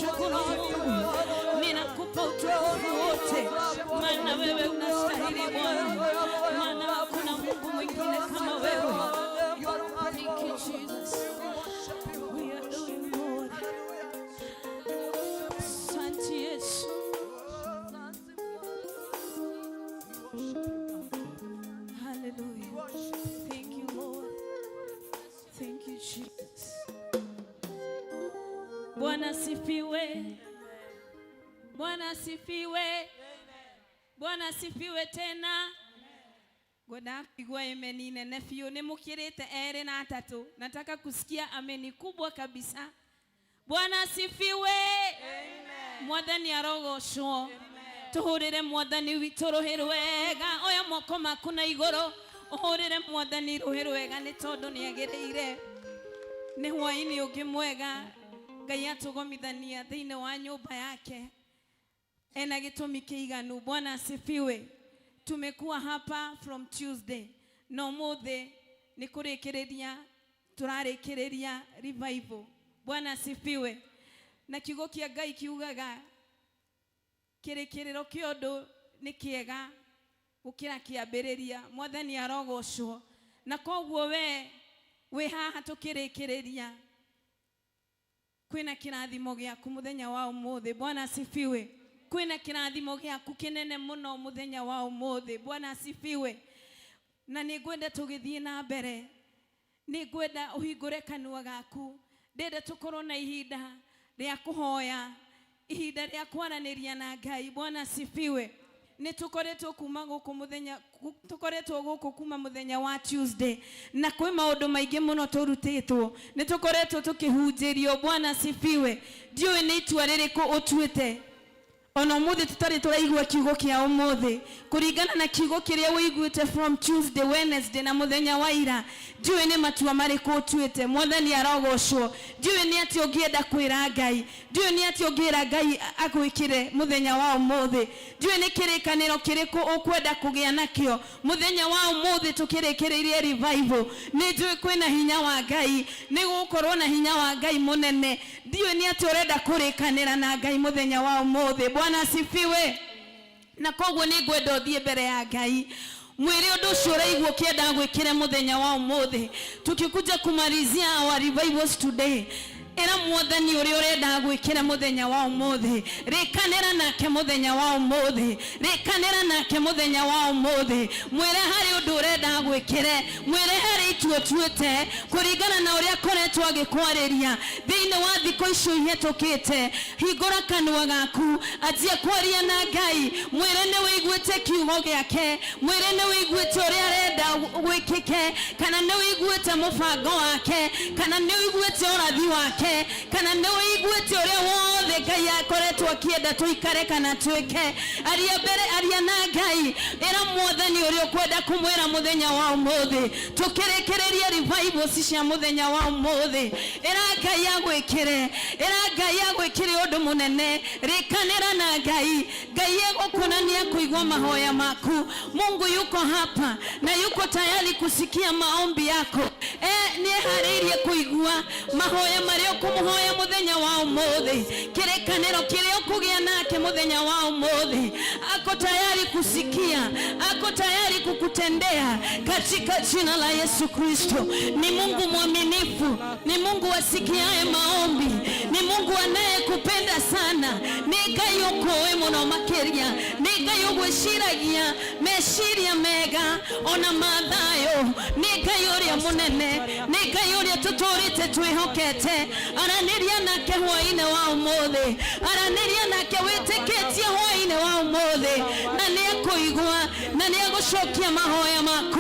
Ninakushukuru Mungu, ninakupa utukufu wote, maana wewe unastahili Bwana, maana hakuna Mungu mwingine kama wewe. Thank you, Jesus. We adore you, Lord. Asante Yesu. Hallelujah. Thank you, Lord. Thank you, Jesus. Bwana asifiwe. Bwana asifiwe. Bwana asifiwe tena. Ngwenda kuigua ameni nene biũ. Nĩ mũkĩrĩte erĩ na atatũ. Nataka kusikia ameni kubwa kabisa. Bwana asifiwe. Mwathani arogocwo. Tũhũrĩre Mwathani witũ rũhĩ rwega. Oya moko maku na igũrũ ũhũrĩre Mwathani rũhĩ rwega nĩ tondũ nĩ agĩrĩire. Nĩ hwaĩ-inĩ ũngĩ mwega Ngai atũgomithania thĩinĩ wa nyũmba yake ena gĩtũmi kĩiganu. Bwana asifiwe. Tumekuwa hapa from Tuesday na ũmũthĩ nĩ kũrĩkĩrĩria tũrarĩkĩrĩria revival. Bwana asifiwe. Na kiugo kĩa Ngai kiugaga kĩrĩkĩrĩro kĩa ũndũ nĩ kĩega gũkĩra kĩambĩrĩria. Mwathani arogocwo. Na koguo we wĩ haha tũkĩrĩkĩrĩria kwĩna kĩrathimo gĩaku mũthenya wa ũmũthĩ. Bwana asifiwe. Kwĩna kĩrathimo gĩaku kĩnene mũno mũthenya wa ũmũthĩ. Bwana asifiwe. Na nĩ ngwenda tũgĩthiĩ na mbere, nĩ ngwenda ũhingũre kanua gaku. Ndĩrenda tũkorwo na ihinda rĩa kũhoya, ihinda rĩa kwaranĩria na Ngai. Bwana asifiwe. Nĩ tũkoretwo kuma gũkũ mũthenya, tũkoretwo gũkũ kuma mũthenya wa Tuesday, na kwĩ maũndũ maingĩ mũno tũrutĩtwo, nĩ tũkoretwo tũkĩhunjĩrio. Bwana asifiwe. Ndiũĩ nĩ itua rĩrĩkũ ũtuĩte ona ũmũthĩ tũtarĩ tũraigua kiugo kĩa ũmũthĩ, kũringana na kiugo kĩrĩa ũiguĩte from Tuesday, Wednesday na mũthenya wa ira. Ndiũĩ nĩ matua marĩkũ ũtuĩte. Mwathani arogocwo. Ndiũĩ nĩ atĩ ũngĩenda kwĩra Ngai, ndiũĩ nĩ atĩ ũngĩra Ngai agwĩkĩre mũthenya wa ũmũthĩ. Ndiũĩ nĩ kĩrĩkanĩro kĩrĩkũ ũkwenda kũgĩa nakĩo mũthenya wa ũmũthĩ tũkĩrĩkĩrĩirie revival. Nĩ njũĩ kwĩna hinya wa Ngai, nĩ gũgũkorwo na hinya wa Ngai mũnene. Ndiũĩ nĩ atĩ ũrenda kũrĩkanĩra na Ngai mũthenya wa ũmũthĩ. Bwana asifiwe. Na koguo nĩ ngwenda ũthiĩ mbere ya Ngai, mwĩre ũndũ ũcio ũraigua ũkĩenda gwĩkĩre mũthenya wa ũmũthĩ. Tukikuja kumalizia our revivals today, ĩra Mwathani ũrĩa ũrenda gwĩkĩra mũthenya wa ũmũthĩ. Rĩkanĩra nake mũthenya wa ũmũthĩ, rĩkanĩra nake mũthenya wa ũmũthĩ. Mwĩre harĩ ũndũ ũrenda gwĩkĩre, mwĩre harĩ itua ũtuĩte kũringana na ũrĩa akoretwo agĩkwarĩria thĩinĩ wa thikũ icio ihĩtũkĩte. Hingũra kanua gaku, anjia kwaria na Ngai. Mwĩre nĩ wĩiguĩte kiugo gĩake, mwĩre nĩ wĩiguĩte ũrĩa arenda gwĩkĩke, kana nĩ wĩiguĩte mũbango wake, kana nĩ wĩiguĩte ũrathi wake, kana nĩ wĩiguĩte ũrĩa wothe Ngai akoretwo akĩenda tũikare kana twĩke. Aria mbere, aria na Ngai, ĩra Mwathani ũrĩa ũkwenda kũmwĩra mũthenya wa ũmũthĩ tũkĩrĩkĩrĩria revivals cia mũthenya wa ũmũthĩ. Ĩra Ngai agwĩkĩre, ĩra Ngai agwĩkĩre ũndũ mũnene. Rĩkanĩra na Ngai. Ngai egũkuonania kũigua mahoya maku. Mungu yuko hapa na yuko tayari kusikia maombi yako. Nĩeharĩirie kũigua mahoya marĩa ũkũmũhoya mũthenya wa ũmũthĩ, kĩrĩkanĩro kĩrĩa ũkũgĩa nake mũthenya wa ũmũthĩ. Ako tayari kusikia, ako tayari kukutendea katika jina la Yesu Kristo. Ni Mungu mwaminifu, ni Mungu asikiaye maombi, ni Mungu anayekupenda sana. Nĩ Ngai ũkũĩ mũno makĩria, nĩ Ngai ũgwĩciragia meciria mega ona mathayo, nĩ Ngai ũrĩa mũnene, nĩ Ngai ũrĩa tũtũrĩte twĩhokete. Aranĩria nake hwaĩ-inĩ wa ũmũthĩ, aranĩria nake wĩtĩkĩtie hwaĩ-inĩ wa ũmũthĩ, na nĩ ekũigua na nĩ egũcokia mahoya maku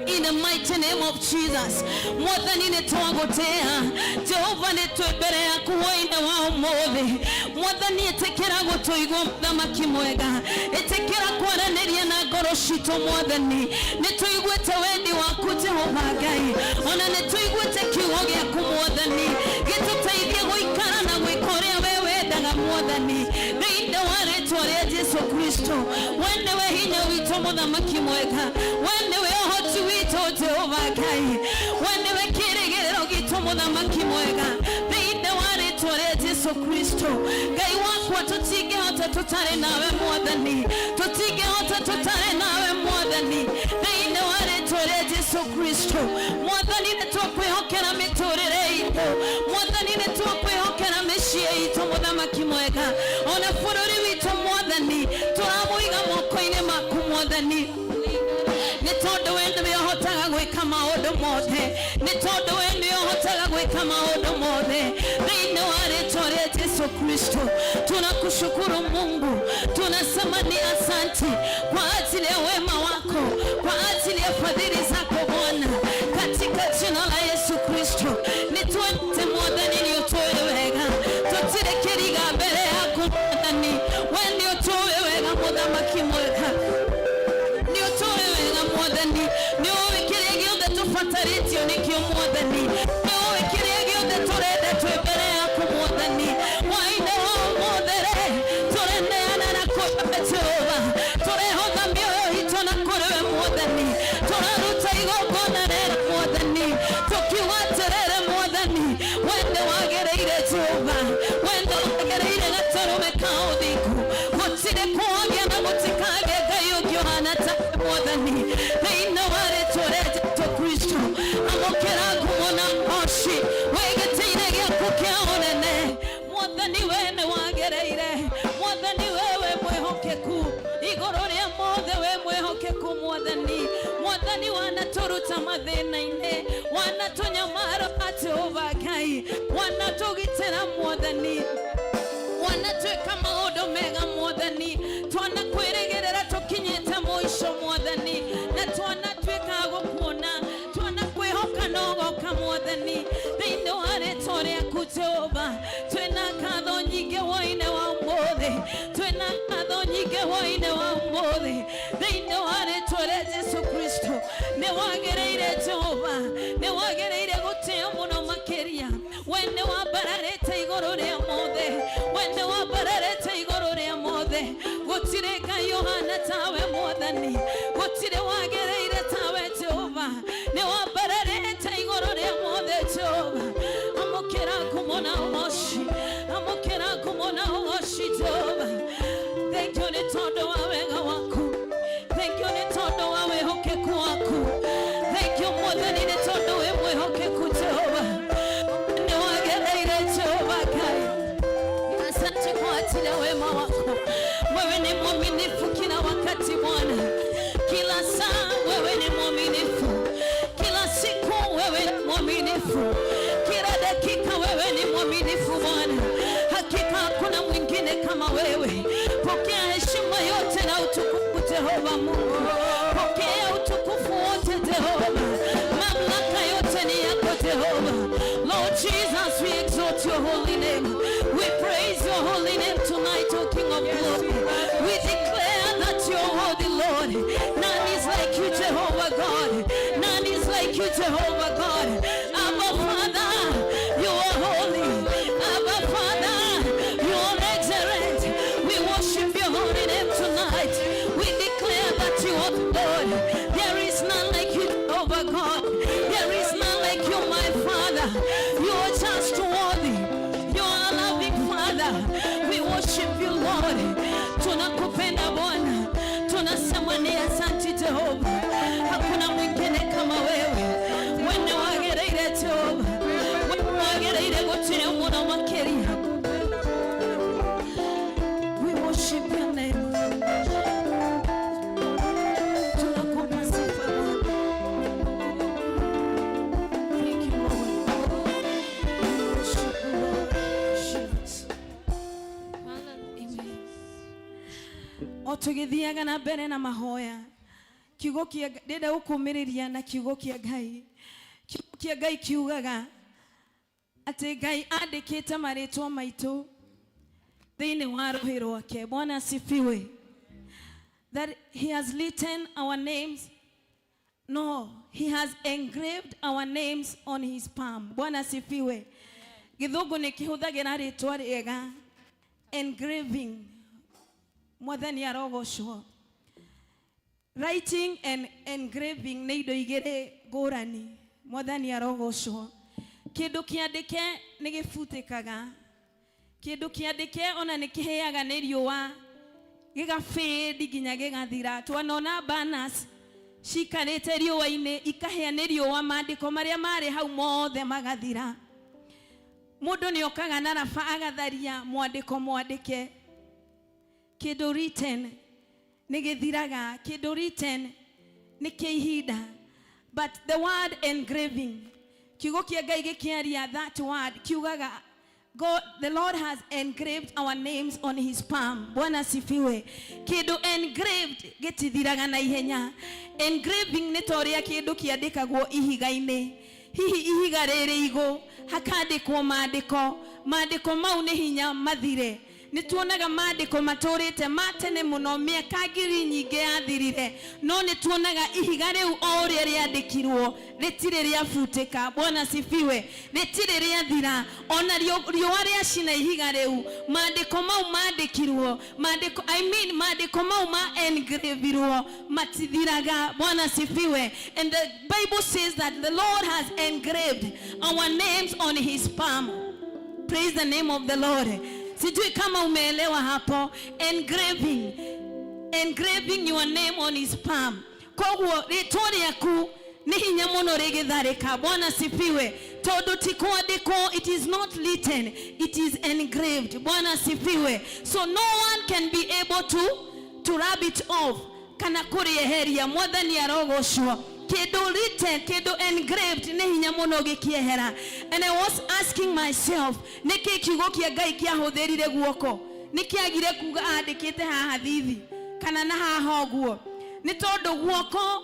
in the mighty name of Jesus. Mwathani, nĩ twagũtĩa. Jehova, nĩ twĩ mbere yaku hwaĩ-inĩ wa ũmũthĩ. Mwathani, ĩtĩkĩra gũtũigua. Mũthamaki mwega, ĩtĩkĩra kwaranĩria na ngoro citũ. Mwathani, nĩ tũiguĩte wendi waku, Jehova Ngai, ona nĩ tũiguĩte kiugo gĩaku. Mwathani, gĩtũteithie gũikara na gwĩka ũrĩa we wendaga. Mwathani, thĩinĩ wa rĩtwa rĩa Jesu Kristo, we nĩwe hinya witũ. Mũthamaki mwega, we nĩwe ũhoti witũ. Jehova Ngai, we nĩwe kĩrĩgĩrĩro gitũ. Mũthamaki mwega, thĩinĩ wa rĩtwa rĩa Jesu. Jesu Kristo. Ngai wakwa, tũtingĩhota tũtarĩ nawe Mwathani, tũtingĩhota tũtarĩ nawe Mwathani. Thĩinĩ wa rĩtwa rĩa Jesu Kristo, Mwathani, nĩ twakwĩhokera mĩtũrĩre itũ. Mwathani, nĩ twakwĩhokera mĩciĩ itũ. Mũthamaki mwega, ona bũrũri witũ, Mwathani, tũramũiga moko-inĩ maku, Mwathani, nĩ tondũ we nĩwe ũhotaga gwĩka maũndũ mothe, nĩ tondũ we nĩwe ũhotaga gwĩka maũndũ mothe. Thĩinĩ wa rĩtwa rĩa Jesu Kristo, tunakushukuru Mungu, tunasema ni asante kwa ajili ya wema wako, kwa ajili ya fadhili zako Bwana, katika jina la Yesu Kristo. Nĩ twendete Mwathani, nĩ ũtũĩ wega, tũtirĩ kĩriga mbere yaku Mwathani, we nĩ ũtũĩ wega, mũthamaki mwega, nĩ ũtũĩ wega Mwathani, nĩ ũĩ kĩrĩa gĩothe tũbatarĩtio nĩkĩo Mwathani, nĩ ũĩ kĩrĩa gĩothe tũrenda twĩ mbere yaku Mwathani. Hwaĩ-inĩ wa ũmũthĩ rĩ, tũreneana na kũrĩ Jehova, tũrehotha mĩoyo itũ na kũrĩ we Mwathani, tũraruta igongona rĩrĩ Mwathani, tũkiuga atĩrĩrĩ Mwathani, we nĩ wagĩrĩire Jehova, we nĩ wagĩrĩire gatũrũme ka ũthingu, gũtirĩ kwagĩa na gũtikagĩa Ngai ũngĩ ũhana ta Mwathani. Thĩinĩ wa rĩtwa rĩa Jesu Kristo, amũkĩra ngumo na ũgoci wĩ gĩtĩ-inĩ gĩaku kĩa ũnene. Mwathani, we nĩ wagĩrĩire. Mwathani, wewe mwĩhokeku igũrũ rĩa mothe, we mwĩhokeku Mwathani. Mwathani, wanatũruta mathĩna-inĩ, wanatũnyamara Jehova Ngai, wanatũgitĩra Mwathani, wanatwĩka maũndũ mega Mwathani. Twanakwĩrĩgĩrĩra tũkinyĩte mũico Mwathani, na twanatuĩka gũkuona, twanakwĩhoka no goka Mwathani. Thĩinĩ wa rĩtwa rĩaku Jehova, twĩna ngatho nyingĩ hwaĩ-inĩ wa ũmũthĩ, twĩna ngatho nyingĩ hwaĩ-inĩ wa ũmũthĩ. Thĩinĩ wa rĩtwa rĩa Jesu Kristo, nĩ wagĩrĩire Jehova, nĩ wagĩrĩire gũtĩo mũno makĩria. We nĩ wambararĩte igũrũ rĩa mothe, we nĩ wambararĩte igũrũ rĩa mothe. Gũtirĩ Ngai ũhana tawe Mwathani, gũtirĩ wagĩrĩire tawe Jehova, nĩ wambararĩte igũrũ rĩa mothe Jehova. Amũkĩra ngumo na ũgoci, amũkĩra ngumo na ũgoci Jehova. Thank you nĩ tondũ wa wega waku, thank you nĩ tondũ wa wĩhokeku waku, thank you Mwathani nĩ tondũ wĩ mwĩhokeku Jehova, nĩ wagĩrĩire Jehova Ngai. Asante kwa ajili ya wema wako. Wewe ni mwaminifu kila wakati Bwana, kila saa wewe ni mwaminifu, kila siku wewe ni mwaminifu, kila dakika wewe ni mwaminifu Bwana. Hakika hakuna mwingine kama wewe. Pokea heshima yote na utukufu Jehova Mungu, pokea utukufu wote Jehova, mamlaka yote ni yako Jehova. Lord Jesus, we exalt your holy name. We praise your holy name tonight, O King of glory. We declare that you're worthy, Lord. None is like you, Jehovah God. None is like you, Jehovah God. Abba Father, you are holy. Abba Father, you are excellent. We worship your holy name tonight. We declare that you are Lord. There is none like you, Jehovah God. There is none like you, my Father. You are just worthy. You are a loving Father. We worship you, Lord. Tunakupenda Bwana. Tunasema ni asante Jehova. Hakuna mwingine kama wewe. Wene wagĩrĩire Jehova. Wene wagĩrĩire gũtĩo mũno makĩria. We worship your name. Tunakupa sifa Bwana. Thank you, Lord. We worship you, Lord. Jesus. Amen. O tũgĩthiaga na mbere na mahoya, kiugo kĩa ndĩrenda gũkũmĩrĩria na kiugo kĩa Ngai. Kiugo kĩa Ngai kiugaga atĩ Ngai andĩkĩte marĩtwa maitũ thĩinĩ wa rũhĩ rwake. Bwana asifiwe. That he has written our names, no, he has engraved our names on his palm. Bwana asifiwe. Gĩthũngũ nĩ kĩhũthagĩra rĩtwa rĩega, engraving. Mwathani arogocwo. Writing and engraving nĩ indo igĩrĩ ngũrani. Mwathani arogocwo. Kĩndũ kĩandĩke nĩ gĩbutĩkaga. Kĩndũ kĩandĩke ona nĩ kĩhĩaga nĩ riũa, gĩgabĩndi nginya gĩgathira. Twanona banners cikarĩte riũa-inĩ ikahĩa nĩ riũa, maandĩko marĩa marĩ hau mothe magathira. Mũndũ nĩ okaga na raba agatharia mwandĩko mwandĩke. Kĩndũ written nĩ gĩthiraga, kĩndũ written nĩ kĩa ihinda. But the word engraving, kiugo kĩa Ngai gĩkĩaria that word kiugaga God, the Lord has engraved our names on his palm. Bwana asifiwe. Kĩndũ engraved gĩtithiraga na ihenya. Engraving nĩ ta ũrĩa kĩndũ kĩandĩkagwo ihiga-inĩ. Hihi ihiga rĩrĩ igũ, hakandĩkwo maandĩko. Maandĩko mau nĩ hinya mathire. Nĩ tuonaga maandĩko matũrĩte ma tene mũno, mĩaka ngiri nyingĩ yathirire, no nĩ tuonaga ihiga rĩu o ũrĩa rĩandĩkirwo rĩtirĩ rĩabutĩka. Bwana asifiwe. Rĩtirĩ rĩathira. Ona riũa rĩacina ihiga rĩu, maandĩko mau mandĩkirwo, maandĩko, I mean, maandĩko mau ma engravirwo matithiraga. Bwana asifiwe. And the Bible says that the Lord has engraved our names on his palm. Praise the name of the Lord. Sijui kama umeelewa hapo. Engraving. Engraving your name on his palm. Koguo rĩtwa rĩaku nĩ hinya mũno rĩgĩtharĩka. Bwana asifiwe. Tondũ ti kwandĩkwo, it is not written, it is engraved. Bwana asifiwe. So no one can be able to rub it off kana kũrĩeheria. Mwathani arogocwo. Kĩndũ written, kĩndũ engraved nĩ hinya mũno gĩkĩehera. And I was asking myself, nĩkĩ kiugo kĩa Ngai kĩahũthĩrire guoko? Nĩ kĩagire kuga andĩkĩte haha thithi kana na haha ũguo? Nĩ tondũ guoko,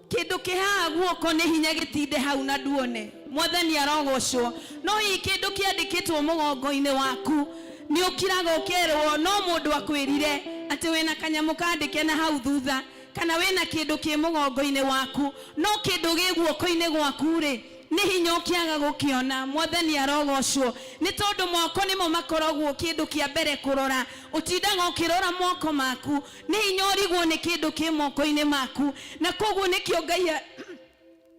kĩndũ kĩ haha guoko nĩ hinya gĩtinde hau na nduone. Mwathani arogocwo. No hihi kĩndũ kĩandĩkĩtwo mũgongo-inĩ waku nĩ ũkiraga ũkerwo no mũndũ akwĩrire atĩ wĩna kanyamũ kandĩke na hau thutha, kana wĩna kĩndũ kĩ mũgongo-inĩ waku, no kĩndũ gĩ guoko-inĩ gwaku rĩ, nĩ hinya ũkĩaga gũkĩona. Mwathani arogocwo. Nĩ tondũ moko nĩmo makoragwo kĩndũ kĩa mbere kũrora. Ũtindaga ũkĩrora moko maku, nĩ hinya ũrigwo nĩ kĩndũ kĩ moko-inĩ maku. Na koguo nĩkĩo Ngai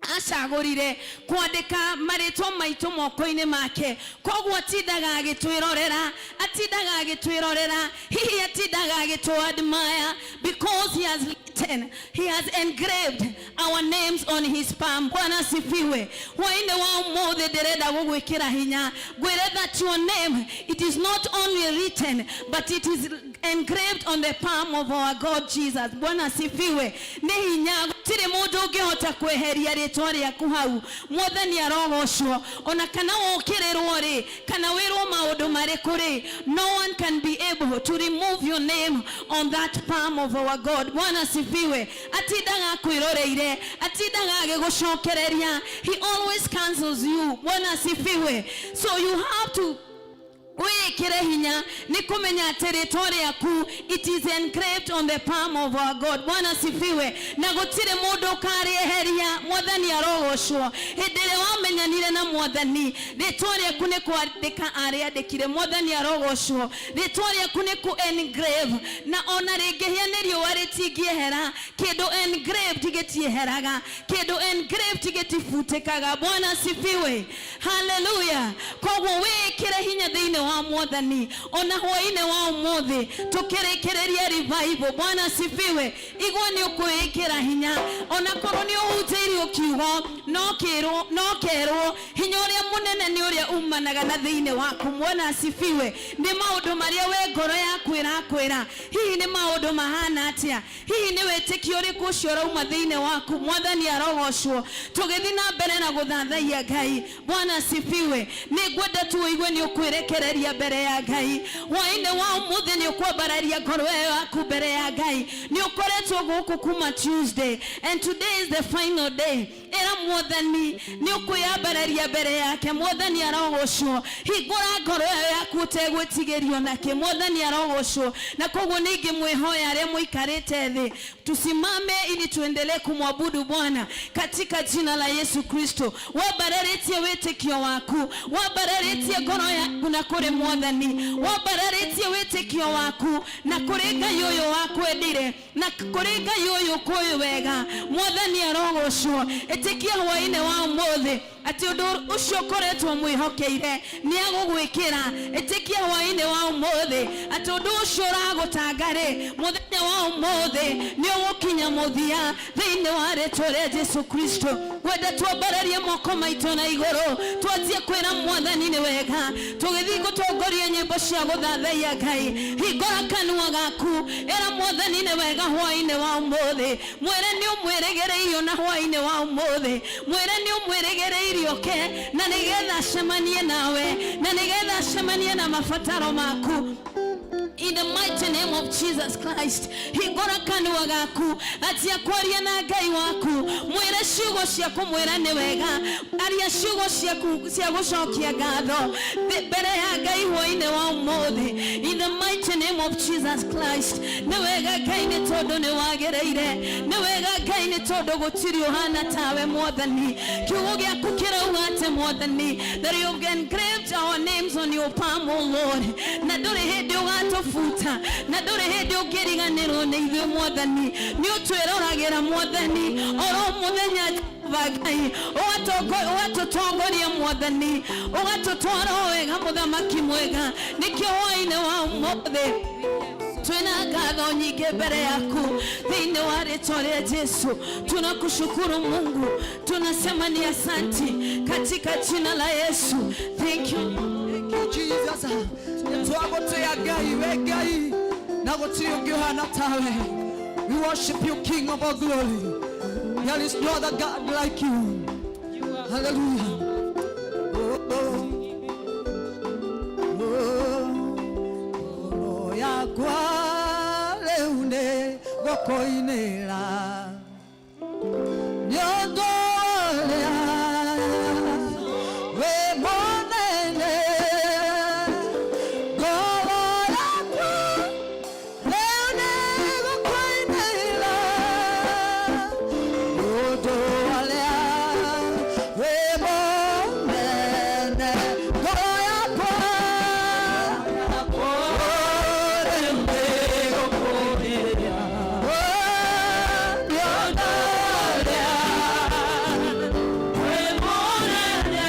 acagũrire kwandĩka marĩtwa maitũ moko-inĩ make. Koguo atindaga agĩtwĩrorera, atindaga agĩtwĩrorera, hihi atindaga agĩtũ admire because he has written, he has engraved our names on his palm. Bwana asifiwe. Hwaĩ-inĩ wa ũmũthĩ ndĩrenda gũgwĩkĩra hinya, ngwĩre that your name, it is not only written, but it is engraved on the palm of our God Jesus. Bwana asifiwe. Nĩ hinya, gũtirĩ mũndũ ũngĩhota kweheria rĩtwa rĩaku hau. Mwathani arogocwo. Ona kana wokĩrĩrwo rĩ, kana wĩrwo maũndũ marĩkũ rĩ, no one can be able to remove your name on that palm of our God. Bwana asifiwe. Atindaga akwĩroreire, atindaga agĩgũcokereria. He always cancels you. Bwana asifiwe. So you have to wĩĩkĩre hinya nĩ kũmenya atĩ rĩtwa rĩaku, it is engraved on the palm of our God. Bwana asifiwe. Na gũtirĩ mũndũ ũkarĩeheria. Mwathani arogocwo. Hĩndĩ ĩrĩa wamenyanire na Mwathani, rĩtwa rĩaku nĩ kwandĩka arĩandĩkire. Mwathani arogocwo. Rĩtwa rĩaku nĩ kũ engrave, na ona rĩngĩhĩa nĩ riũa rĩtingĩehera. Kĩndũ engraved gĩtieheraga, kĩndũ engraved gĩtibutĩkaga. Bwana asifiwe. Haleluya. Koguo wĩĩkĩre hinya thĩinĩ wa Mwathani. Ona hwaĩ-inĩ wa ũmũthĩ tũkĩrĩkĩrĩria revival, Bwana asifiwe, igua nĩ ũkwĩĩkĩra hinya. Ona korwo nĩ ũhutĩirio kiugo, no kĩrwo, no kerwo, hinya ũrĩa mũnene nĩ ũrĩa umanaga na thĩinĩ waku. Bwana asifiwe. Nĩ maũndũ marĩa we ngoro yaku ĩrakwĩra, hihi nĩ maũndũ mahana atĩa? Hihi nĩ wĩtĩkio ũrĩkũ ũcio ũrauma thĩinĩ waku? Mwathani arogocwo. Tũgĩthiĩ na mbere na gũthathaiya Ngai, Bwana asifiwe, nĩ ngwenda tu ũigue nĩ ũkwĩrekereria mbere ya Ngai. Hwaĩ-inĩ wa ũmũthĩ nĩ ũkwambararia ngoro ĩyo yaku mbere ya Ngai. Nĩ ũkoretwo gũkũ kuma Tuesday, and today is the final day. Ĩra Mwathani nĩ ũkwĩyambararia mbere yake. Mwathani arogocwo. Hingũra ngoro ĩyo yaku ũtegwĩtigĩrio nakĩ. Mwathani arogocwo. Na koguo nĩ ingĩmwĩhoya arĩa mũikarĩte thĩ, tusimame ili tuendelee kumwabudu Bwana katika jina la Yesu Kristo. Wambararĩtie wĩtĩkio waku, wambararĩtie ngoro yaku na kũrĩ Mwathani, wambararĩtie wĩtĩkio waku na kũrĩ Ngai ũyũ wakwendire, na kũrĩ Ngai ũyũ ũkũĩ wega. Mwathani arogocwo. Ĩtĩkia hwaĩ-inĩ wa ũmũthĩ. Atĩ ũndũ ũcio ũkoretwo mwĩhokeire nĩ agũgwĩkĩra. Ĩtĩkia hwaĩ-inĩ wa ũmũthĩ atĩ ũndũ ũcio ũragũtanga rĩ, mũthenya wa ũmũthĩ nĩ ũgũkinya mũthia thĩinĩ wa rĩtwa rĩa Jesu Kristo. Ngwenda twambararie moko maitũ na igũrũ, twanjie kwĩra Mwathani nĩ wega. Tũgĩthiĩ gũtongoria nyĩmbo cia gũthathaiya Ngai, hingũra kanua gaku, ĩra Mwathani nĩ wega hwaĩ-inĩ wa ũmũthĩ. Mwĩre nĩ ũmwĩrĩgĩrĩirio na hwaĩ-inĩ wa ũmũthĩ. Mwĩre nĩ ũmwĩrĩgĩrĩirio ke na nĩgetha acemanie nawe, na nĩgetha acemanie na mabataro maku. In the mighty name of Jesus Christ, hingũra kanua gaku, anjia kwaria na Ngai waku, mwĩre ciugo cia kũmwĩra nĩ wega, aria ciugo ciaku cia gũcokia ngatho mbere ya Ngai hwaĩ-inĩ wa ũmũthĩ. In the mighty name of Jesus Christ, nĩ wega Ngai nĩ tondũ nĩ wagĩrĩire, nĩ wega Ngai nĩ tondũ gũtirĩ ũhana tawe Mwathani. Kiugo gĩaku kĩrauga atĩ Mwathani, that you've engraved our names on your palm, O Lord, na ndũrĩ hĩndĩ ũgatũbuta, na ndũrĩ hĩndĩ ũngĩriganĩrwo nĩ ithuĩ Mwathani. Nĩ ũtwĩroragĩra Mwathani oro mũthenya, Jehova Ngai, ũgatũtongoria Mwathani, ũgatũtwara o wega mũthamaki mwega. Nĩkĩo hwaĩ-inĩ wa ũmũthĩ twina ngatho nyingĩ mbere yaku thĩinĩ wa rĩtwa rĩa Jesu. Tunakushukuru Mungu, tunasema ni asanti katika jina la Yesu. Thank you. Thank you, Jesus. Nĩtwagũtĩa Ngai, we Ngai, na gũtirĩ ũngĩ ũhana tawe. We worship you, King of all glory. There is no other God like you. Hallelujah. Oh, oh, oh. Yakwa rĩu nĩ gũkũinĩra nĩ ũndũ ũrĩa wĩ mũnene. Ngoro yakwa rĩu nĩ gũkũinĩra nĩ ũndũ ũrĩa wĩ mũnene. Ngoro yakwa rĩu nĩ gũkũinĩra nĩ ũndũ ũrĩa wĩ mũnene.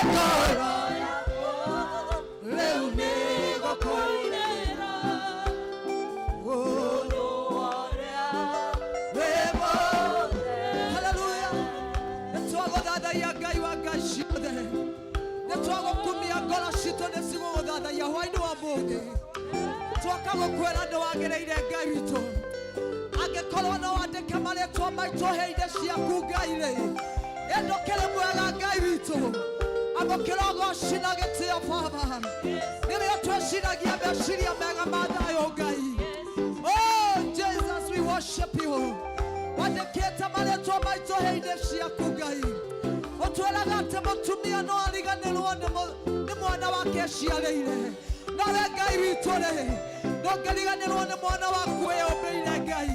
Ngoro rĩu nĩ gũkũinĩra ũndũ ũrĩa wĩ mũnene. Hallelujah. Nĩtwagũthathaiya Ngai wa ngai ciothe, nĩtwagũkumia, ngoro citũ nĩ cigũgũthathaiya hwaĩ-inĩ wa mũthĩ. Twoka gũkwĩra nĩ wagĩrĩire Ngai witũ. Angĩkorwo no wandĩke marĩtwa maitũ hĩndĩ ciaku Ngai rĩ, ĩndũkĩrĩ mwega Ngai witũ. Amũkĩra ũgoci na gĩtĩo Baba, nĩrĩo twĩciragia meciria mega ma thayũ Ngai. Oh Jesus, we worship you. Wandĩkĩte marĩtwa maitũ hĩndĩ ciaku Ngai. Ũtwĩraga atĩ mũtumia no ariganĩrwo nĩ mwana wake eciarĩire, nawe Ngai witũ rĩ, ndũngĩriganĩrwo nĩ mwana waku wĩyũmbĩire Ngai.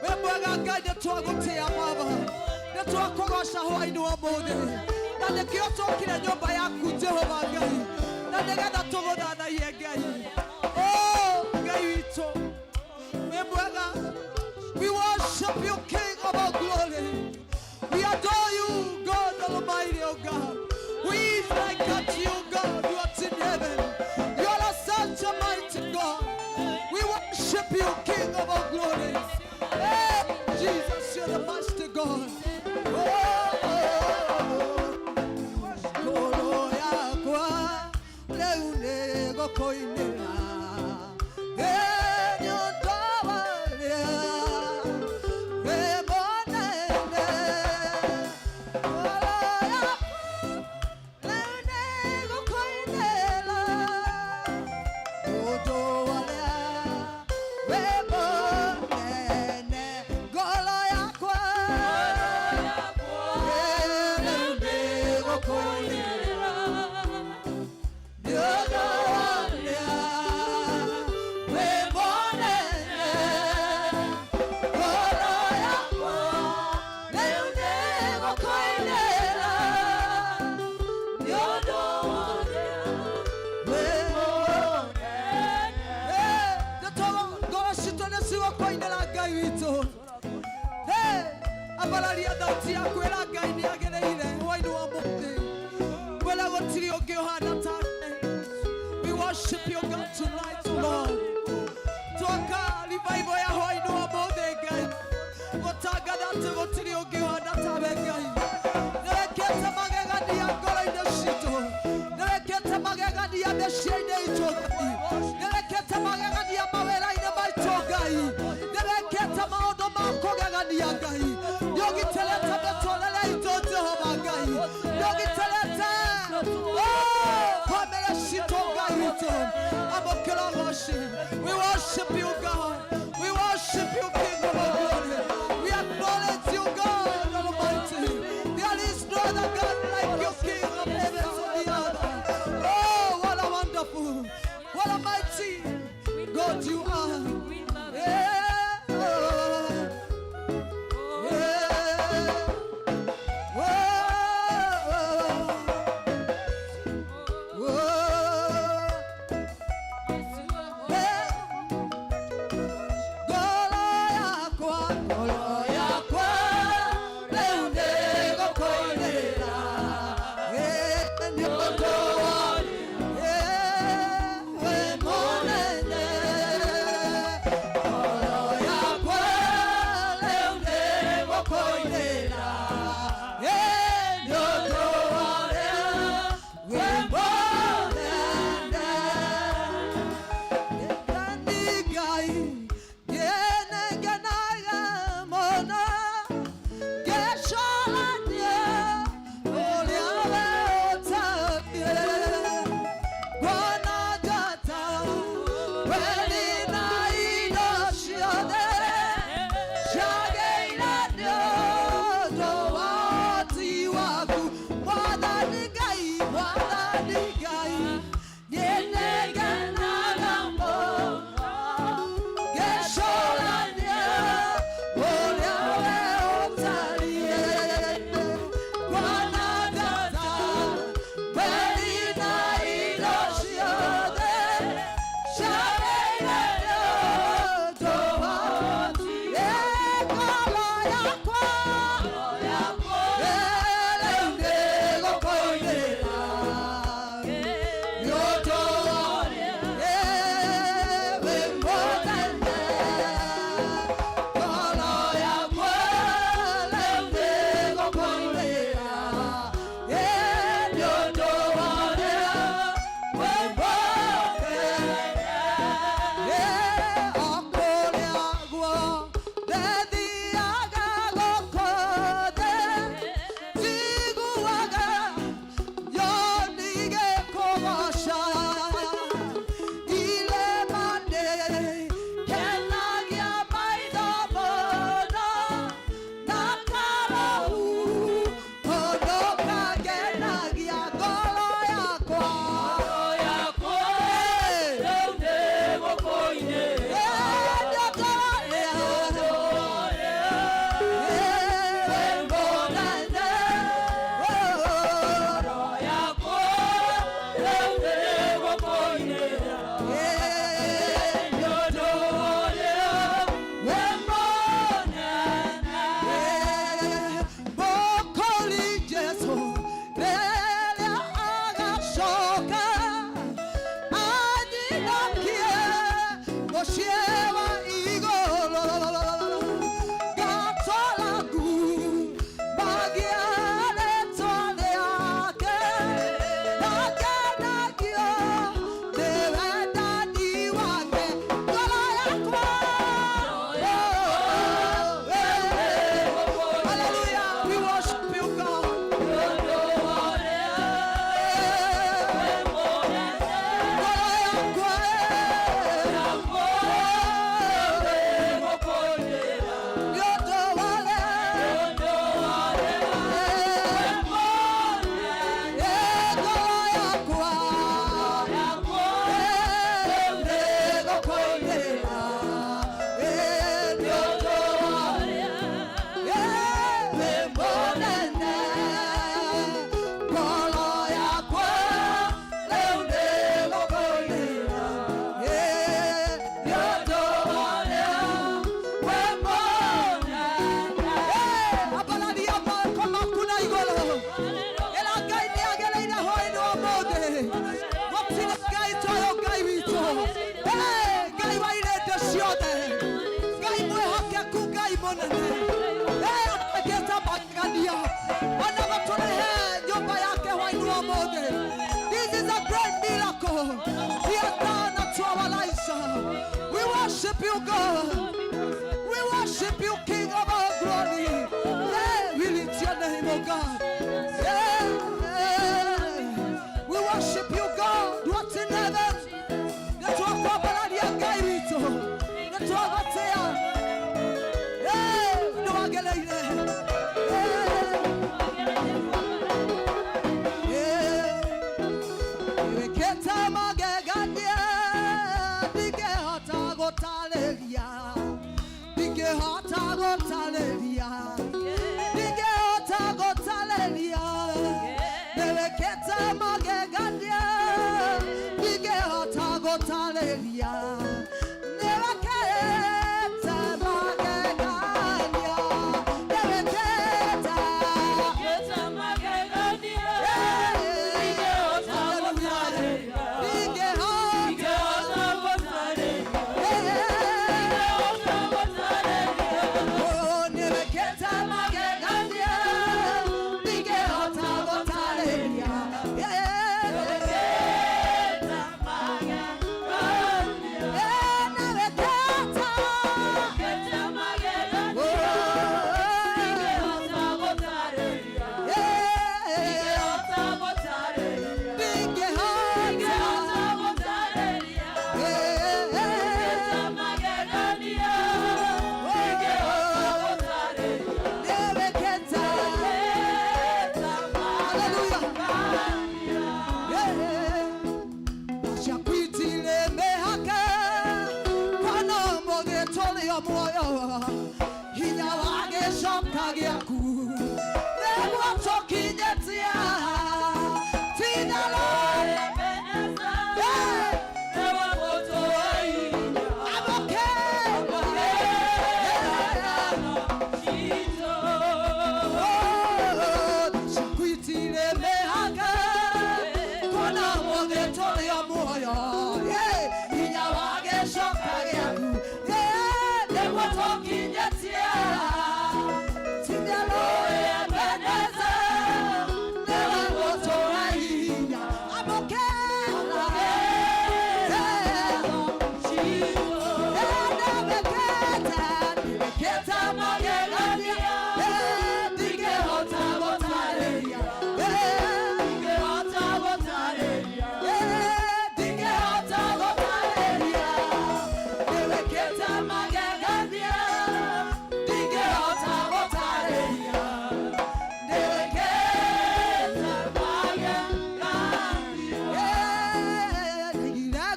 Wĩ mwega Ngai, nĩ twagũtĩa Baba, nĩ twakũgoca hwaĩ-inĩ wa mũthĩ, na nĩkĩo twokire nyũmba yaku Jehova Ngai, na nĩgetha tũgũthathaiye Ngai. Oh Ngai witũ, wĩ mwega. We worship you, King of all glory. We adore you, God Almighty, oh God. Who is like unto you, God, who art in heaven? You are such a mighty God. We worship you, King of all glory. Hey, Jesus, you're the master God. Oh, oh, oh. Ngoro yakwa rĩu nĩ gũkũinĩra nĩ ũndũ wa ũrĩa wĩ mũnene. Ngoro yakwa rĩu nĩ gũkũinĩra ũndũ ũrĩa wĩ mũnene. Ngoro yakwa rĩu nĩ gũkũinĩra nĩ ũndũ wa ũrĩa wĩ mũnene. Ngoro yakwa rĩu nĩ gũkũinĩra nĩ ũndũ wa ũrĩa wĩ mũnene. Ngoro citũ nĩ cigũkũinĩra Ngai witũ. Hey, ambararia thauti yaku ĩra Ngai nĩ agĩrĩire. Ũngĩ ũhana take. We worship you, God, tonight, Lord. Twaka revival ya hwainĩ wa mũthĩ, Ngai, gũtangatha atĩ gũtirĩ ũngĩ ũhana tawe, Ngai. Nĩwĩkĩte magegania ngoro-inĩ citũ, nĩwĩkĩte magegania mĩciĩ-inĩ itũ, Ngai, nĩwĩkĩte magegania mawĩra-inĩ maitũ, Ngai, nĩwĩkĩte maũndũ ma kũgegania, Ngai. Nĩũgitĩrĩte mĩtũrĩre itũ, Jehova Ngai, nĩũgitĩrĩte famĩlĩ citũ, Ngai witũ. Amũkĩra ũgoci. We worship you, God. We worship you, King of all glory. We acknowledge you, God Almighty. There is no other God like you, King of heavens and the earth. Oh, what a wonderful, what a mighty God you are. We love you. Yeah. Oh. He has done to our lives. We worship you, God. We worship you, King of our glory. Yeah, we lift your name, oh God. Yeah, yeah. We worship you, God. What's in heaven? Nĩtwakwambararia Ngai witũ. Nĩtwagũtĩa. Yeah, nĩwagĩrĩire. Yeah, yeah. Wĩkĩte magegania, ndingĩhota gũtarĩria. Ndingĩhota gũtarĩria. Ndingĩhota gũtarĩria. Nĩwĩkĩte magegania, ndingĩhota gũtarĩria. Nĩwĩkĩte magegania, nĩwĩkĩte. Ciakwitire mĩhaka kana mũgĩtũrĩo muoyo hinya wa gĩcoka gĩaku nĩguo tũkinyĩtie tinalo ciakwitire mĩhaka kona mũgĩtũrĩo muoyo hinya wa gĩcoka gĩaku nĩguo tũkinyĩtie tinalo Ebeneza nĩwe mũtũra hinya amũkĩra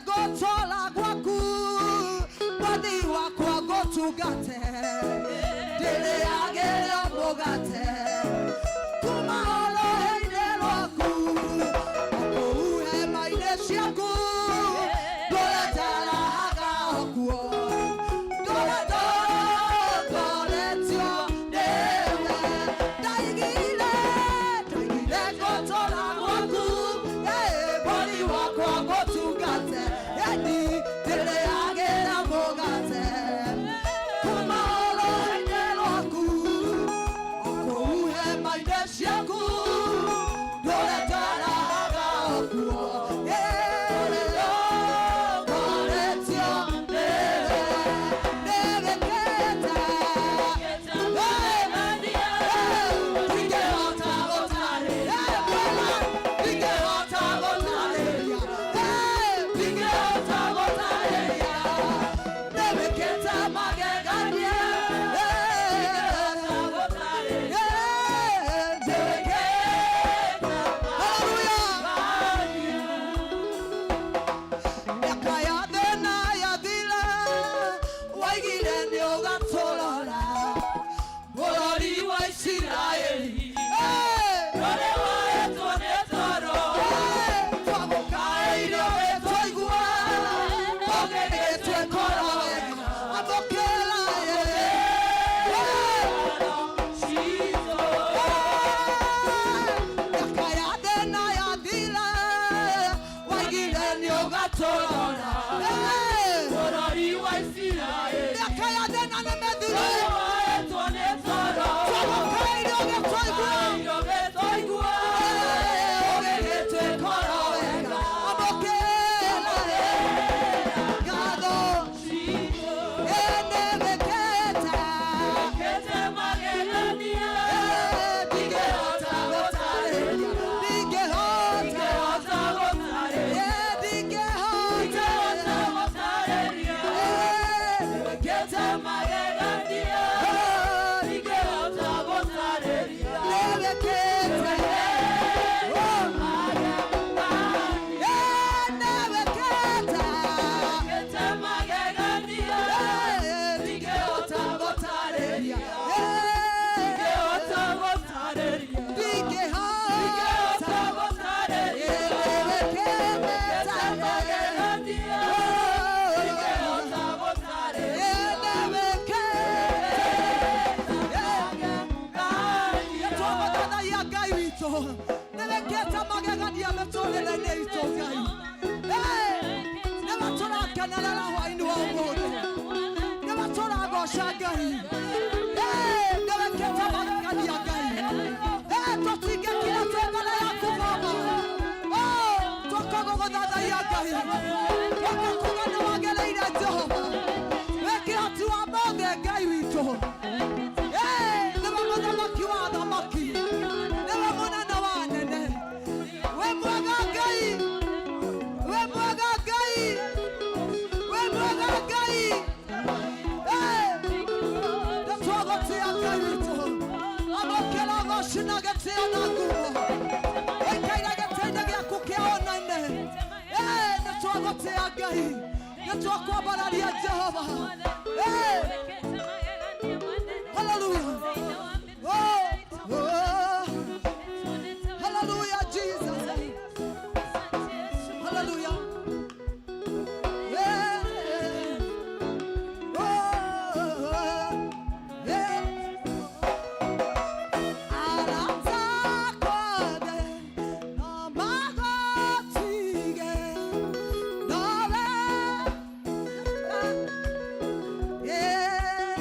Gũtũra gwaku mwathi wakwa ngũtungate ndĩrĩagĩra mũgate kuma horoheinĩ rwaku okũu hema-inĩ ciaku ndũretarahaga okuo ndũretongoretio nĩwe ndaigire ndaigire gũtũra gwaku mwathi wakwa ngũtungate ĩni ndĩrĩagĩra mũgate kuma horoheinĩ rwaku okũu hema-inĩ ciaku ndũretarahaga okuo ndũretongoretio nĩwe nĩwĩkĩte Mĩaka ya thĩna yathira waigire nĩ ũgatũrora bũrũri wa Isiraeli. Twagũkaĩire twaigua ũgĩgĩtwĩkora wega amũkĩra Mĩaka ya thĩna yathira waigire nĩ ũgatũrora Mĩaka ya thĩna nĩ mĩthiru twagũkaĩire ũgĩtwaigua ũgĩgĩtwĩkora wega amũkĩra Nĩwĩkĩte magegania mĩtũrĩre-inĩ itũ Ngai. Nĩwe tũrakenerera hwaĩ-inĩ wa ũmũthĩ. Nĩwe tũragoca Ngai. Nĩwĩkĩte magegania Ngai. Tũtingĩkira twĩ mbere yaku Baba. Oh, tũkagũgũthathaiya Ngai. Tũkakuga nĩ wagĩrĩire Jehova. Wĩ kĩhoti wa mothe Ngai witũ. Nĩwe mũthamaki wa athamaki. Nĩwe mũnene wa anene. Wĩ mwega Ngai. Wĩ mwega Ngai. Wĩ mwega Ngai. Nĩtwagũtĩa Ngai witũ. Amũkĩra ũgoci na gĩtĩo na ngumo. Ũikaire gĩtĩ-inĩ gĩaku kĩa ũnene. Nĩtwagũtĩa Ngai. Nĩtwakwambararia Jehova. Hallelujah. Oh, oh. Hallelujah, Jesus. Hallelujah. Yeah. Oh, yeah. Arata kwade no magotige nowe. Yeah.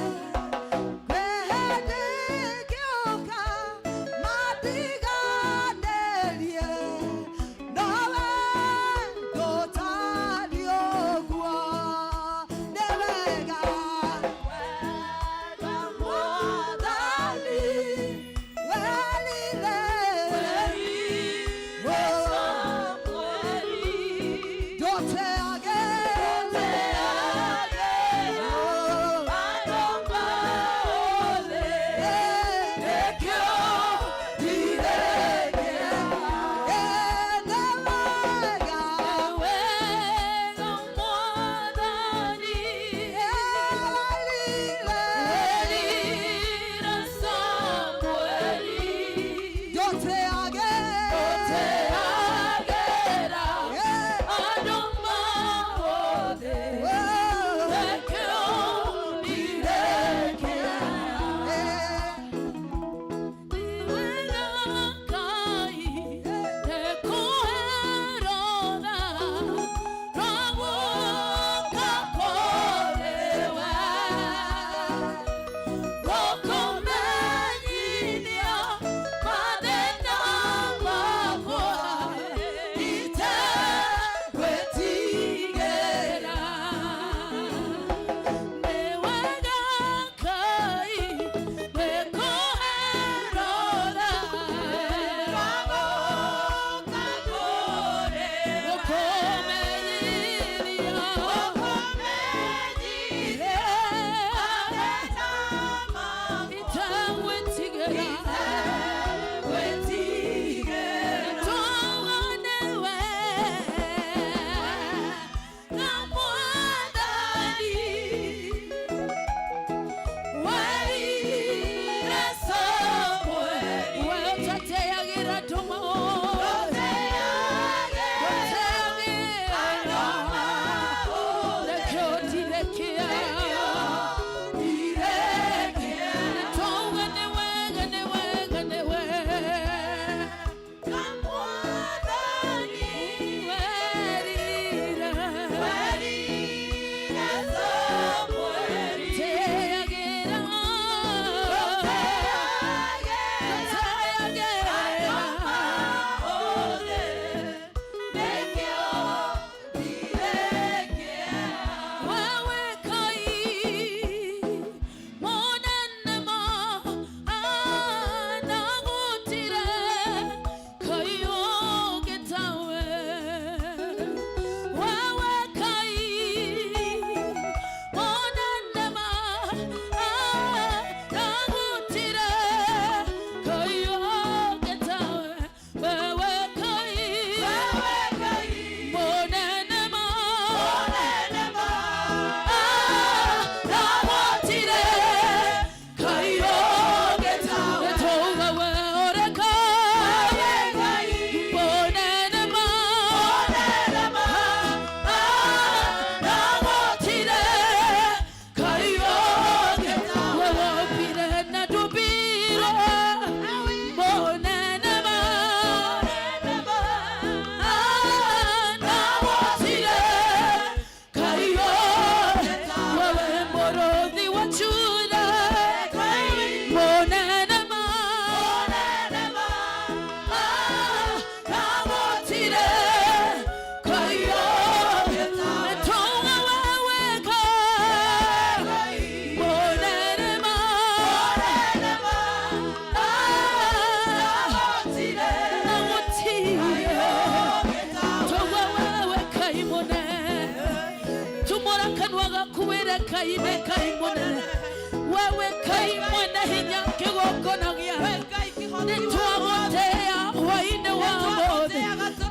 Ngai nĩ Ngai mũnene, wewe Ngai mwene hinya kĩgongona gĩa nĩ twagũtĩĩa hwainĩ wa ũmũthĩ.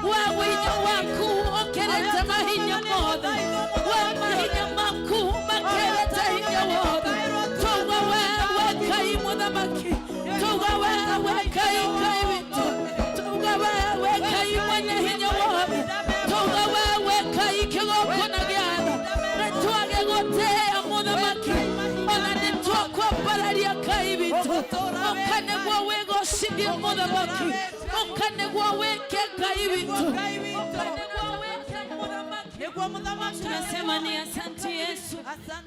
We winya waku ũkĩrĩte mahinya mothe, we mahinya maku makĩrĩte hinya wothe. Tuga wewe Ngai mũthamaki, tuga wewe Ngai Ngai witũ, tuga wewe Ngai mwene hinya wothe, tuga wewe Ngai kĩgongona gĩa tha. Nĩ twagĩgũtĩĩa mũthamaki, ona nĩ twakwambararia Ngai witũ. Ũka nĩguo wĩgocithie mũthamaki, ũka nĩguo wĩke Ngai witũ, ũka nĩguo wĩke mũthamaki. Nĩguo mũthamaki. Tunasema ni asante Yesu,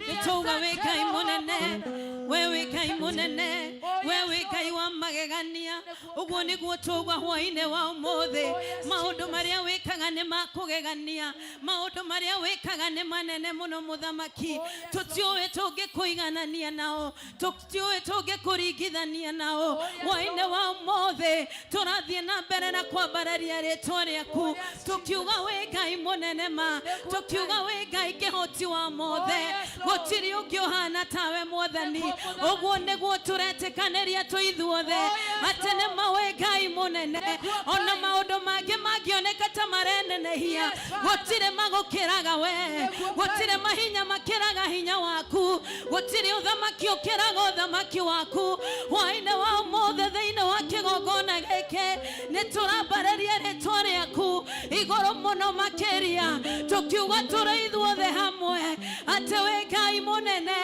nĩtwauga wĩ Ngai mũnene, we wĩ Ngai mũnene, we wĩ Ngai wa magegania. Ũguo nĩguo twauga hwainĩ wa ũmũthĩ. Maũndũ marĩa wĩkaga nĩ ma kũgegania, maũndũ marĩa wĩkaga nĩ manene mũno mũthamaki. Tũtiũĩ tũngĩkũiganania nao, tũtiũĩ tũngĩkũringithania nao. Hwainĩ wa ũmũthĩ tũrathiĩ na mbere na kwambararia rĩtwa rĩaku, tũkiuga wĩ Ngai mũnene ma, tũkiuga wĩ Ngai kĩhoti wa mothe, gũtirĩ ũngĩ ũhana tawe mwathani. Ũguo nĩguo tũretĩkanĩria twĩ ithuothe atĩ nĩ ma wĩ Ngai mũnene. Ona maũndũ mangĩ mangĩoneka ta marenenehia, gũtirĩ magũkĩraga we, gũtirĩ mahinya makĩraga hinya waku, gũtirĩ ũthamaki ũkĩraga ũthamaki waku. Hwainĩ wa ũmũthĩ thĩinĩ wa kĩgongona gĩkĩ nĩ tũrambararia rĩtwa rĩaku igũrũ mũno makĩria, tũkiuga tũrĩ ithuothe hamwe atĩ wĩ Ngai mũnene,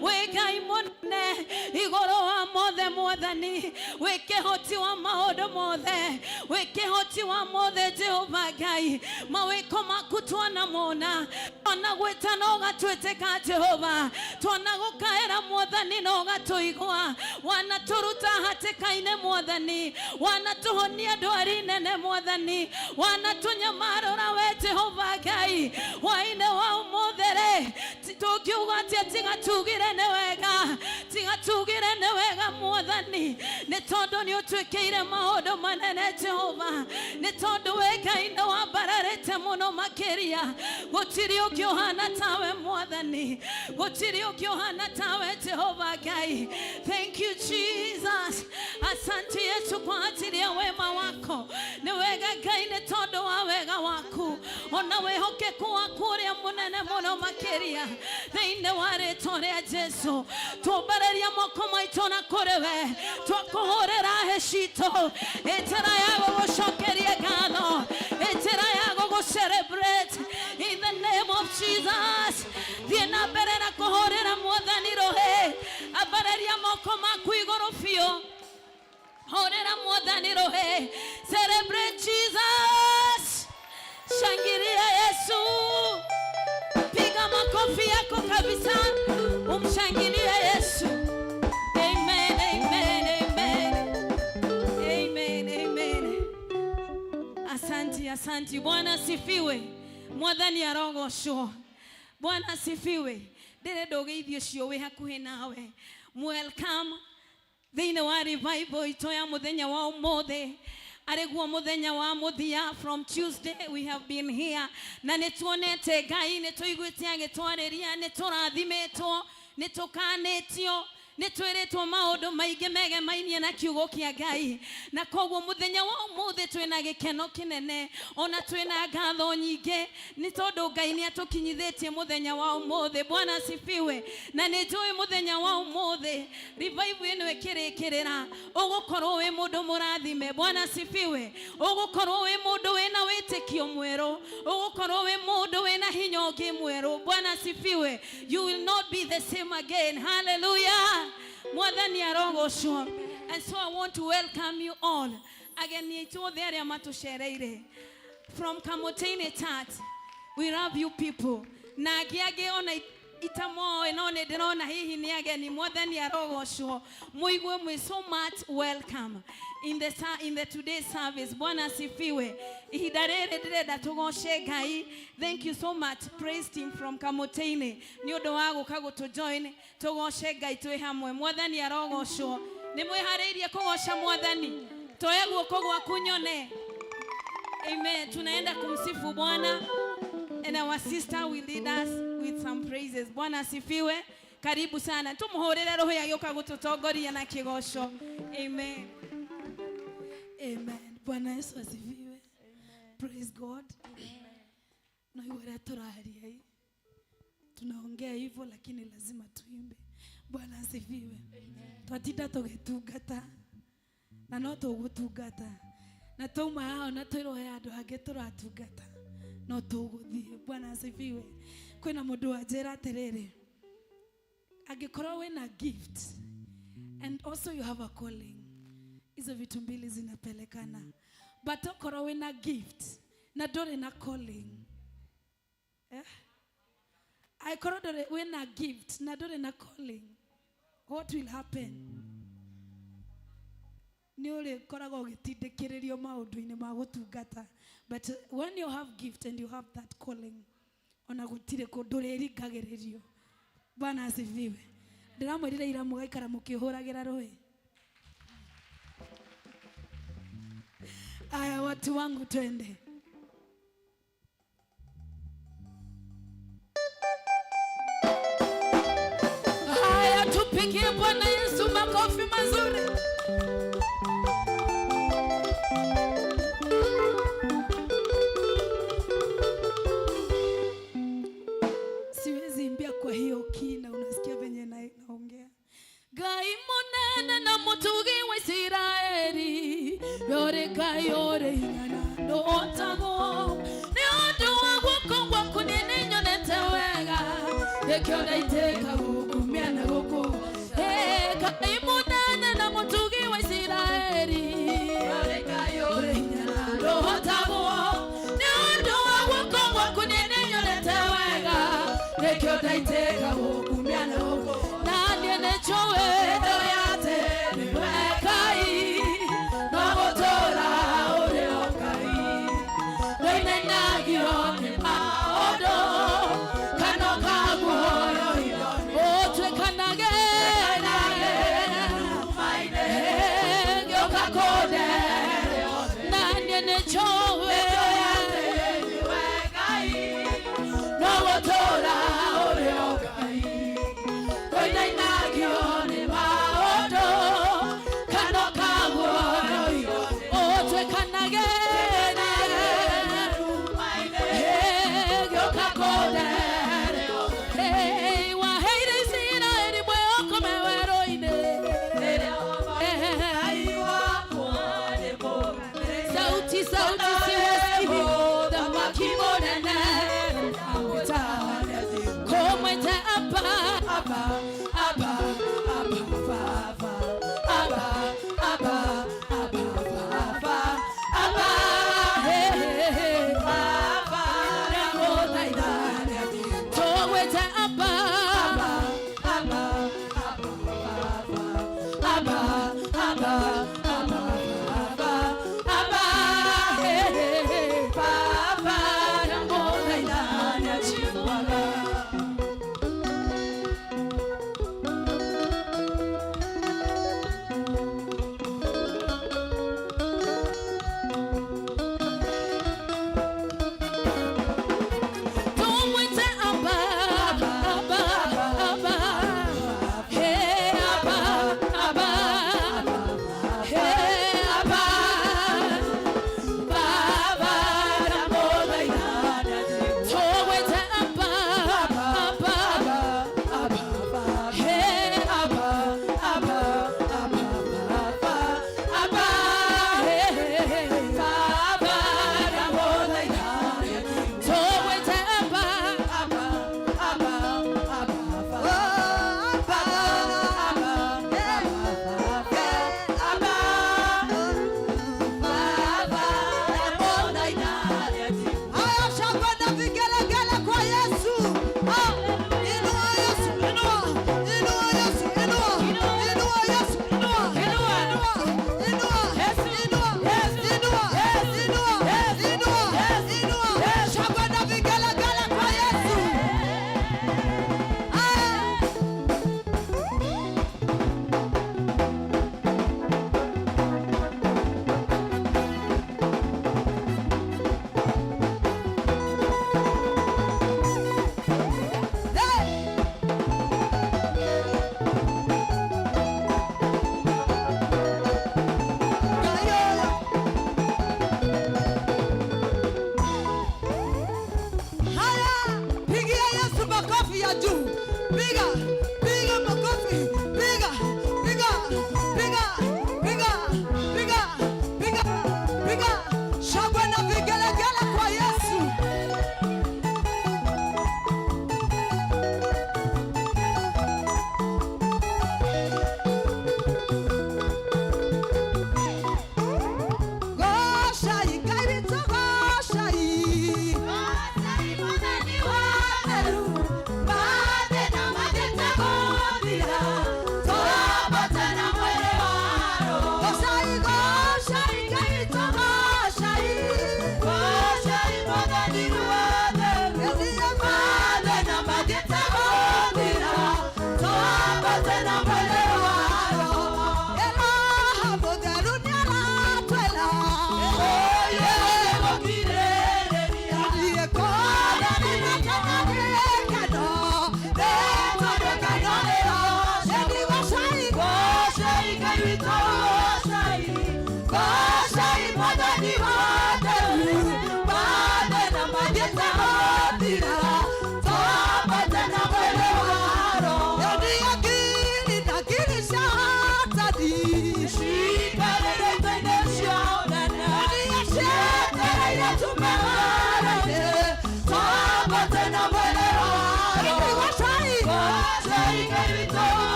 wĩ Ngai mũnene igũrũ wa mothe mwathani, wĩ kĩhoti wa maũndũ mothe, wĩ kĩhoti wa mothe Jehova Ngai. Mawĩko maku twanamona, twanagwĩta na ũgatwĩtĩka Jehova, twanagũkaĩra mwathani na ũgatũigua, wanatũruta hatĩka-inĩ mwathani, wanatũhonia ndwari nene mwathani, wanatũnyamarũra we Jehova Ngai. Hwainĩ wa ũmũthĩ rĩ, tũngiuga atĩa tiga tugire nĩ wega, tiga tugire nĩ wega mwathani, nĩ tondũ nĩ ũtwĩkĩire maũndũ manene Jehova, nĩ tondũ we Ngai nĩ wambararĩte mũno makĩria. Gũtirĩ ũngĩ ũhana tawe mwathani, gũtirĩ ũngĩ ũhana tawe Jehova Ngai. Thank you Jesus, asante Yesu kwa ajili ya wema wako. Nĩ wega Ngai nĩ tondũ wa wega waku ona wĩhokeku waku ũrĩa mũnene mũno makĩria. Thĩinĩ wa rĩtwa rĩa Jesu twambararia moko maitũ na kũrĩ we, twakũhũrĩra hĩ citũ ĩtĩra ya gũgũcokeria ngatho, ĩtĩra ya gũgũ celebrate in the name of Jesus. Thiĩ na mbere na kũhũrĩra mwathani rũhĩ, ambararia moko maku igũrũ biũ, hũrĩra mwathani rũhĩ. Celebrate Jesus, shangilia Yesu, piga makofi yako kabisa, umshangilie Yesu. Amen, amen, amen, amen, amen. Asanti, asanti. Bwana asifiwe. Mwathani arogocwo. Bwana asifiwe. Ndĩrenda ũgeithio ũcio wĩ hakuhĩ nawe. Welcome thĩinĩ wa revival itũ ya mũthenya wa ũmũthĩ, arĩguo mũthenya wa mũthia. From Tuesday we have been here na nĩ tuonete Ngai, nĩ tũiguĩte agĩtwarĩria, nĩ tũrathimĩtwo, nĩ tũkanĩtio, nĩ twĩrĩtwo maũndũ maingĩ megemainie na kiugo kĩa Ngai. Na koguo mũthenya wa ũmũthĩ twĩna gĩkeno kĩnene, ona twĩna ngatho nyingĩ, nĩ tondũ Ngai nĩ atũkinyithĩtie mũthenya wa ũmũthĩ. Bwana asifiwe. Na nĩ njũĩ mũthenya wa ũmũthĩ revival ĩno ĩkĩrĩkĩrĩra ũgũkorwo wĩ mũndũ mũrathime. Bwana asifiwe. Ũgũkorwo wĩ mũndũ wĩna wĩtĩkio mwerũ, ũgũkorwo wĩ mũndũ wĩna hinya ũngĩ mwerũ. Bwana asifiwe. You will not be the same again. Hallelujah. Mwathani arogocwo. And so I want to welcome you all, ageni aitũ othe arĩa matũcereire from Kamotini Church. We love you people. Na angĩ angĩ ona itamoĩ no nĩ ndĩrona hihi nĩ ageni. Mwathani arogocwo. Mũigue mwĩ so much welcome in the today service. Bwana asifiwe. Ihinda rĩrĩ ndĩrenda tũgoce Ngai. Thank you so much, praise team from Kamotini, nĩ ũndũ wa gũka gũtũ join tũgoce Ngai twĩ hamwe. Mwathani arogocwo. Nĩ mwĩharĩirie kũgoca mwathani? Toya guoko gwaku nyone. Amen. Tunaenda kumsifu Bwana and our sister will lead us. with some praises. Bwana asifiwe. Karibu sana, tumuhurire roho yagĩũka gũtũtongoria na kĩgoco. Amen. Amen. Bwana Yesu asifiwe. Praise God. No iwere tũraria hii. Tunaongea hivyo lakini lazima tuimbe. Bwana asifiwe. Twatinda tũgĩtungata na no tũgũtungata na twauma haha na twĩrwo he handũ hangĩ tũratungata no tũgũthiĩ. Bwana asifiwe. Kwĩna mũndũ wanjĩra atĩrĩrĩ, angĩkorwo wĩna gift and also you have a calling, hizo vitu mbili zinapelekana, but okorwo wĩna gift na ndũrĩ na calling, eh? Angĩkorwo ndũrĩ wĩna gift na ndũrĩ na calling, what will happen? Nĩ ũrĩkoragwo ũgĩtindĩkĩrĩrio maũndũ-inĩ ma gũtungata, but when you have gift and you have that calling, ona gũtirĩ kũndũ ũrĩringagĩrĩrio. Bwana asifiwe. Ndĩramwĩrire ira mũgaikara mũkĩhũragĩra rũĩ. Aya, watu wangu, twende. Haya, tupigie Bwana Yesu makofi mazuri. Siwezi imbia kwa hiyo kina, unasikia venye naongea. Ngai munene na mutugi wa Isiraeli, yore Ngai ore hinya na ndũhotagwo. Nĩ ũndũ wa guoko gwaku niĩ nĩnyonete wega, nĩkĩo ndaitĩka gũkumia na gũkũ. Hey, Ngai munene na mutugi wa Isiraeli, yore Ngai ore hinya na ndũhotagwo. Nĩ ũndũ wa guoko gwaku niĩ nĩnyonete wega, nĩkĩo ndaitĩka gũkumia na gũkũ. Na niĩ nĩnjũĩ atĩ nĩwe Ngai, no gũtũũra ũrĩ o Ngai. Ndũinainagio nĩ maũndũ, kana ũkaguoyohio. Ũtuĩkanage gĩũka kũndehe. Na niĩ nĩnjũĩ no gũtũũra ũrĩ o Ngai. Ndũinainagio nĩ maũndũ, kana ũkaguoyohio. Ũtuĩkanage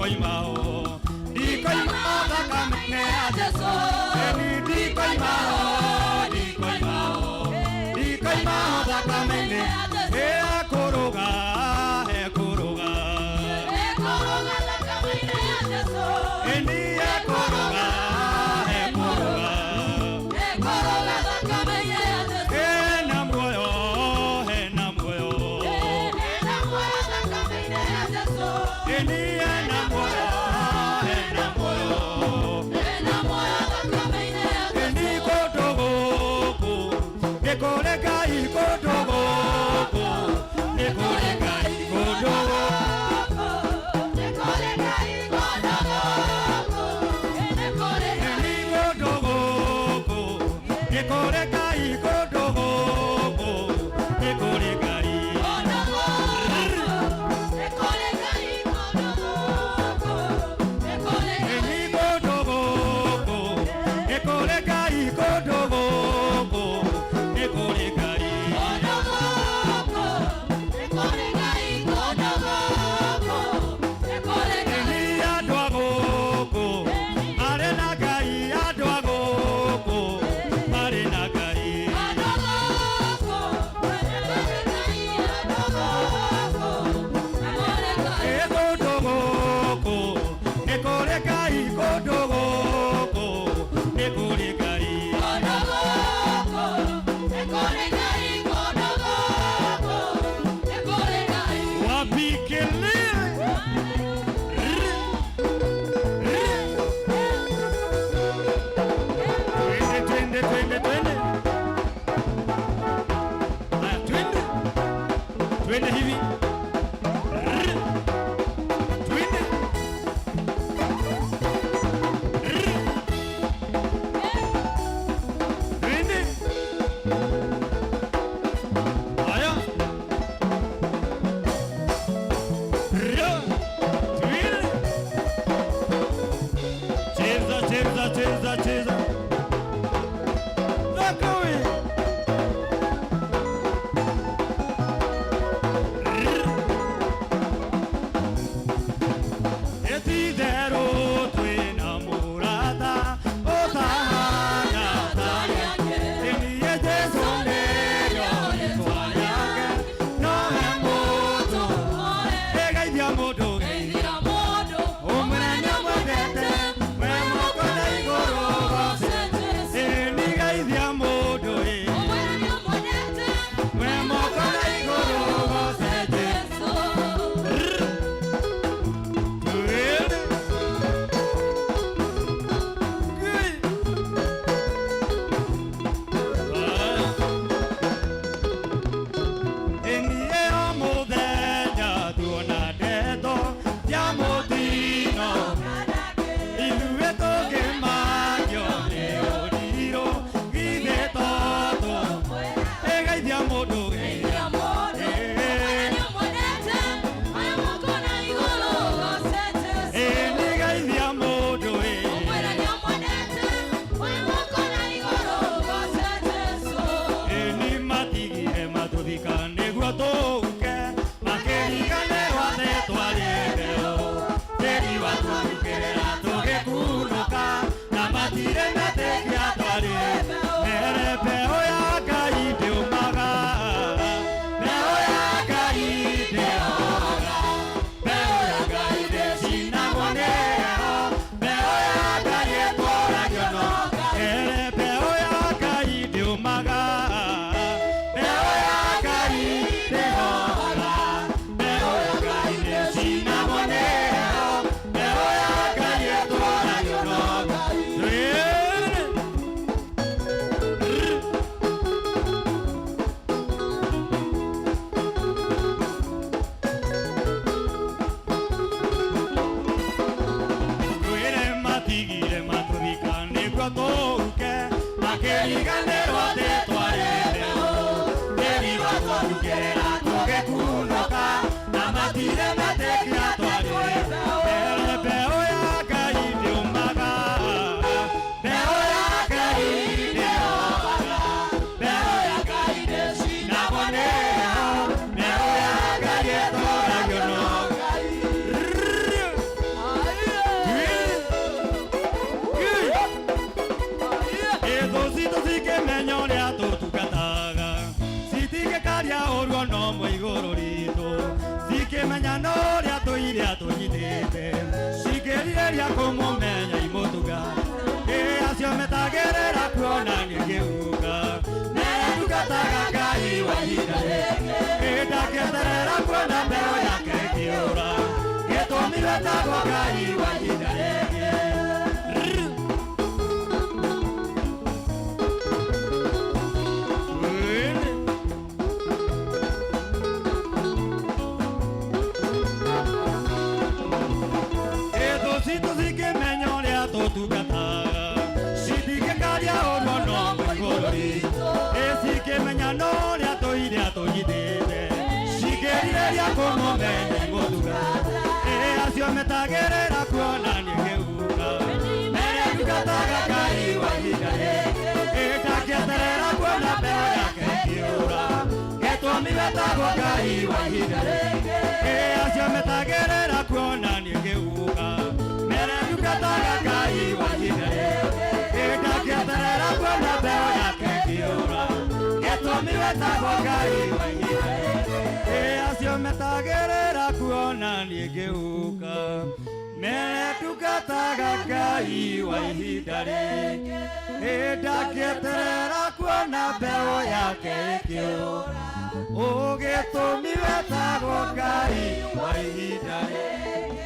Ndikoimao, ndikoimao thakame ya Jesu. Eni ndikoimao, ndikoimao, ndikoimao thakame ekũrũga, ekũrũga. Eni ekũrũga, ekũrũga. Ena muoyo, ena muoyo. Eni ena muoyo, ena muoyo. Eni kũndũ gũkũ, nĩ kũrĩ Ngai kũndũ gũkũ, nĩ kũrĩ Ngai kũndũ gũkũ. Eni kũndũ gũkũ, nĩ kũrĩ Ngai kũndũ gũkũ, nĩ kũrĩ Ngai. Eni kũndũ gũkũ, nĩ kũrĩ Ngai kũndũ gũkũ, nĩ kũrĩ Ngai. Eni andũ a gũkũ, marĩ na Ngai, andũ a gũkũ, marĩ na Ngai. Ĩ kũndũ gũkũ, nĩ kũrĩ Ngai kũndũ gũkũ, nĩ kũrĩ Ngai. Wapi kelele? Twende, twende, twende, twende. Haya, twende. Twende hivi. Rrr. Twende. Rrr. Twende. Haya. Rrr. Twende. Cheza, cheza, cheza, cheza. Zakawi. Etitherũ twĩna mũrata ũtahana ta niĩ Jesũ nĩrĩo rĩtwa rĩake, nowe mũndũ ĩgeithia mũndũ ũmwĩre nĩũmwendete, we moko na igũrũ goce. Ĩ nĩgeithia mũndũ ĩ, we moko na igũrũ goce Jesũ. Twende. Gui. Ah. Ĩniĩ o mũthenya tuona ndeto cia mũtino, ithuĩ tũngĩmakio nĩ ũrirũ, githĩ to ĩgeithia mũndũ geithia. Ĩ nĩgeithia mũndũ ĩ. Ĩni matigire matũthika nĩguo tũũke, makĩriganĩrwo atĩ twarĩ mbeũ. Tĩri watũrukĩrĩra tũgĩkunũka, na matirĩ metĩkia twarĩ. Mere mbeũ ya Ngai ndĩũmaga, mbeũ ya Ngai ndĩhoga, mbeũ ya Ngai ndĩcinagwo nĩ heho, mbeũ ya Ngai ĩtũragio no. Mere mbeũ ya Ngai ndĩũmaga, mbeũ ya Ngai ndĩhoga, mbeũ ya Ngai ndĩcinagwo nĩ heho, mbeũ ya Ngai ĩtũragio no. Twĩre. Twĩre matigire matũthika nĩguo tũũke, makĩriganĩrwo atĩ twarĩ mbeũ. Tĩri watũrukĩrĩra tũgĩkunũka, na matirĩ metĩkia twarĩ. Mbere mbeũ ya Ngai ndĩũmaga, mbeũ ya Ngai ndĩhoga, mbeũ ya Ngai ndĩcinagwo nĩ heho, mbeũ ya Ngai ĩtũragio no. kũmũmenya imũtuga ĩ acio metagĩrĩra kuona nĩngĩuga ndungataga Ngai wa ihinda rĩngĩ ĩ ndangĩeterera kuona mbeũ yake ĩkĩũra gĩtũmi wetagwo Ngai wa ihinda rĩngĩ. Ĩthũ citũ cingĩmenya ũrĩa tũtungataga citingĩkaria ũguo no igũrũ ritũ ĩ cingĩmenya no ũrĩa tũire tũnyitĩte cingĩrirĩria kũmũmenya imũtuga ĩ acio metagĩrĩra kuona nĩngĩuga mere ndungataga Ngai wa ihinda rĩngĩ ĩ ndangĩeterera kuona mbeũ yake ĩkĩũra gĩtũmi wetagwo Ngai wa ihinda rĩngĩ ĩ acio metagĩrĩra kuona nĩngĩuga mere ndungataga Ngai wa ihinda rĩngĩ ĩ ndangĩeterera kuona mbeũ yake ĩkĩũra gĩtũmi wetagwo Ngai wa ihinda rĩngĩ ĩ acio metagĩrĩra kuona nĩngĩuga mere ndungataga Ngai wa ihinda rĩngĩ ĩ ndangĩeterera kuona mbeũ yake ĩkĩũra ũgĩtũmi wetagwo Ngai wa ihinda rĩngĩ.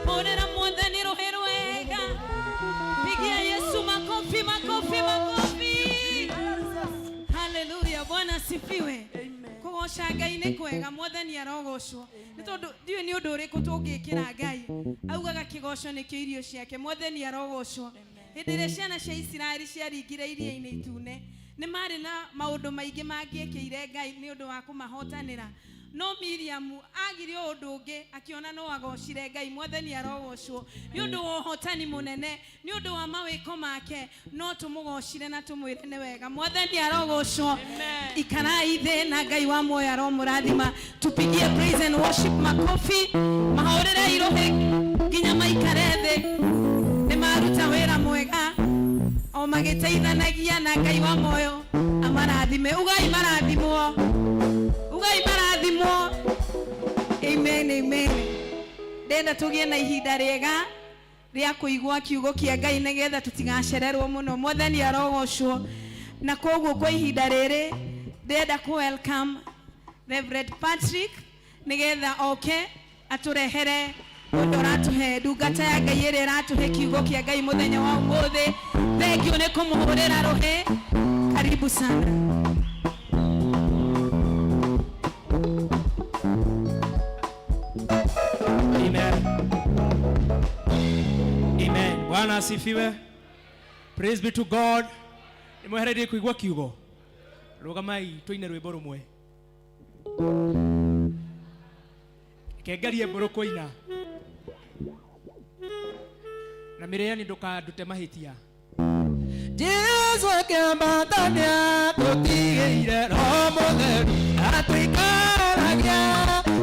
Hũrĩra mwathani rũhĩ rwega. Pigia Yesu makofi, makofi, makofi. Haleluya, Bwana asifiwe. Kũgoca Ngai nĩ kwega, mwathani arogocwo. Nĩ tondũ ndiũĩ nĩ ũndũ ũrĩkũ tũngĩkĩra Ngai. Augaga kĩgoco nĩkĩo irio ciake, mwathani arogocwo. Hĩndĩ ĩrĩa ciana cia Isiraeli ciaringire iria-inĩ itune, nĩ marĩ na maũndũ maingĩ mangĩekĩire Ngai nĩ ũndũ wa kũmahotanĩra. No Miriamu agire o ũndũ ũngĩ akĩona no agocire Ngai, mwathani arogocwo nĩ ũndũ wa ũhotani mũnene, nĩ ũndũ wa mawĩko make, no tũmũgocire na tũmwĩre nĩ wega. Mwathani arogocwo. Ikarai thĩ na Ngai wa muoyo aromũrathima. Tupigie praise and worship makofi, mahũrĩre irũhĩ nginya maikare thĩ. Nĩ maruta wĩra mwega o magĩteithanagia na Ngai wa muoyo amarathime. Ugai marathimwo, ugai marathimwo. Amen, amen. Ndenda tũgĩe na ihinda rĩega rĩa kũigua kiugo kĩa Ngai nĩgetha tũtigacererwo mũno. Mwathani arogocwo. Na koguo kwa ihinda rĩrĩ ndĩrenda kũ welcome Reverend Patrick nĩgetha oke atũrehere ũndũ ũratũhe ndungata ya Ngai ĩrĩa ĩratũhe kiugo kĩa Ngai mũthenya wa ũmũthĩ. Thank you nĩ kũmũhũrĩra rũhĩ. Karibu sana. Amen. Amen. Bwana asifiwe. Praise be to God. Nĩ mwehereire kũigua kiugo. Rũgamai tũine rwĩmbo rũmwe. Reke ngerie mbũrũ kũina. Na mĩrĩani ndũkandute mahĩtia. Jesu akĩambata nĩatũtigĩire Roho Mũtheru atũikaragia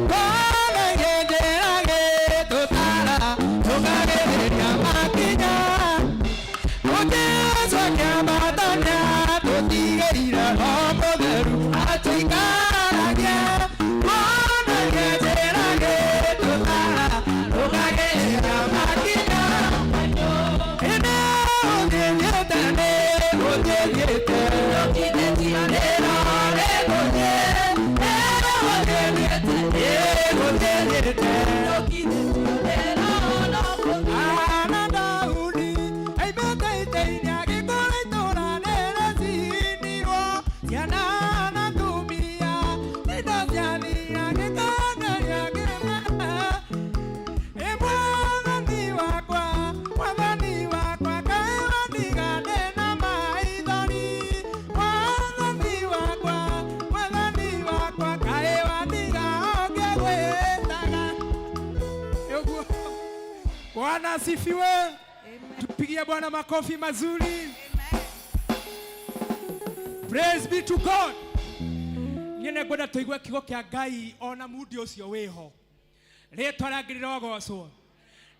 twonagie njĩra gĩtũtara tũkagĩrĩria makinya. Jesu akĩambata nĩatũtigĩire Roho Mũtheru atũikaragia twonagie njĩra gĩtũtara tũkagĩrĩria makinya. Ĩndĩ ũthiĩte nĩ ũthiĩte Ana Daudi aimĩte itĩ-inĩ agĩkũra itũũra nĩrĩcinirwo ciana na atumia indo ciathira gĩkangaria kĩmwe. Ĩ mwathani wakwa, mwathani wakwa, kaĩ wandiga ndĩna maithori. Mwathani wakwa, mwathani wakwa, kaĩ wandiga ngĩgwĩtaga. Ũguo. Bwana asifiwe. Tupigie Bwana makofi mazuri. Praise be to God. Niĩ nĩngwenda tũigue kiugo kĩa Ngai ona mundi ũcio wĩho. Rĩtwa rĩa Ngai rĩrogocwo.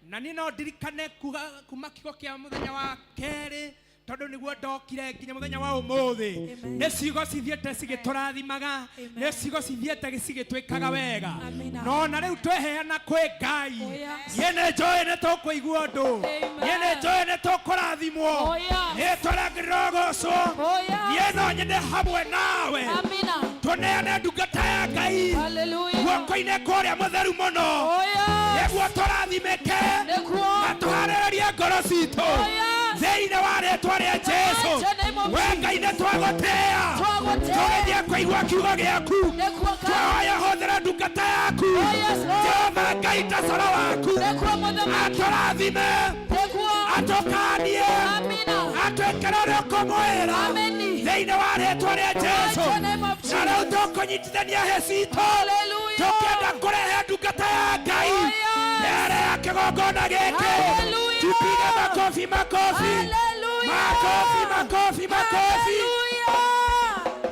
Na niĩ no ndirikane kuga kuma kiugo kĩa mũthenya wa kerĩ. Tondu niguo ndokire nginya muthenya wa umuthi. Nĩ ciugo cithiĩte cigĩtũrathimaga, nĩ ciugo cithiĩte cigĩtwĩkaga wega. Amina. No na rĩu tweheana kwĩ Ngai. Oh, yes. Niĩ nĩ njũĩ nĩ tũkũigua ũndũ. Amen. Niĩ nĩ njũĩ nĩ tũkũrathimwo. Oh, yes. Nĩ tũrangĩrĩrwo gũcwo. Oh, yes. Niĩ no nyende hamwe nawe. Amina. Tũneane ndungata ya Ngai Hallelujah. guoko-inĩ kũrĩa mũtheru mũno. Oh, yes. Nĩguo tũrathimĩke Nĩguo. na tũharĩrĩrie ngoro citũ. Oh, yes. Thĩinĩ wa rĩtwa rĩa Jesũ. The name of We Ngai nĩ twagũtĩĩa. Twagũtĩĩa. Tũgĩthiĩ kũigua kiugo gĩaku. Nĩguo Ngai. Twahoya hũthĩra ndungata yaku. Oh, yes, Lord. Jehova Ngai ta coro waku. Nĩguo mũthamaki. Atũrathime. Nĩguo. Atũkanie. Amina. Atwĩkĩre ũrĩa ũkũmwĩra. Ameni. Thĩinĩ wa rĩtwa rĩa Jesũ. The name of Na rĩu tũkũnyitithania hĩ citũ. Hallelujah. Tũkĩenda kũrehe ndungata ya Ngai. Oh, yes. Mbere ya kĩgongona gĩkĩ. Hallelujah. Tupige makofi, makofi. Hallelujah. Makofi, makofi, makofi. Hallelujah.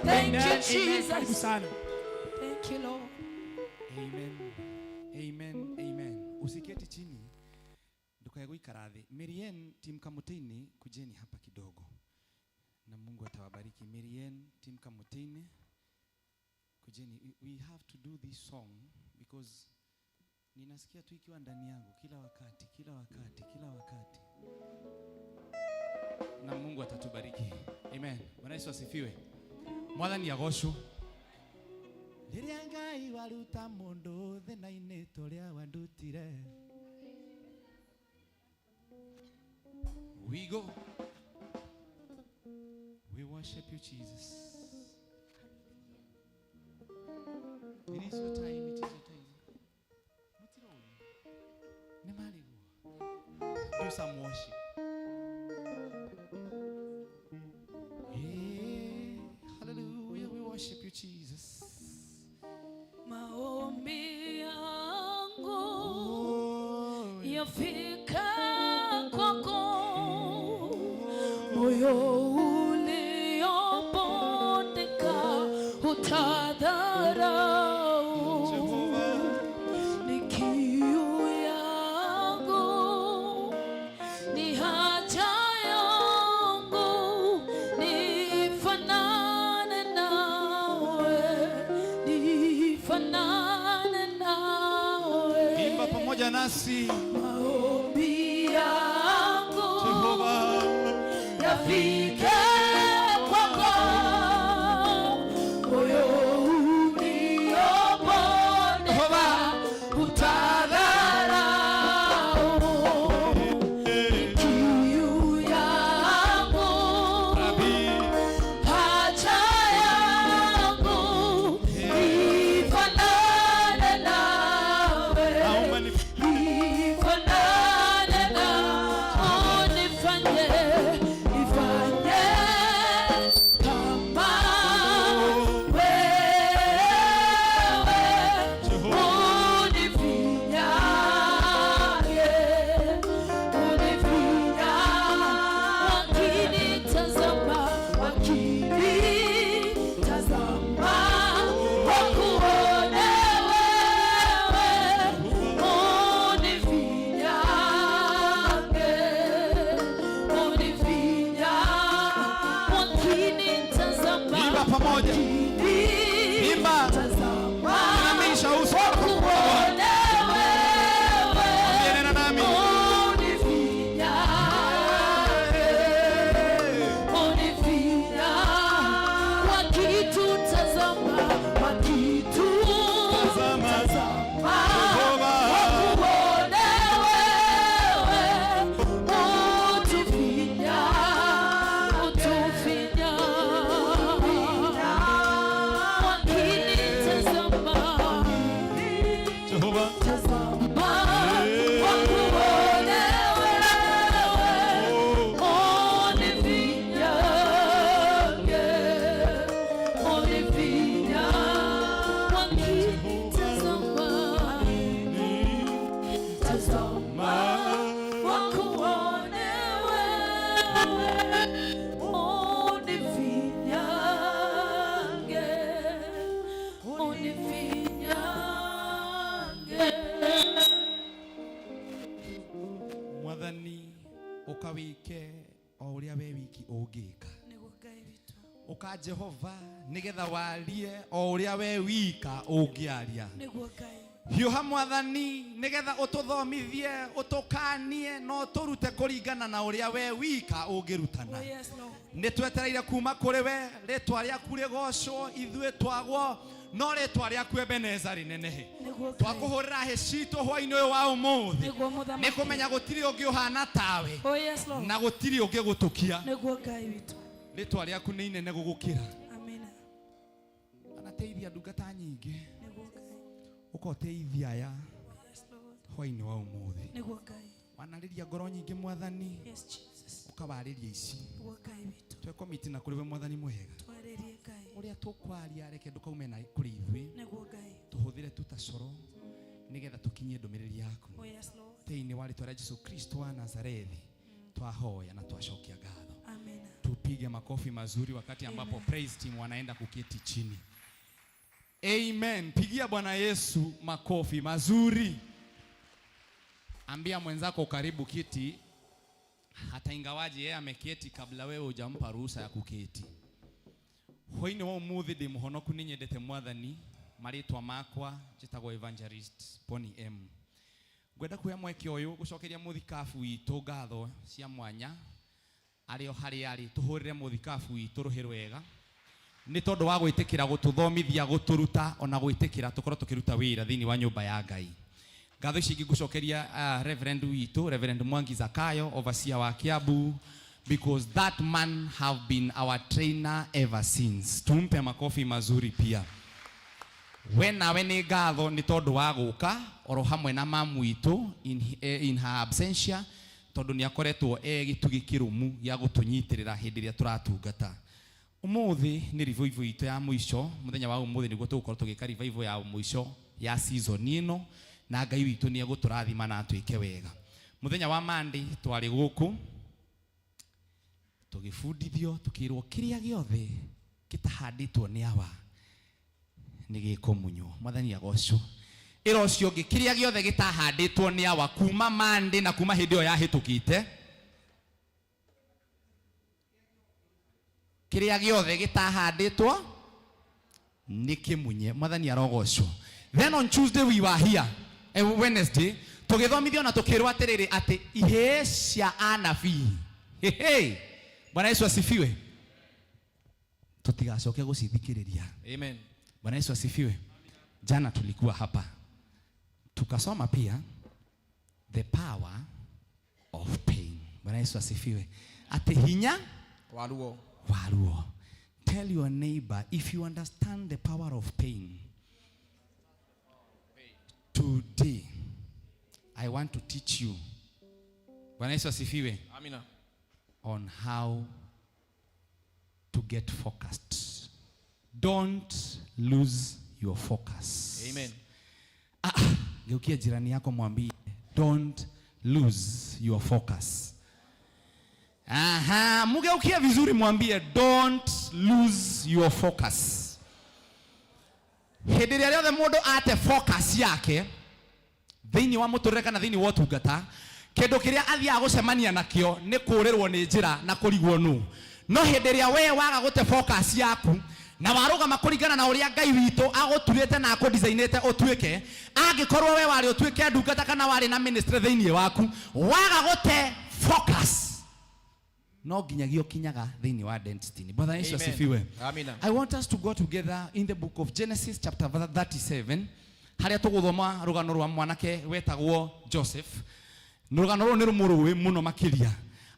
Thank Amen, you, amen. Karibu Jesus. sana. Thank you, Lord. Amen. Amen. Amen. Usiketi chini. Ndukae guikara thĩ. Mirien Team Kamutini, kujeni hapa kidogo. Na Mungu atawabariki. Mirien Team Kamutini, kujeni. We have to do this song because ninasikia tu ikiwa ndani yangu kila wakati, kila wakati, kila wakati. Na Mungu atatubariki. Amen. Bwana Yesu asifiwe. Mwathani agocwo. Rĩrĩa Ngai waruta mũndũ thĩna-inĩ tũrĩa wandutire. We go. We worship you, Jesus. It is your time, it is your time. Mutironi. Nĩ marĩguo. Do some worship. Hey, hallelujah, we worship you, Jesus. Maombi yangu yafika kwako, moyo uliobondeka hutadharau. Ni kiu yangu, ni haja yangu, nifanane nawe, nifanane nawe. Imba pamoja nasi. Maombi yangu Jehova. yafike kwako, moyo uliobondeka hutadharau. Kiu yangu, haja yangu, ifanane nawe. Naomba Nifanane na unifanye, nifanye kama wewe, unifinyange, unifinyange. Wakinitazama, wakinitazama, wakuone wewe, unifinyange, unifinyange. Wakinitazama, Imba pamoja. Imba. wakinitazama, Inamisha uso wako. wakuone wewe, Nena nami. unifinyange, unifinyange. Wakitutazama, wakitutazama, Jehova. wakuone wewe, utufinya, utufinya. Wakinitazama, Jehova. tazama, wakuone wewe, unifinyange, unifinya. Wakinitazama, tazama, wakuone wewe, unifinyange, unifinyange. Mwathani ukawike O ũrĩa we wiki ũngĩka. Nĩguo Ngai witũ. Ũka Jehova nĩgetha warie o ũrĩa we wika ũngĩaria. Nĩguo Ngai. Hiũha Mwathani nĩgetha ũtũthomithie, ũtũkanie na ũtũrute kũringana na ũrĩa we wika ũngĩrutana. Oh yes, Lord. Nĩ twetereire kuma kũrĩ we, rĩtwa rĩaku rĩgocwo, ithuĩ twagwo, no rĩtwa rĩaku Ebeneza rĩnenehe. Nĩguo Ngai. Twakũhũrĩra hĩ citũ hwainĩ ũyũ wa ũmũthĩ. Nĩguo Mũthamaki. Nĩ kũmenya gũtirĩ ũngĩ ũhana tawe. Oh yes, Lord. Na gũtirĩ ũngĩ gũtũkia. Nĩguo Ngai witũ. Rĩtwa rĩaku nĩ inene gũgũkĩra. Amina. Anateithia ndungata nyingĩ. Nĩguo Ngai. Ũkoteithia aya Oh yes, Lord. hwainĩ wa ũmũthĩ. Nĩguo Ngai. Wanarĩria ngoro nyingĩ Mwathani. Yes, Jesus. Ũkawarĩria ici. Nĩguo Ngai witũ. Twekomiti na kũrĩ we Mwathani mwega. Twarĩrie Ngai. Ũrĩa tũkwaria reke ndũkaume na kũrĩ ithuĩ. Nĩguo Ngai. Tũhũthĩre tu ta coro nĩgetha tũkinyie ndũmĩrĩri yaku. Oh yes, Lord. Thĩinĩ wa rĩtwa rĩa Jesu Kristo wa Nazarethi twahoya na twacokia ngatho. Amina. Tupige makofi mazuri wakati ambapo praise team wanaenda kuketi chini. Amen. Pigia Bwana Yesu makofi mazuri. Ambia mwenzako karibu kiti, hata ingawaje yeye ameketi kabla wewe hujampa ruhusa ya kuketi. Hwainĩ wa ũmũthĩ ndĩ mũhonoku nĩ nyendete Mwathani, marĩtwa makwa njĩtagwo Evangelist Poni M. Ngwenda kuoya mweke ũyũ gũcokeria mũthikabu witũ ngatho cia mwanya arĩ o harĩa arĩ, tũhũrĩre mũthikabu witũ rũhĩ rwega nĩ tondũ wa gwĩtĩkĩra gũtũthomithia, gũtũruta ona gwĩtĩkĩra tũkorwo tũkĩruta wĩra thĩinĩ wa nyũmba ya Ngai. Ngatho ici ingĩ ngũcokeria Reverend witũ, Reverend Mwangi Zakayo, overseer wa Kiambu, because that man have been our trainer ever since. Tumpe makofi mazuri pia. We nawe nĩ ngatho nĩ tondũ wa gũka oro hamwe na mamu witũ in her absentia, tondũ nĩ akoretwo e gĩtugĩ kĩrũmu gĩa gũtũnyitĩrĩra hĩndĩ ĩrĩa tũratungata. Ũmũthĩ nĩ revival itũ ya mũico, mũthenya wa ũmũthĩ nĩguo tũgũkorwo tũgĩka revival ya mũico ya season ĩno, na Ngai witũ nĩ egũtũrathima na atwĩke wega. Mũthenya wa Monday twarĩ gũkũ tũgĩbundithio, tũkĩrwo kĩrĩa gĩothe gĩtahandĩtwo nĩ awa nĩ gĩkũmunywo. Mwathani agocwo. Ĩra ũcio ũngĩ kĩrĩa gĩothe gĩtahandĩtwo nĩ awa kuma Monday na kuma hĩndĩ ĩyo yahĩtũkĩte, kĩrĩa gĩothe gĩtahandĩtwo nĩ kĩmunye. Mwathani arogocwo. Then on Tuesday we were here, Wednesday tũgĩthomithio na tũkĩrwo atĩrĩrĩ atĩ ihĩĩ cia anabii. Hey, Bwana Yesu asifiwe. Tutigacoke gũcithikĩrĩria. Amen. Bwana Yesu asifiwe. Jana tulikuwa hapa tukasoma pia the power of pain. Bwana Yesu asifiwe. Ati hinya wa ruo. Wa ruo. Tell your neighbor, if you understand the power of pain, today I want to teach you. Bwana Yesu asifiwe. Amina. On how to get focused. Don't lose your focus. Amen. Geukia jirani yako mwambie, don't lose your focus. Aha, mugeukia vizuri mwambie, don't lose your focus. Hĩndĩ ĩrĩa rĩothe mũndũ ate focus yake thĩinĩ wa mũtũrĩre kana thĩinĩ wa ũtungata, kĩndũ kĩrĩa athiaga gũcemania nakĩo nĩ kũrĩrwo nĩ njĩra na kũrigwo nũ. No hĩndĩ ĩrĩa we waga gũte focus yaku na warũgama kũringana na ũrĩa Ngai witũ agũturĩte na akũdesign-ĩte ũtuĩke, angĩkorwo we warĩ ũtuĩke ndungata kana warĩ na ministry thĩinĩ waku, waga gũte focus no nginyagia ũkinyaga thĩinĩ wa destiny. Bwana Yesu Amen. asifiwe. Amina. I want us to go together in the book of Genesis chapter 37 harĩa tũgũthoma rũgano rwa mwanake wetagwo Joseph. Rũgano rũrũ nĩ rũmũrũĩ mũno makĩria.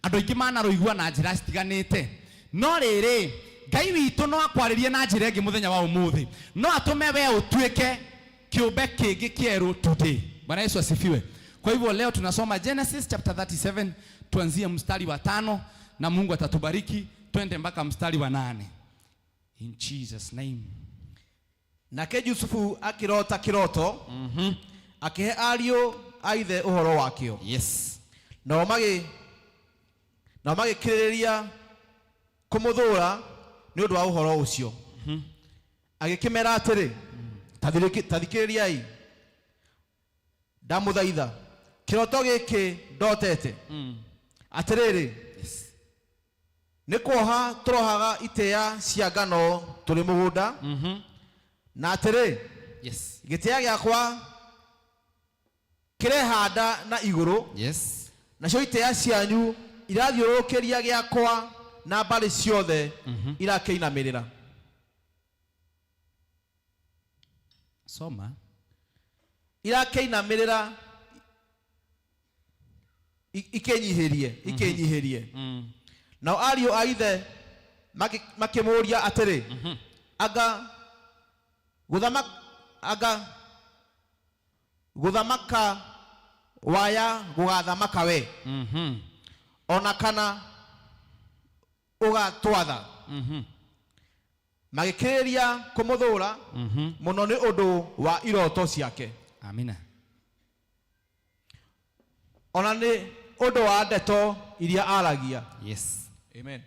Andũ aingĩ manarũigua na njĩra citiganĩte. No rĩrĩ, Ngai witũ no akwarĩrie na njĩra ĩngĩ mũthenya wa ũmũthĩ. No atũme we ũtuĩke kĩũmbe kĩngĩ kĩerũ today. Bwana Yesu asifiwe. Kwa hivyo leo tunasoma Genesis chapter 37, tuanzie mstari wa 5 na Mungu atatubariki twende mpaka mstari wa 8. In Jesus name. Nake Yusufu akirota kiroto, akihe ariũ a ithe ũhoro wakĩo. Yes. Nao magĩkĩrĩrĩria kũmũthũũra nĩ ũndũ wa ũhoro ũcio. Agĩkĩmera atĩrĩ, ta thikĩrĩriai, ndamũthaitha, kĩroto gĩkĩ ndotete. Atĩrĩrĩ, Yes. Nĩ kuoha tũrohaga itĩĩa cia ngano tũrĩ mũgũnda, na atĩrĩ, Yes. gĩtĩa gĩakwa kĩrehanda na igũrũ, Yes. nacio itĩĩa cianyu irathiũrũrũkĩria gĩakwa na mbarĩ ciothe irakĩinamĩrĩra. Soma. Irakĩinamĩrĩra ikĩnyihĩrie ikĩnyihĩrie. Nao ariũ a ithe makĩmũũria atĩrĩ, anga gũthamaka, anga gũthamaka waya gũgathamaka we, ona kana ũgatwatha? Magĩkĩrĩria kũmũthũra mũno nĩ ũndũ wa iroto ciake, Amina. ona nĩ ũndũ wa ndeto iria aragia. Yes. Amen.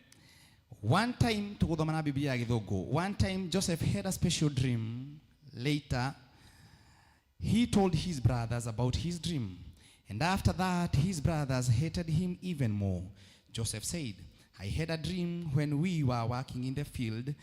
One time, tuguthoma na Biblia ya Githungu. One time Joseph had a special dream. Later, he told his brothers about his dream. And after that, his brothers hated him even more. Joseph said, "I had a dream when we were working in the field,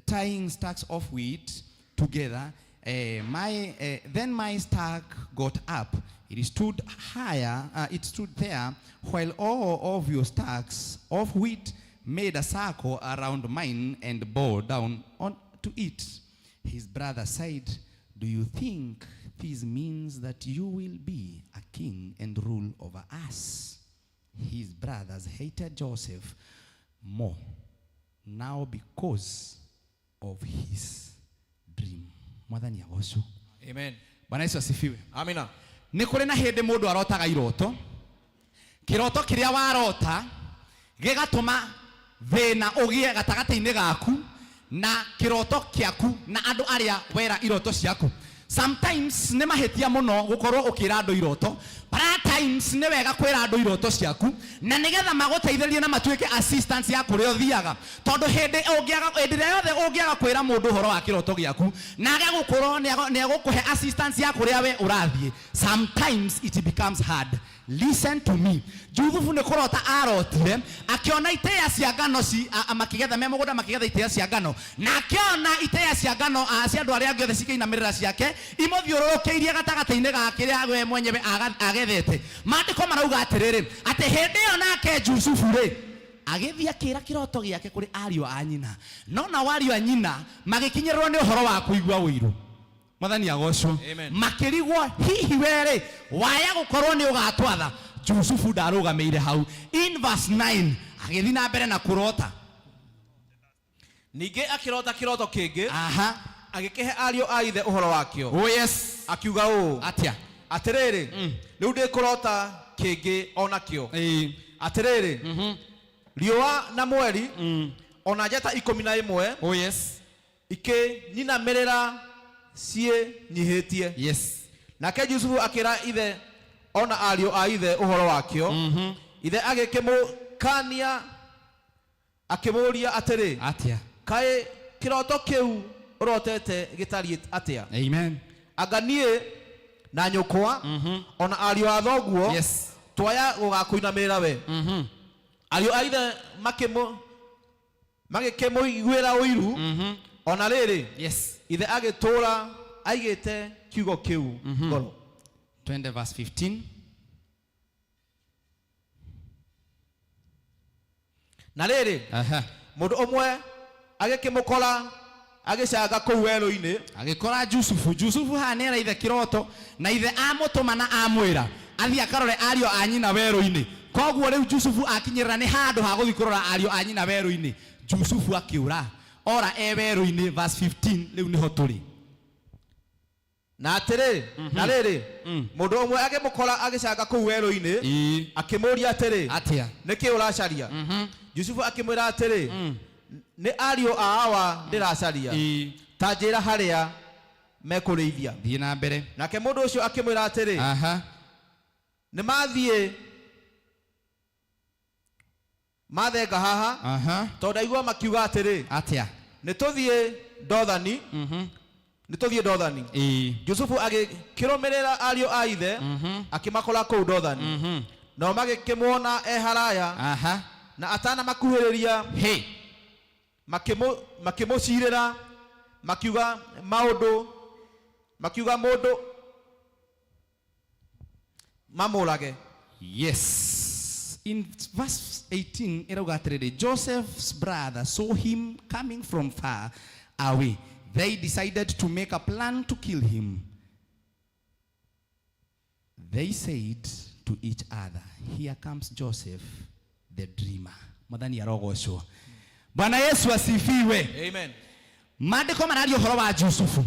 tying stacks of wheat together. Then my stack got up. It stood higher. It stood there while all of your stacks of wheat made a circle around mine and bowed down on to it." His brother said, "Do you think this means that you will be a king and rule over us?" His brothers hated Joseph more now because of his dream. Mwathani agocwo. Amen. Bwana Yesu asifiwe. Amina. Nĩ kũrĩ na hĩndĩ mũndũ arotaga iroto, kĩroto kĩrĩa warota gĩgatũma thĩna ũgĩe gatagatĩ-inĩ gaku na kĩroto kĩaku na andũ arĩa wera iroto ciaku. Sometimes nĩ mahĩtia mũno gũkorwo ũkĩra andũ iroto, but at times nĩ wega kwĩra andũ iroto ciaku na nĩgetha magũteithĩrĩrie na matuĩke assistance ya kũrĩa ũthiaga, tondũ hĩndĩ ũngĩaga, hĩndĩ ĩrĩa yothe ũngĩaga kwĩra mũndũ ũhoro wa kĩroto gĩaku na age gũkorwo nĩ egũkũhe assistance ya kũrĩa we ũrathiĩ, sometimes it becomes hard. Listen to me. Juthubu nĩ kũrota arotire akĩona itĩĩa cia ngano makĩgetha me mũgũnda, makĩgetha itĩĩa cia ngano, na akĩona itĩĩa cia ngano cia andũ arĩa angĩ othe cikĩinamĩrĩra ciake imũthiũrũrũkĩirie gatagatĩ-inĩ ga kĩrĩa we mwenyewe agethete. Maandĩko marauga atĩrĩrĩ, atĩ hĩndĩ ĩyo nake Jusufu rĩ agĩthiĩ akĩra kĩroto gĩake kũrĩ ariũ a nyina, no nao ariũ a nyina magĩkinyĩrĩrwo nĩ ũhoro wa kũigua ũiru. Mwathani agocwo. Makĩrigwo, hihi werĩ waya gũkorwo nĩ ũgatwatha? Jusufu ndarũgamĩire hau. In verse 9 agĩthiĩ na mbere na kũrota. Ningĩ akĩrota kĩroto kĩngĩ, Aha. agĩkĩhe ariũ a ithe ũhoro wakĩo, Oh yes. akiuga ũũ, Atĩa? Atĩrĩrĩ, rĩu ndĩkũrota kĩngĩ o nakĩo. Atĩrĩrĩ, riũa na mweri ona njata 11 Oh yes. ikĩnyinamĩrĩra ciĩnyihĩtie. Yes. Nake Jusufu akĩra ithe ona ariũ a ithe ũhoro wakĩo. Ithe agĩkĩmũkania akĩmũũria atĩrĩ, Atĩa? Kaĩ kĩroto kĩu ũrotete gĩtariĩ atĩa? Amen. Anga niĩ na nyũkwa ona ariũ a thoguo Yes. twaya gũgakũinamĩrĩra we? Ariũ a ithe magĩkĩmũiguĩra ũiru. Ona rĩrĩ, Yes. ithe agĩtũũra aigĩte kiugo kĩu ngoro. Twende verse 15. Na rĩrĩ, Aha. mũndũ ũmwe agĩkĩmũkora agĩcanga kũu werũ-inĩ. Agĩkora Jusufu. Jusufu haha nĩ era ithe kĩroto, na ithe amũtũma na amwĩra athiĩ akarore ariũ a nyina werũ-inĩ. Koguo rĩu Jusufu akinyĩrĩra nĩ handũ ha gũthiĩ kũrora ariũ a nyina werũ-inĩ. Jusufu akĩũra ora e werũ-inĩ. Verse 15 rĩu nĩho tũrĩ. Na atĩrĩ, na rĩrĩ, mũndũ ũmwe agĩmũkora agĩcanga kũu werũ-inĩ, akĩmũũria atĩrĩ, Atĩa? Nĩkĩ ũracaria? Jusufu akĩmwĩra atĩrĩ, nĩ ariũ a awa ndĩracaria, ta njĩra harĩa mekũrĩithia. Thiĩ na mbere. Nake mũndũ ũcio akĩmwĩra atĩrĩ, Aha. nĩ mathiĩ mathenga haha, Aha. tondũ ndaigua makiuga atĩrĩ, Atĩa? nĩ tũthiĩ Dothani, nĩ tũthiĩ Dothani. Jusufu agĩkĩrũmĩrĩra ariũ a ithe, akĩmakora kũu Dothani. Nao magĩkĩmuona e haraya, Aha. na atanamakuhĩrĩria, Hey. makĩmũcirĩra, makiuga maũndũ, makiuga mũndũ mamũrage. Yes. In verse 18, ĩrauga atĩrĩrĩ, Joseph's brother saw him coming from far away. They decided to make a plan to kill him. They said to each other, "Here comes Joseph, the dreamer." Mwathani arogocwo. Bwana Yesu asifiwe. Amen. Maandĩko mararia ũhoro wa Jusufu,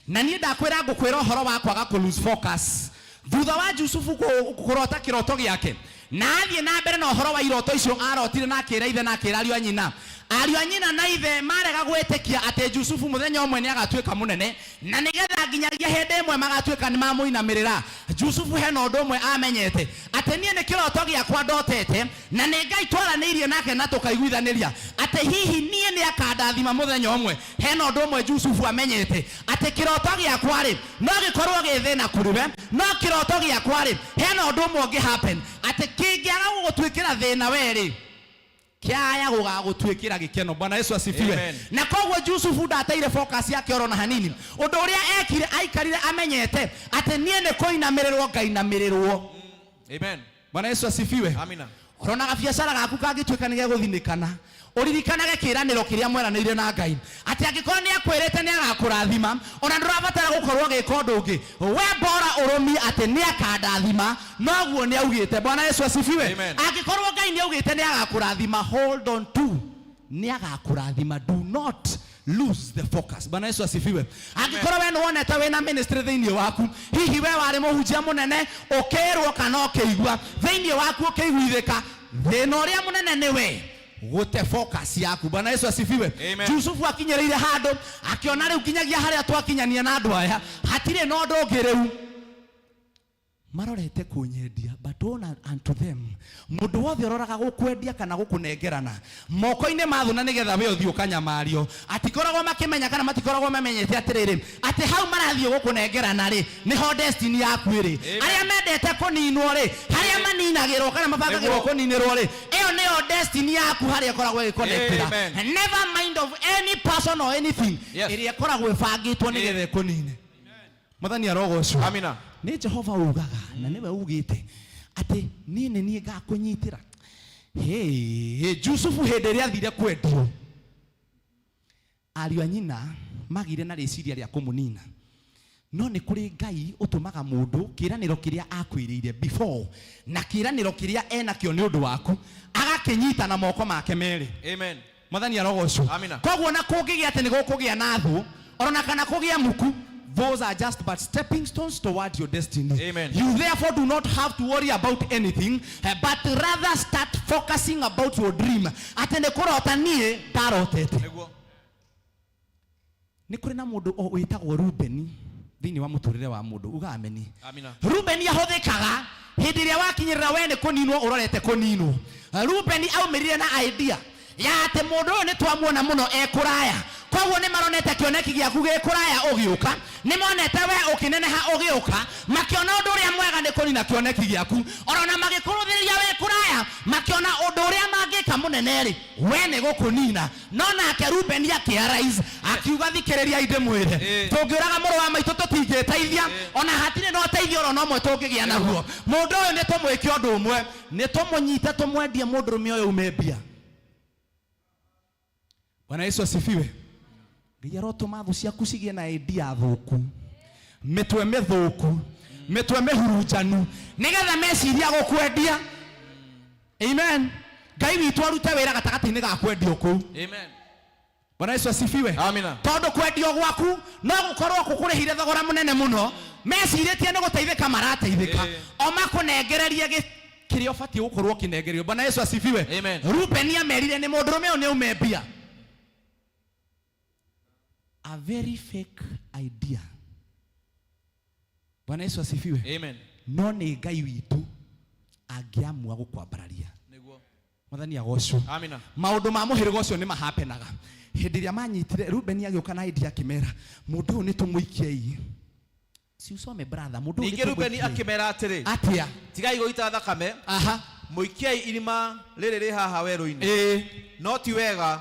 na niĩ ndakwĩra, ngũkwĩra ũhoro wa kwaga kũ lose focus thutha wa Jusufu kũrota kĩroto gĩake, na athiĩ na mbere na ũhoro wa iroto icio arotire, na akĩra ithe na akĩra ariũ a nyina. Ariũ a nyina na ithe marega gwĩtĩkia atĩ Jusufu mũthenya ũmwe nĩ agatuĩka mũnene, na nĩgetha nginyagia hĩndĩ ĩmwe magatuĩka nĩ mamũinamĩrĩra. Jusufu hena ũndũ ũmwe amenyete, atĩ niĩ nĩ kĩroto gĩakwa ndotete, na nĩ Ngai twaranĩirie nake na tũkaiguithanĩria atĩ hihi niĩ nĩ akandathima mũthenya ũmwe. Hena ũndũ ũmwe Jusufu amenyete, atĩ kĩroto gĩakwa rĩ, no gĩkorwo gĩ thĩna kũrĩ we, no kĩroto gĩakwa rĩ, hena ũndũ ũmwe ũngĩ happen, atĩ kĩngĩaga gũgũtuĩkĩra thĩna we rĩ, kĩaya gũgagũtuĩkĩra gĩkeno. Bwana Yesu asifiwe. Amen. Na koguo Jusufu ndateire focus yake oro na hanini. Ũndũ ũrĩa ekire, aikarire amenyete atĩ niĩ nĩ kũinamĩrĩrwo ngainamĩrĩrwo. Amen. Bwana Yesu asifiwe. Amina. Ũrona gabiacara gaku kangĩtuĩka nĩ gegũthinĩkana, ũririkanage kĩĩranĩro kĩrĩa mweranĩire na Ngai, atĩ angĩkorwo nĩ akwĩrĩte nĩ agakũrathima, ona ndũrabatara gũkorwo ũgĩka ũndũ ũngĩ, we bora ũrũmie atĩ nĩ akandathima, noguo nĩ augĩte. Bwana Yesu asifiwe. Amen. Angĩkorwo Ngai nĩ augĩte nĩ agakũrathima, hold on to nĩ agakũrathima. Do not lose the focus. Bwana Yesu asifiwe. Angĩkorwo we nĩ wonete wĩna ministry thĩinĩ waku, hihi we warĩ mũhunjia mũnene, ũkĩrwo kana ũkĩigua thĩinĩ waku ũkĩiguithĩka, thĩna ũrĩa mũnene nĩ we gũte focus yaku. Bwana Yesu asifiwe. Amen. Jusufu akinyĩrĩire handũ akĩona rĩu nginyagia harĩa twakinyania na andũ aya hatirĩ na ũndũ ũngĩ, rĩu marorete kũnyendia, but ona unto them, mũndũ wothe ũroraga gũkwendia kana gũkũnengerana moko-inĩ ma thũ na nĩgetha we ũthiĩ ũkanyamario, atikoragwo makĩmenya kana matikoragwo mamenyete atĩrĩrĩ, atĩ hau marathiĩ gũkũnengerana rĩ, nĩho destiny yaku ĩrĩ. Arĩa mendete kũninwo rĩ, harĩa maninagĩrwo kana mabangagĩrwo kũninĩrwo rĩ, ĩyo nĩyo destiny yaku harĩa ĩkoragwo ĩgĩconnectĩra. Amen. Never mind of any person or anything Yes. ĩrĩa ĩkoragwo ĩbangĩtwo nĩgetha ĩkũnine. Mwathani arogocwo. Amina. Nĩ Jehova ugaga, na nĩwe ugĩte atĩ niĩ nĩ niĩ ngakũnyitĩra. Hey, Jusufu hĩndĩ ĩrĩa athire kwendio, ariũ a nyina magire na rĩciria rĩa kũmũnina, no nĩ kũrĩ Ngai ũtũmaga mũndũ kĩĩranĩro kĩrĩa akwĩrĩire before na kĩĩranĩro kĩrĩa enakĩo nĩ ũndũ waku agakĩnyita na moko make merĩ. Amen. Mwathani arogocwo. Amina. Koguo na kũngĩgĩa atĩ nĩ gũkũgĩa na thũ ona kana kũgĩa muku, those are just but stepping stones toward your destiny. Amen. You therefore do not have to worry about anything, but rather start focusing about your dream, atĩ nĩ kũrota niĩ ndarotete. Nĩguo. Nĩ kũrĩ na mũndũ wĩtagwo Rubeni thĩinĩ wa mũtũrĩre wa mũndũ. Uga ameni. Amina. Rubeni ahũthĩkaga hĩndĩ ĩrĩa wakinyĩrĩra we nĩ kũninwo ũrorete kũninwo. Rubeni aumĩrire na idea ya atĩ mũndũ ũyũ nĩ twamuona mũno e kũraya, koguo nĩ maronete kĩoneki gĩaku gĩ kũraya ũgĩũka, nĩ monete we ũkĩneneha ũgĩũka, makĩona ũndũ ũrĩa mwega nĩ kũnina kĩoneki gĩaku, orona magĩkũrũthĩrĩria wĩ kũraya, makĩona ũndũ ũrĩa mangĩka mũnene rĩ, we nĩ gũkũnina. No nake Rubeni akĩarise, akiuga, "Thikĩrĩria ndĩmwĩre, tũngĩũraga mũrũ wa maitũ tũtingĩteithia, ona hatirĩ na ũteithio oro na ũmwe tũngĩgĩa naguo. Mũndũ ũyũ nĩ tũmwĩke ũndũ ũmwe, nĩ tũmũnyite tũmwendie mũndũrũme ũyũ ume mbia." Bwana Yesu asifiwe. Ngai arotũma thũ ciaku cigĩe na idea thũku, mĩtwe mĩthũku, mĩtwe mĩhurunjanu, nĩgetha meciria gũkwendia. Amen. Ngai witũ arute wĩra gatagatĩ-inĩ ga kwendio kũu. Amen. Bwana Yesu asifiwe. Amina. Tondũ kwendio gwaku no gũkorwo kũkũrĩhire thogora mũnene mũno, mecirĩtie nĩ gũteithĩka marateithĩka, o makũnengererie kĩrĩa ũbatiĩ gũkorwo ũkĩnengererio. Bwana Yesu asifiwe. Amen. Rubeni amerire nĩ mũndũrũme ũyũ nĩ aume mbia. A very fake idea. Bwana Yesu asifiwe. Amen. No nĩ Ngai witũ angĩamua gũkwambararia. Nĩguo. Mwathani agocwo. Amina. Maũndũ ma mũhĩrĩga ũcio nĩ mahapenaga. Hĩndĩ ĩrĩa manyitire Rubeni agĩũka na idea, akĩmera mũndũ ũyũ nĩ tũmũikiei. Si usome, brother, mũndũ ũyũ Ningĩ nĩ Rubeni tũmũikiei. akĩmera atĩrĩ, Atĩa? Tigai gũita thakame. Aha. Mũikiei irima rĩrĩ rĩ haha werũ-inĩ. Ĩĩ. No ti wega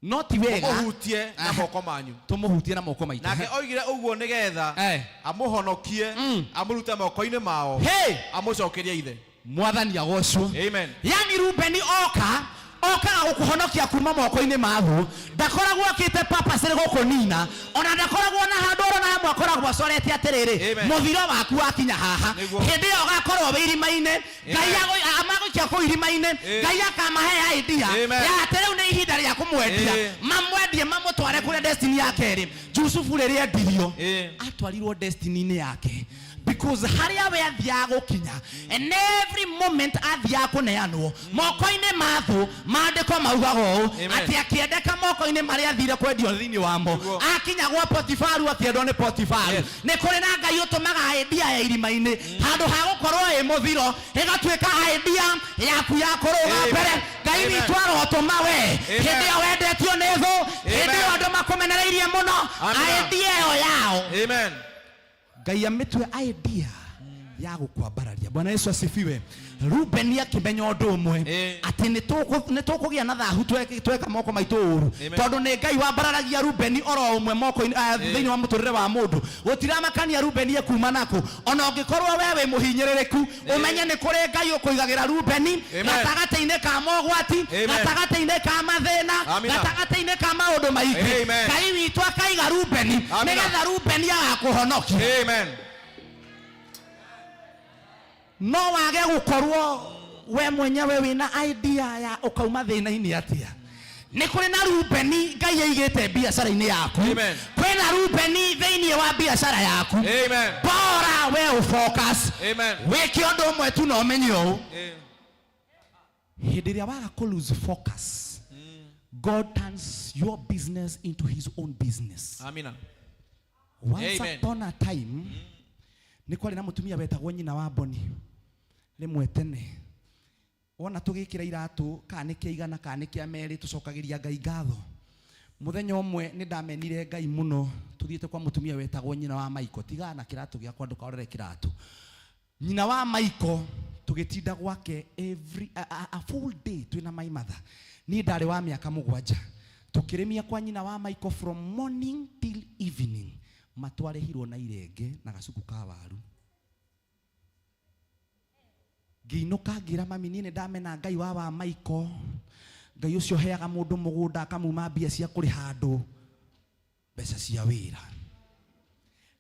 No ti wega mũhutie na Aha. moko manyu. Tũmũhutie na moko maitũ. Nake oigire ũguo nĩgetha Eh. amũhonokie amũrute moko-inĩ mao Hey! amũcokerie ithe. Mwathani agocwo. Amen. Yani Rubeni oka okaga gũkũhonokia kuma moko-inĩ ma thũ, ndakoragwo akĩte purpose gũkũnina, ona ndakoragwo na handũ oro na hamwe akoragwo acorete atĩrĩrĩ, Amen. mũthiro waku wakinya haha, Nĩguo. hĩndĩ ĩyo ũgakorwo wĩ irima-inĩ, Ngai amagũikia kũu irima-inĩ, Eh. Ngai akamahe idea Amen. ya atĩ rĩu nĩ ihinda rĩa kũmwendia, Eh. mamwendie mamũtware kũrĩa destiny yake ĩrĩ. Jusufu rĩrĩa endirio Eh. atwarirwo destiny-inĩ yake, because harĩa we athiaga gũkinya, and every moment athiaga kũneanwo moko-inĩ ma thũ, maandĩko maugaga ũũ Amen. atĩ akĩendeka moko-inĩ marĩa athire kwendio thĩinĩ wamo, Nĩguo. akinya gwa Potifaru akĩendwo nĩ Potifaru. Yes. Nĩ kũrĩ na Ngai ũtũmaga idea ya irima-inĩ handũ ha gũkorwo ĩ mũthiro ĩgatuĩka idea yaku ya kũrũga Amen. mbere. Ngai Amen. witũ arotũma we Amen. hĩndĩ ĩyo wendetio nĩ thũ, hĩndĩ ĩyo andũ makũmenereirie mũno, Amina. idea ĩyo yao Amen. Ngai amitue idea ya gũkwambararia. Bwana Yesu asifiwe. Rubeni akĩmenya ũndũ ũmwe, Eh. atĩ nĩ tũkũgĩa na thahu tweka moko maitũ ũru, Amen. tondũ nĩ Ngai wambararagia Rubeni oro ũmwe moko-inĩ, thĩinĩ wa mũtũrĩre wa mũndũ. Gũtiramakania Rubeni ekuma nakũ, ona ũngĩkorwo we wĩ mũhinyĩrĩrĩku, ũmenye nĩ kũrĩ Ngai ũkũigagĩra Rubeni Amen. gatagatĩ-inĩ ka mogwati, Amen. gatagatĩ-inĩ ka mathĩna, Amina. gatagatĩ-inĩ ka maũndũ maingĩ. Amen. Ngai witũ akaiga Rubeni Amina. nĩgetha Rubeni agakũhonokia. Amen. No wage gũkorwo we mwenyewe wĩna idea ya ũkauma thĩna-inĩ atĩa. Nĩ kũrĩ na Rubeni Ngai aigĩte biacara-inĩ yaku. Amen. Kwĩna Rubeni thĩinĩ wa biacara yaku. Amen. Bora we ũfocus, Amen. wĩke ũndũ ũmwe tu na ũmenye ũũ, Eh. hĩndĩ ĩrĩa waga kũ lose focus, God turns your business into his own business. Amina. Once Amen. upon a time, nĩ kwarĩ na mũtumia wetagwo nyina wa Boni. Rĩmwe tene wona tũgĩkĩra iratũ kana nĩ kĩa igana kana nĩ kĩa merĩ, tũcokagĩria Ngai ngatho. Mũthenya ũmwe nĩ ndamenire Ngai mũno tũthiĩte kwa mũtumia wetagwo nyina wa Maiko. Tigana na kĩratũ gĩakwa, ndũkarore kĩratũ. Nyina wa Maiko tũgĩtinda gwake every a full day twĩna my mother. Niĩ ndarĩ wa mĩaka 7. Tũkĩrĩmia kwa nyina wa Maiko from morning till evening. Matwarĩhirwo na irenge na gacuku ka waru. Ngĩinũka ngĩra mami, niĩ nĩ ndamena Ngai wa Maiko. Ngai ũcio heaga mũndũ mũgũnda akamuma mbia cia kũrĩha andũ mbeca cia wĩra.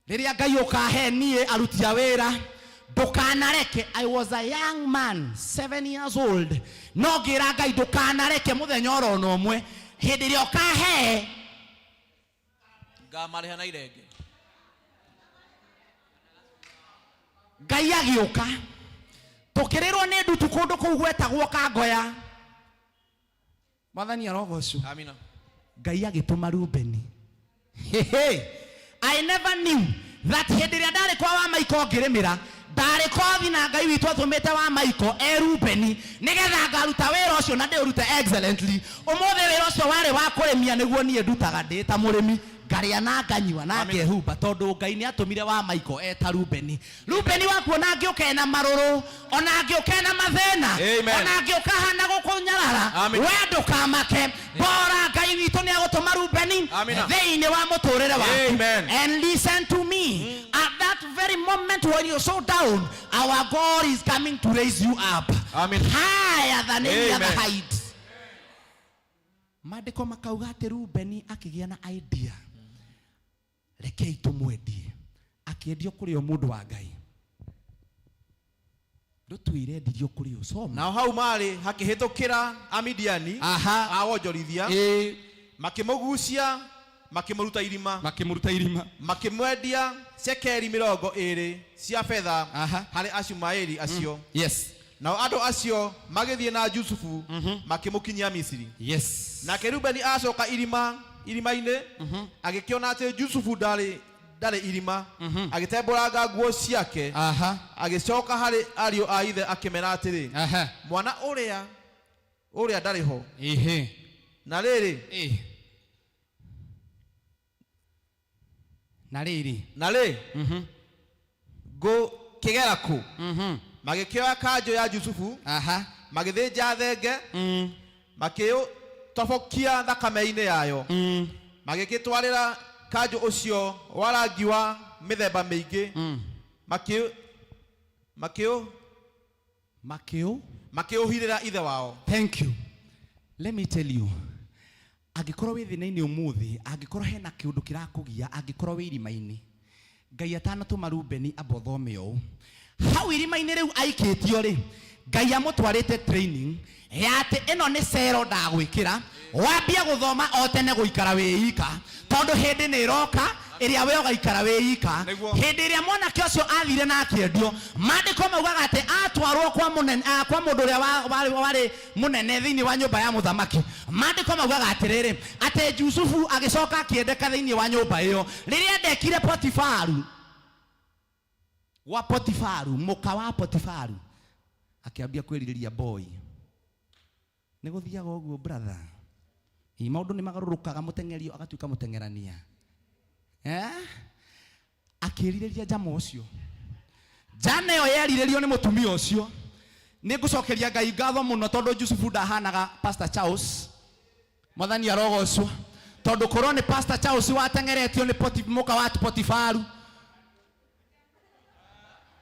Rĩrĩa Ngai ũkahe niĩ aruti a wĩra, ndũkanareke. I was a young man, 7 years old. No ngĩra Ngai ndũkanareke mũthenya oro na ũmwe hĩndĩ ĩrĩa ũkahe Ngamarĩha na irenge. Ngai agĩũka tũkĩrĩrwo nĩ ndutu kũndũ kũu gwetagwo Kangoya. Mwathani arogocwo. Amina. Ngai agĩtũma Rubeni. Hehe. I never knew that hĩndĩ ĩrĩa ndarĩ kwa wa Maiko ngĩrĩmĩra, ndarĩ kothi na Ngai witũ atũmĩte wa Maiko e Rubeni nĩgetha ngaruta wĩra ũcio na ndĩũrute excellently. Ũmũthĩ wĩra ũcio warĩ wa kũrĩmia nĩguo niĩ ndutaga ndĩ ta mũrĩmi, ngarĩa na nganyua na ngehumba, tondũ Ngai nĩ atũmire wa Maiko eta Rubeni. Rubeni waku ona angĩũka ena marũrũ, ona angĩũka ena mathĩna, Amen. ona angĩũka hana gũkũnyarara, Amen. we ndũkamake. Bora Ngai witũ nĩ agũtũma Rubeni Amina. thĩinĩ wa mũtũrĩre waku. Amen. And listen to me, at that very moment when you're so down, our God is coming to raise you up. Amen. Higher than any other Amen. height. Maandĩko makauga atĩ Rubeni akĩgĩa na idea, rekei tũmwendie. Akĩendio kũrĩ o mũndũ wa Ngai. Ndũtwĩre endirio kũrĩ ũ, soma. Nao hau marĩ hakĩhĩtũkĩra Amidiani Aha. a wonjorithia, Ĩĩ. makĩmũgucia makĩmũruta irima, Makĩmũruta irima. makĩmwendia cekeri 20 cia betha Aha. harĩ Ashumaeli acio. Yes. Nao andũ acio magĩthiĩ na Jusufu makĩmũkinyia Misiri. Yes. Nake Rubeni acoka irima-inĩ, agĩkĩona atĩ Jusufu ndarĩ irima, agĩtembũranga nguo ciake, Aha. agĩcoka harĩ ariũ a ithe akĩmera atĩrĩ, Aha. mwana ũrĩa ndarĩ ho. Ehe. Na rĩrĩ, Ĩĩ. Na rĩrĩ. Na rĩ, Tũngĩkĩgera kũ? Magĩkĩoya kanjũ ya Jusufu, magĩthĩnja thenge, makĩũtobokia thakame-inĩ yayo, magĩgĩtwarĩra kanjũ ũcio wa rangi wa mĩthemba mĩingĩ, makĩ makĩũ Makĩũ. Makĩũhirĩra ithe wao. Thank you. Let me tell you, angĩkorwo wĩ thĩna-inĩ ũmũthĩ, angĩkorwo hena kĩũndũ kĩrakũgia, angĩkorwo wĩ irima-inĩ, Ngai atanatũma Rubeni amba ũthome ũũ, hau irima-inĩ rĩu aikĩtio rĩ, Ngai amũtwarĩte training ya atĩ ĩno nĩ cero ndagwĩkĩra, wambia gũthoma o tene gũikara wĩ ika, tondũ hĩndĩ nĩ ĩroka ĩrĩa we ũgaikara wĩ ika. Nĩguo. Hĩndĩ ĩrĩa mwanake ũcio athire na akĩendio, maandĩko maugaga atĩ atwarwo kwa mũnene, kwa mũndũ ũrĩa warĩ mũnene thĩinĩ wa nyũmba ya mũthamaki. Maandĩko maugaga atĩrĩrĩ, atĩ Jusufu agĩcoka akĩendeka thĩinĩ wa nyũmba ĩyo. Rĩrĩa endekire Potifaru, wa Potifaru, mũka wa Potifaru, akĩambia kwĩrirĩria boy. Nĩ gũthiaga ũguo, brother. Ĩ, maũndũ nĩ magarũrũkaga, mũteng'eri agatuĩka mũteng'erania. Eh? Akĩrirĩria njama ũcio. Njana ĩyo yerirĩrio nĩ mũtumia ũcio. Nĩ ngũcokeria Ngai ngatho mũno tondũ Jusufu ndahanaga Pastor Charles. Mwathani arogocwo. Tondũ korwo nĩ Pastor Charles wateng'eretio nĩ mũka wa Potifaru.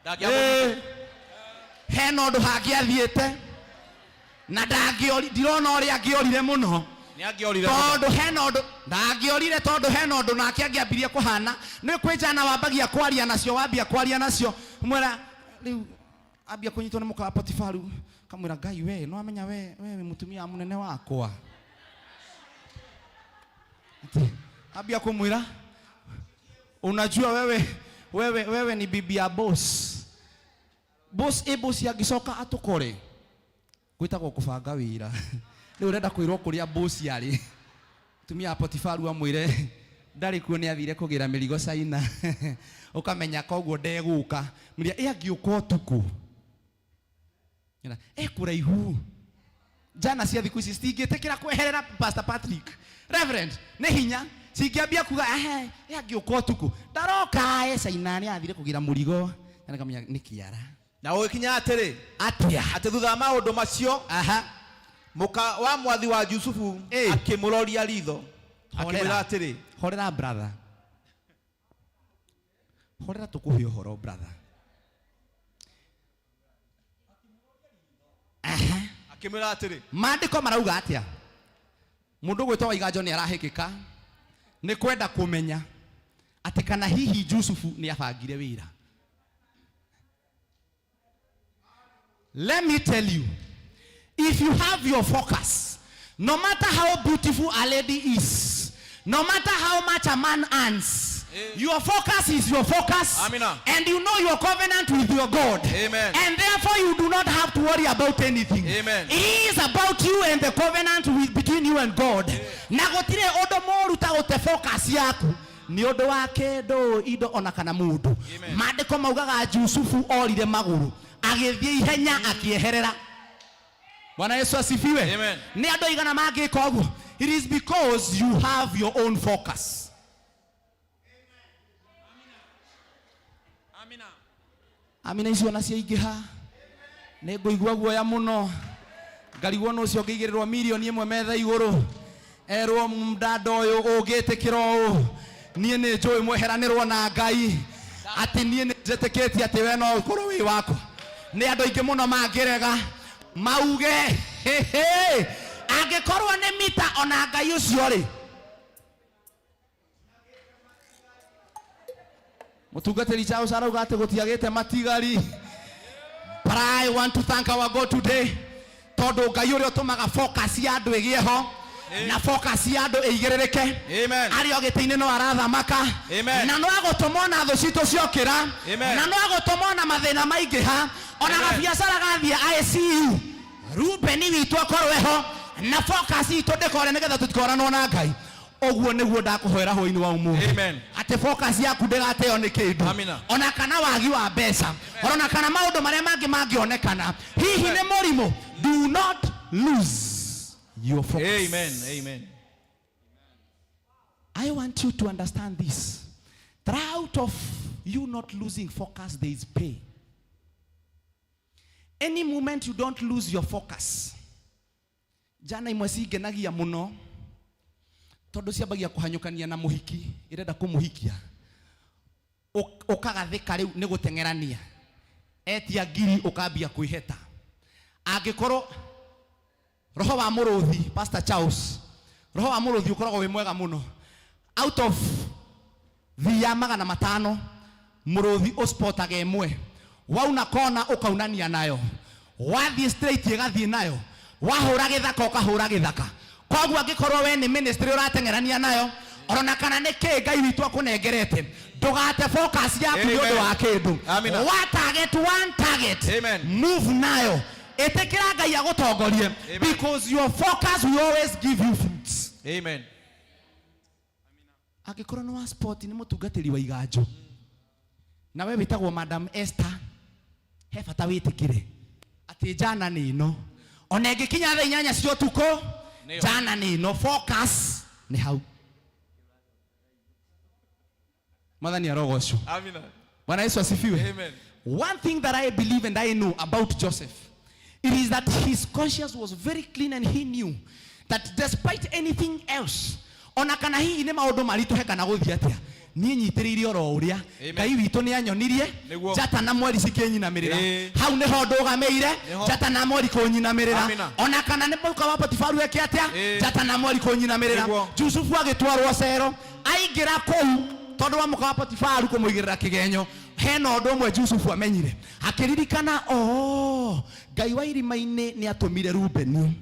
Ndangĩamũnyita. Hena ũndũ hangĩathiĩte. Na ndangĩori, ndirona ũrĩa angĩorire mũno. Nĩ angĩorire mũno. Tondũ hena ũndũ ndangĩorire, tondũ hena ũndũ nake angĩambirie kũhana. Nĩ kwĩ njana wambagia kwaria nacio, wambia kwaria nacio, mwĩra rĩu ambia kũnyitwo nĩ mũka wa Potifaru, kamwĩra Ngai we no amenya we wĩ mũtumia wa mũnene wakwa. Ati, ambia kũmwĩra unajua wewe ni bibi ya boss. Boss, ĩ boss angĩcoka atũkore. Gwĩtagwo kũbanga wĩra. Rĩu ũrenda kwĩrwo kũrĩa boss arĩ. Mũtumia wa Potifaru amwĩre ndarĩ kuo, nĩ athire kũgĩra mĩrigo China. Ũkamenya koguo ndegũka. Mũrĩa, ĩ angĩũka ũtukũ. Ĩra, e kũraihu. Njana cia thikũ ici citingĩtĩkĩra kweherera Pastor Patrick. Reverend, nĩ hinya. Cingĩambia kuga, ehe, ĩ angĩũka ũtukũ. Ndaroka, e China, nĩ athire kũgĩra mũrigo. Na nĩkamenya nĩ kĩara. Na gũgĩkinya atĩrĩ, Atĩa? atĩ thutha wa maũndũ macio, mũka wa mwathi wa Jusufu akĩmũroria ritho, akĩmwĩra atĩrĩ, Horera brother. Horera tũkũhe ũhoro brother. Akĩmwĩra atĩrĩ, Maandĩko marauga atĩa? Mũndũ ũgwĩtwo Waiganjo nĩ arahĩkĩka nĩ kwenda kũmenya atĩ kana hihi Jusufu nĩ abangire wĩra. Let me tell you, if you have your focus, no matter how beautiful a lady is, no matter how much a man earns, your focus is your focus. Amina. And you know your covenant with your God. Amen. And therefore you do not have to worry about anything. Amen. It is about you and the covenant between you and God. Na gũtirĩ ũndũ mũũru ta gũte focus yaku nĩ ũndũ wa kĩndũ, indo ona kana mũndũ. Amen. Maandĩko maugaga Jusufu orire magũrũ agĩthiĩ ihenya akĩeherera. Bwana Yesu asifiwe. Amen. Nĩ andũ aigana mangĩka ũguo? It is because you have your own focus. Amina icio na ciaingĩha nĩ ngũigua guoya mũno, ngarigwo nũ ũcio ũngĩigĩrĩrwo mirioni ĩmwe metha igũrũ erwo mdada ũyũ ũngĩtĩkĩra ũũ, niĩ nĩ njũĩ mweheranĩrwo na Ngai atĩ niĩ nĩ njĩtĩkĩtie atĩ we no ũkorwo wĩ wakwa. Nĩ andũ aingĩ mũno mangĩrega mauge hehe, angĩkorwo nĩ mita ona Ngai ũcio rĩ. Mũtungatĩri Charles arauga atĩ gũtiagĩte matigari. But I want to thank our God today, tondũ Ngai ũrĩa ũtũmaga focus ya andũ ĩgĩe ho na focus ya andũ ĩigĩrĩrĩke. Amen. Arĩ o gĩtĩ-inĩ no arathamaka. Amen. Na no agũtũma ona thũ citũ ciokĩra. Amen. Na no agũtũma ona mathĩna maingĩha, ona Amen. gabiacara gathiĩ ICU, Rubeni witũ akorwo eho na focus itũ ndĩkore, nĩgetha tũtikoranwo na Ngai. Ũguo nĩguo ndakũhoera hwaĩ-inĩ wa ũmũthĩ. Amen. Atĩ focus yaku ndĩgateo nĩ kĩndũ. Amina. Ona kana wagi wa mbeca, ona kana maũndũ marĩa mangĩ mangĩonekana hihi nĩ mũrimũ. Do not lose your focus. Amen. Amen. I want you to understand this. That out of you not losing focus, there is pay. Any moment you don't lose your focus. Njana imwe cingenagia muno tondu ciambagia kuhanyũkania na mũhiki, irenda kũmũhikia. Ũkagathĩka rĩu nĩ gũteng'erania, etia ngiri ũkambia kwĩheta. Angĩkorwo roho wa mũrũthi, Pastor Charles, roho wa mũrũthi ũkoragwo wĩ mwega mũno. Out of thia 500 mũrũthi ũspotaga ĩmwe, wauna kona ũkaunania nayo, wathiĩ straight ĩgathiĩ nayo, wahũra gĩthaka ũkahũra gĩthaka. Koguo angĩkorwo we nĩ ministry ũrateng'erania nayo, orona kana nĩ kĩ Ngai witũ akũnengerete, ndũgate focus yaku nĩ ũndũ wa kĩndũ. Amina. Wa target, one target. Amen. Move nayo, ĩtĩkĩra Ngai agũtongorie. Amen. Because your focus will always give you fruits. Amen. Angĩkorwo nĩ wa sport, nĩ mũtungatĩri wa iganjo, na we wĩtagwo Madam Esther, he bata wĩtĩkĩre atĩ njana nĩ ĩno, ona ĩngĩkinya thaa 8 cia ũtukũ, Nĩyo. njana nĩ ĩno, focus nĩ hau. Mwathani arogocwo. Amina. Bwana Yesu asifiwe. Amen. One thing that I believe and I know about Joseph, it is that his conscience was very clean, and he knew that despite anything else, ona kana hihi nĩ maũndũ maritũhe kana gũthiĩ atĩa, niĩ nyitĩrĩire oro ũrĩa Amen. Ngai witũ nĩ anyonirie. Nĩguo. Njata na mweri cikĩnyinamĩrĩra. Ĩĩ. Hau nĩho ndũgamĩire. Nĩho. Njata na mweri kũnyinamĩrĩra. Amina. Ona kana nĩ mũka wa Potifaru eke atĩa, Ĩĩ. njata na mweri kũnyinamĩrĩra. Nĩguo. Jusufu agĩtwarwo cero, aingĩra kũu tondũ wa mũka wa Potifaru kũmũigĩrĩra kĩgenyo, hena ũndũ ũmwe Jusufu amenyire, akĩririkana, oh, Ngai wa irima-inĩ nĩ atũmire Rubeni,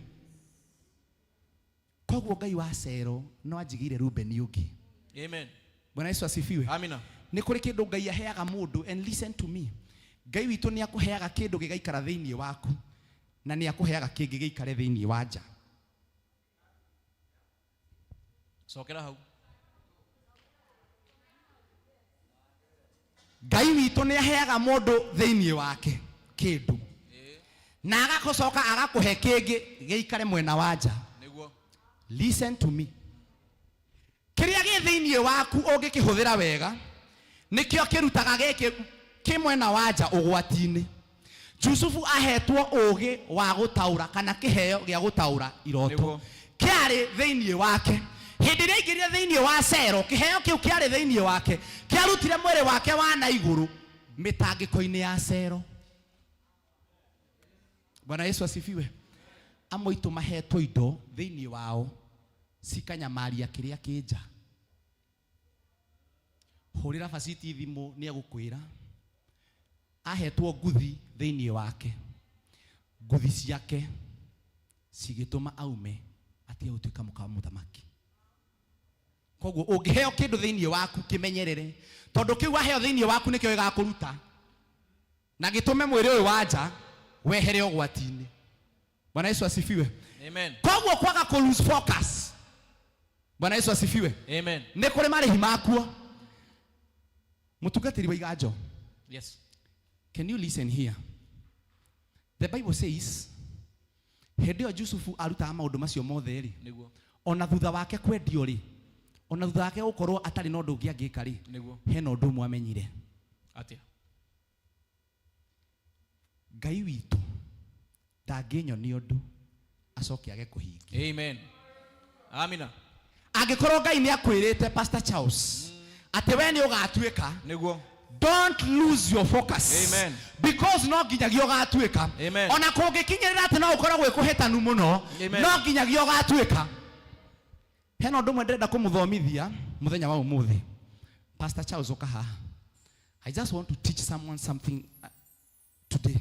koguo Ngai wa cero no anjigĩire Rubeni ũngĩ. Amen. Bwana Yesu asifiwe. Amina. Nĩ kũrĩ kĩndũ Ngai aheaga mũndũ, and listen to me, Ngai witũ nĩ akũheaga kĩndũ gĩgaikara thĩinĩ waku, na nĩ akũheaga kĩngĩ gĩikare thĩinĩ wa nja. Cokera hau. Ngai witũ nĩ aheaga mũndũ thĩinĩ wake kĩndũ, na agakũcoka agakũhe kĩngĩ gĩikare mwena wa nja. Nĩguo. Listen to me, kĩrĩa gĩ thĩinĩ waku ũngĩkĩhũthĩra wega nĩkĩo kĩrutaga gĩkĩ kĩ mwena wa nja ũgwati-inĩ. Jusufu ahetwo ũgĩ wa gũtaũra kana kĩheo gĩa gũtaũra iroto. Nĩguo. Kĩarĩ thĩinĩ wake. Hĩndĩ ĩrĩa aingĩrire thĩinĩ wa cero, kĩheo kĩu kĩarĩ thĩinĩ wake kĩarutire mwĩrĩ wake wa na igũrũ mĩtangĩko-inĩ ya cero. Bwana Yesu asifiwe. Amwe aitũ mahetwo indo thĩinĩ wao cikanyamaria kĩrĩa kĩ nja. Hũrĩra Baciti thimũ nĩ egũkwĩra ahetwo nguthi thĩinĩ wake, nguthi ciake cigĩtũma aume atige gũtuĩka mũka wa mũthamaki. Koguo ũngĩheo kĩndũ thĩinĩ waku kĩmenyerere, tondũ kĩu waheo thĩinĩ waku nĩkĩo gĩgakũruta na gĩtũme mwĩrĩ ũyũ wa nja wehere ũgwati-inĩ. Bwana Yesu asifiwe. Amen. Koguo kwaga kũ lose focus. Bwana Yesu asifiwe. Amen. Nĩ kũrĩ marĩhi makuo. Mũtungatĩri wa iganjo, Yes. can you listen here? The Bible says hĩndĩ ĩyo Jusufu arutaga maũndũ macio mothe rĩ, Nĩguo. ona thutha wake kwendio rĩ, ona thutha wake gũkorwo atarĩ na ũndũ ũngĩ angĩka rĩ, Nĩguo. hena ũndũ ũmwe amenyire. Atĩa? Ngai witũ ndangĩnyonia ũndũ acoke age kũhingia. Amen. Amina. Angĩkorwo Ngai nĩ akwĩrĩte Pastor Charles atĩ we nĩ ũgatuĩka, Nĩguo. don't lose your focus. Amen. Because no nginyagia ũgatuĩka. Amen. Ona kũngĩkinyĩrĩra atĩ no ũkorwo gwĩ kũhĩtanu mũno, Amen. no nginyagia ũgatuĩka. Hena ũndũ ũmwe ndĩrenda kũmũthomithia mũthenya wa ũmũthĩ. Pastor Charles ũka haha. I just want to teach someone something today.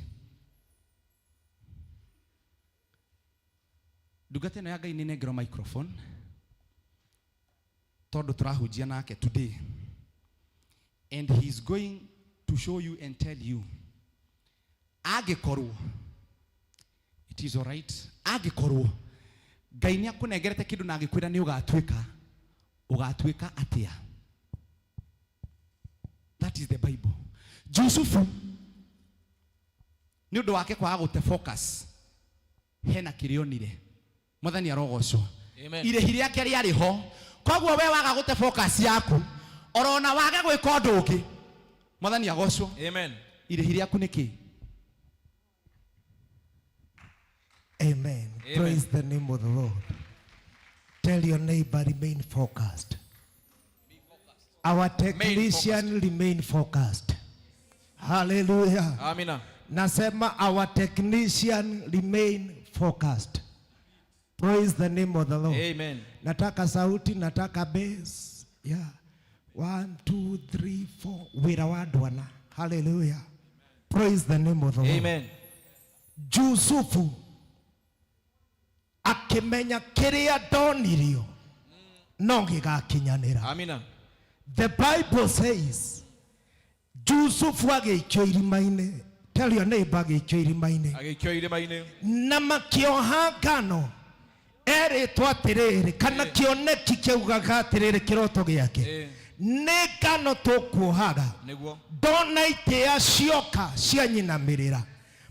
Ndungata ĩno ya Ngai nĩ nengerwo microphone tondũ tũrahunjia nake today, and he is going to show you and tell you angĩkorwo it is all right, angĩkorwo Ngai nĩ akũnengerete kĩndũ na agĩkwĩra nĩ ũgatuĩka, ũgatuĩka atĩa? That is the Bible. Jusufu nĩ ũndũ wake kwaga gũte focus, hena kĩrĩa onire. Mwathani arogocwo. Amen. Irĩhi rĩake rĩarĩ ho. Koguo we waga gũte focus yaku, orona wage gwĩka ũndũ ũngĩ, Mwathani agocwo. Amen. Irĩhi rĩaku nĩ kĩ? Amen. Praise the name of the Lord. Tell your neighbor, remain focused. Our technician remain focused. Hallelujah. Amina. Nasema our technician remain focused. Praise the name of the Lord. Amen. Nataka sauti, nataka bass. Yeah. 1 2 3 4. Wira wa andũ ana. Hallelujah. Praise the name of the Lord. Amen. Jusufu akĩmenya kĩrĩa ndonirio no gĩgakinyanĩra. Amina. The Bible says Jusufu agĩikio irima-inĩ. Tell your neighbor, agĩikio irima-inĩ. Agĩikio irima-inĩ. Na makĩoha ngano erĩtwo atĩrĩrĩ, kana kĩoneki kĩaugaga atĩrĩrĩ, kĩroto gĩake nĩ ngano tũkuohaga. Nĩguo. Ndona itĩa cioka cianyinamĩrĩra,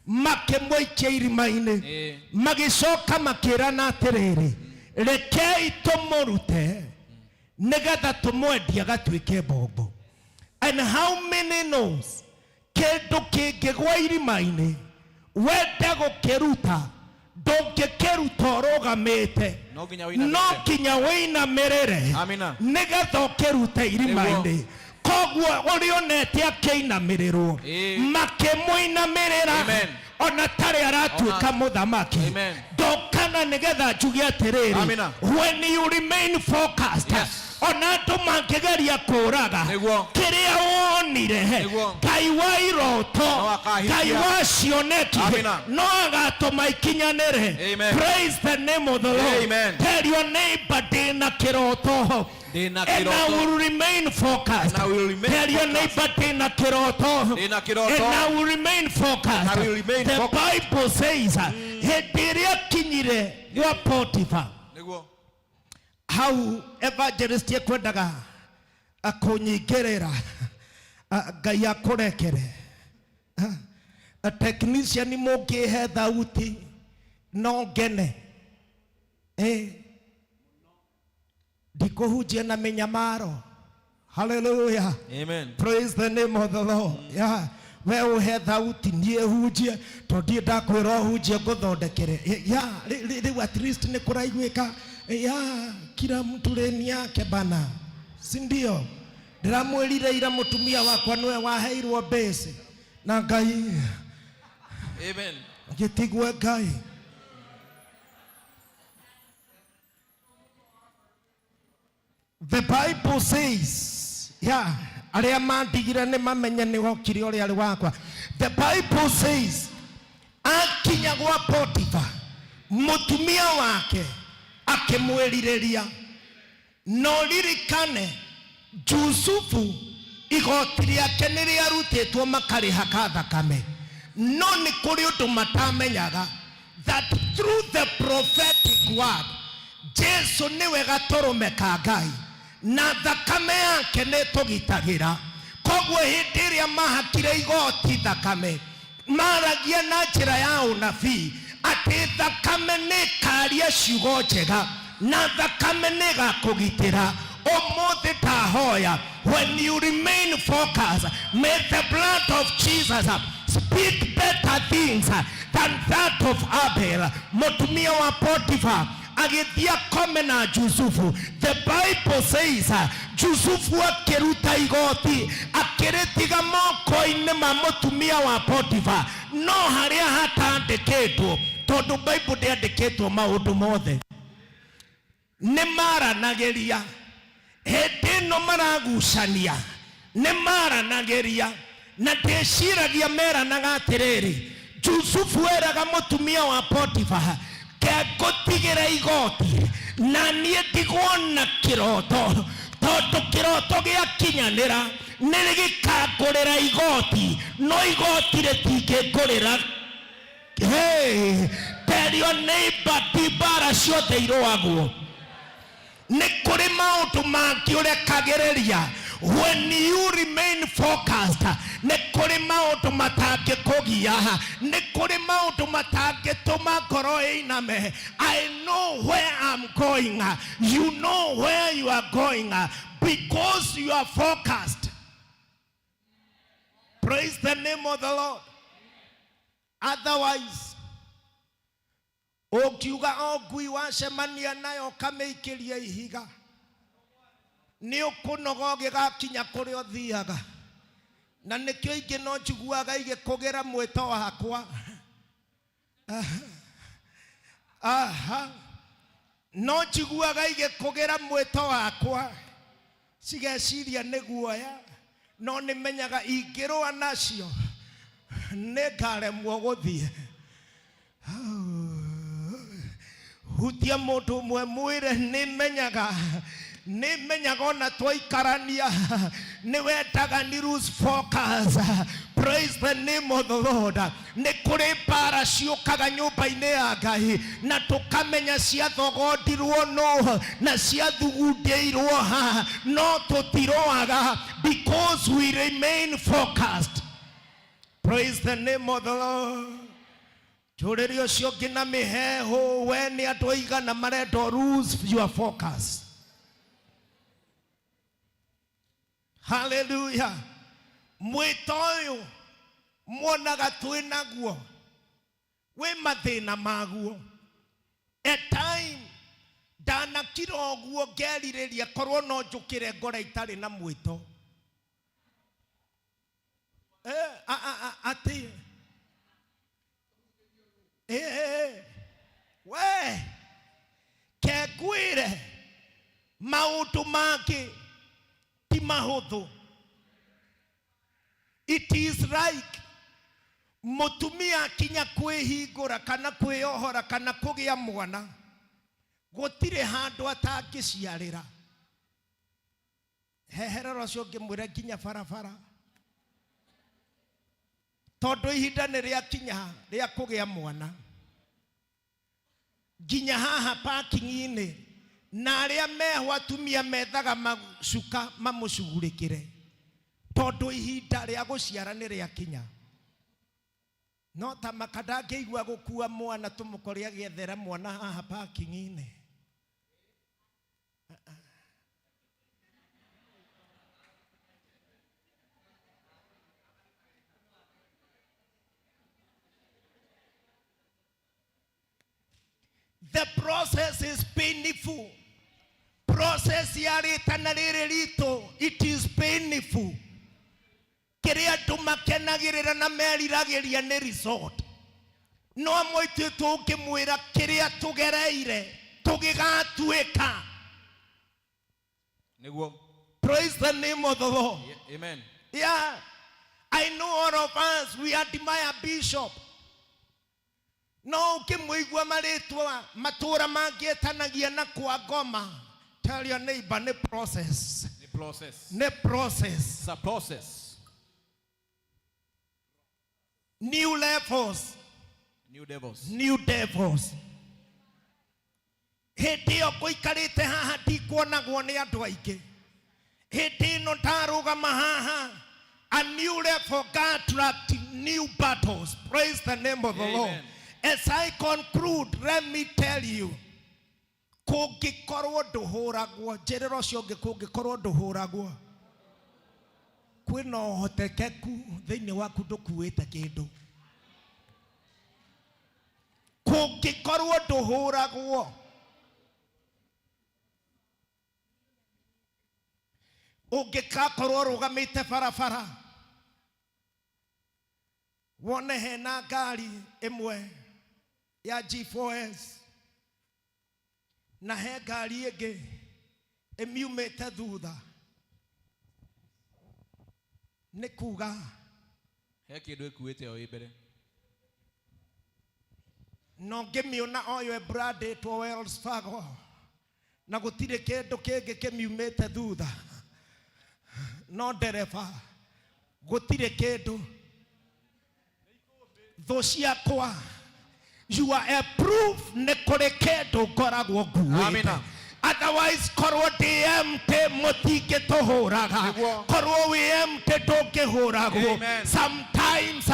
makĩmũikia irima-inĩ. Magĩcoka makĩrana atĩrĩrĩ, rekei tũmũrute nĩgetha tũmwendie agatuĩke mbombo. And how many knows kĩndũ kĩngĩgwa irima-inĩ wende gũkĩruta, ndũngĩkĩruta ũrũgamĩte. No nginya wĩinamĩrĩre. No nginya wĩinamĩrĩre Amina. nĩgetha ũkĩrute irima-inĩ. Koguo ũrĩa onete akĩinamĩrĩrwo, makĩmũinamĩrĩra Amen. ona tarĩ aratuĩka Ona- mũthamaki. Amen. Ndokana nĩgetha njuge atĩrĩrĩ, Amina. when you remain focused, Yes. ona andũ mangĩgeria kũraga Nĩguo. kĩrĩa wonire, Nĩguo. Ngai wa iroto, No akahingia. Ngai wa cioneki Amina. no agatũma ikinyanĩre. Amen. Praise the name of the Lord. Amen. Tell your neighbor, ndĩna kĩroto. Ndĩna And I kĩroto. will remain focused. And I will remain Tell your focused. neighbor, ndĩna kĩroto. Ndĩna kĩroto. And I will remain focused. I will remain The focused. Bible says, hĩndĩ ĩrĩa kinyire gwa Potiphar, Nĩguo. hau evangelist ekwendaga kũnyingĩrĩra, Ngai akũrekere. Technician mũngĩhe thauti no ngene. Ndikũhunjia na mĩnyamaro. Hallelujah. Amen. Praise the name of the Lord. Yeah. We ũhe thauti niĩ hunjie, tondũ ndiĩ ndakwĩra ũhunjie ngũthondekere. Yeah, rĩu at least nĩ kũraiguĩka. Yeah, kila mtu leni yake bana, si ndio? Ndĩramwĩrire ira mũtumia wakwa nĩwe waheirwo base na Ngai. Amen. Gĩtigwe Ngai. The Bible says, yeah, arĩa mandigire nĩ mamenye nĩ wokire ũrĩa arĩ wakwa. The Bible says, akinya gwa Potiphar, mũtumia wake akĩmwĩrirĩria. No ririkane, Jusufu igoti rĩake nĩ rĩarutĩtwo makarĩha ka thakame. No nĩ kũrĩ ũndũ matamenyaga, that through the prophetic word, Jesu nĩwe gatũrũme ka Ngai na thakame yake nĩ tũgitagĩra. Koguo hĩndĩ ĩrĩa mahakire igoti thakame, maragia na njĩra ya ũnabii atĩ thakame nĩ ĩkaria ciugo njega na thakame nĩ ĩgakũgitĩra. Ũmũthĩ ndahoya, when you remain focused, may the blood of Jesus speak better things than that of Abel. Mũtumia wa Potiphar agĩthiĩ akome na Jusufu. The Bible says, Jusufu akĩruta igoti akĩrĩtiga moko-inĩ ma mũtumia wa Potiphar, no harĩa hatandĩkĩtwo, tondũ Bible ndĩandĩkĩtwo maũndũ mothe, nĩ maranagĩria. Hĩndĩ ĩno maragucania nĩ maranagĩria, na ndĩciragia meranaga atĩrĩrĩ, Jusufu eraga mũtumia wa Potiphar, kengũtigĩra igoti na niĩ ndigwo na kĩroto, tondũ kĩroto gĩakinyanĩra nĩ gĩkangũrĩra igoti, no igoti rĩtingĩngũrĩra. Hey, tell your neighbor, ti mbara ciothe irũagwo. Nĩ kũrĩ maũndũ mangĩ ũrekagĩrĩria. When you remain focused, nĩ kũrĩ maũndũ matangĩkũgia, nĩ kũrĩ maũndũ matangĩtũma ngoro ĩiname. I know where I'm going. You know where you are going because you are focused. Praise the name of the Lord. Otherwise, Ũngiuga o ngui wacemania nayo ũkamĩikĩria ihiga, nĩ ũkũnoga ũgĩgakinya kũrĩa ũthiaga. Na nĩkĩo ingĩ no njiguaga igĩkũgĩra mwĩto wakwa. Aha. No njiguaga igĩkũgĩra mwĩto wakwa, cigeciria nĩ guoya, no nĩ menyaga ingĩrũa nacio nĩ ngaremwo gũthiĩ. Hutia mũndũ ũmwe mwĩre nĩ menyaga, nĩ menyaga ona twaikarania nĩ wendaga ni lose focus. Praise the name of the Lord. Nĩ kũrĩ mbara ciũkaga nyũmba-inĩ ya Ngai na tũkamenya ciathogondirwo nũ na ciathugundĩirwo ha, no tũtiroaga because we remain focused. Praise the name of the Lord. Tũrĩrĩ ũcio ũngĩ na mĩheehũ, we nĩ andũ aigana marenda lose your focus. Hallelujah. Mwĩto ũyũ muonaga twĩ naguo wĩ mathĩna maguo. A time ndanakira ũguo ngerirĩria korwo no njũkĩre ngora itarĩ na mwĩto. Atĩ we kengwĩre maũndũ mangĩ ti mahũthũ. It is like mũtumia akinya kwĩhingũra kana kwĩyohora kana kũgĩa mwana, gũtirĩ handũ atangĩciarĩra. Heherera ũcio ũngĩmwĩra nginya barabara, tondũ ihinda nĩ rĩakinya rĩa kũgĩa mwana. Nginya haha parking-inĩ, na arĩa meho atumia methaga macuka mamũcugurĩkĩre, tondũ ihinda rĩa gũciara nĩ rĩakinya. No ta maka ndangĩigua gũkua mwana tũmũkore agĩethera mwana haha parking-inĩ. The process is painful. Process ya rĩtana rĩrĩ ritũ, it is painful. Kĩrĩa andũ makenagĩrĩra na meriragĩria nĩ result. No amwe ithuĩ tũngĩmwĩra kĩrĩa tũgereire tũgĩgatuĩka. Nĩguo. Praise the name of the Lord. Yeah, amen. Yeah. I know all of us, we admire Bishop. No ũkĩmũigua marĩtwa matũra mangĩetanagia na kwa ngoma. Tell your neighbor, nĩ process. Nĩ process. Nĩ process. It's a process. New levels. New devils. New devils. Hĩndĩ ĩyo ngũikarĩte haha ndikuonagwo nĩ andũ aingĩ. Hĩndĩ ĩno ndarũgama haha, a new level God attract new battles. Praise the name of the Lord. Amen. As I conclude, let me tell you, kũngĩkorwo ndũhũragwo, njĩrĩra ũcio ũngĩ, kũngĩkorwo ndũhũragwo, kwĩna ũhotekeku thĩinĩ waku ndũkuĩte kĩndũ. Kũngĩkorwo ndũhũragwo, ũngĩgakorwo ũrũgamĩte barabara, wone hena ngari ĩmwe ya G4S na he ngari ĩngĩ ĩmiumĩte thutha, nĩ kuga He kĩndũ ĩkuĩte o ĩ mbere. No ngĩmĩona oyo ĩbrandĩtwo Wells Fargo na gũtirĩ kĩndũ kĩngĩ kĩmiumĩte thutha, no ndereba gũtirĩ kĩndũ. Thũ ciakwa, you are a proof nĩ kũrĩ kĩndũ ngoragwo nguĩte. Amina. Otherwise korwo ndĩ empty mũtingĩtũhũraga. Nĩguo. Korwo wĩ empty ndũngĩhũragwo. Amen. Sometimes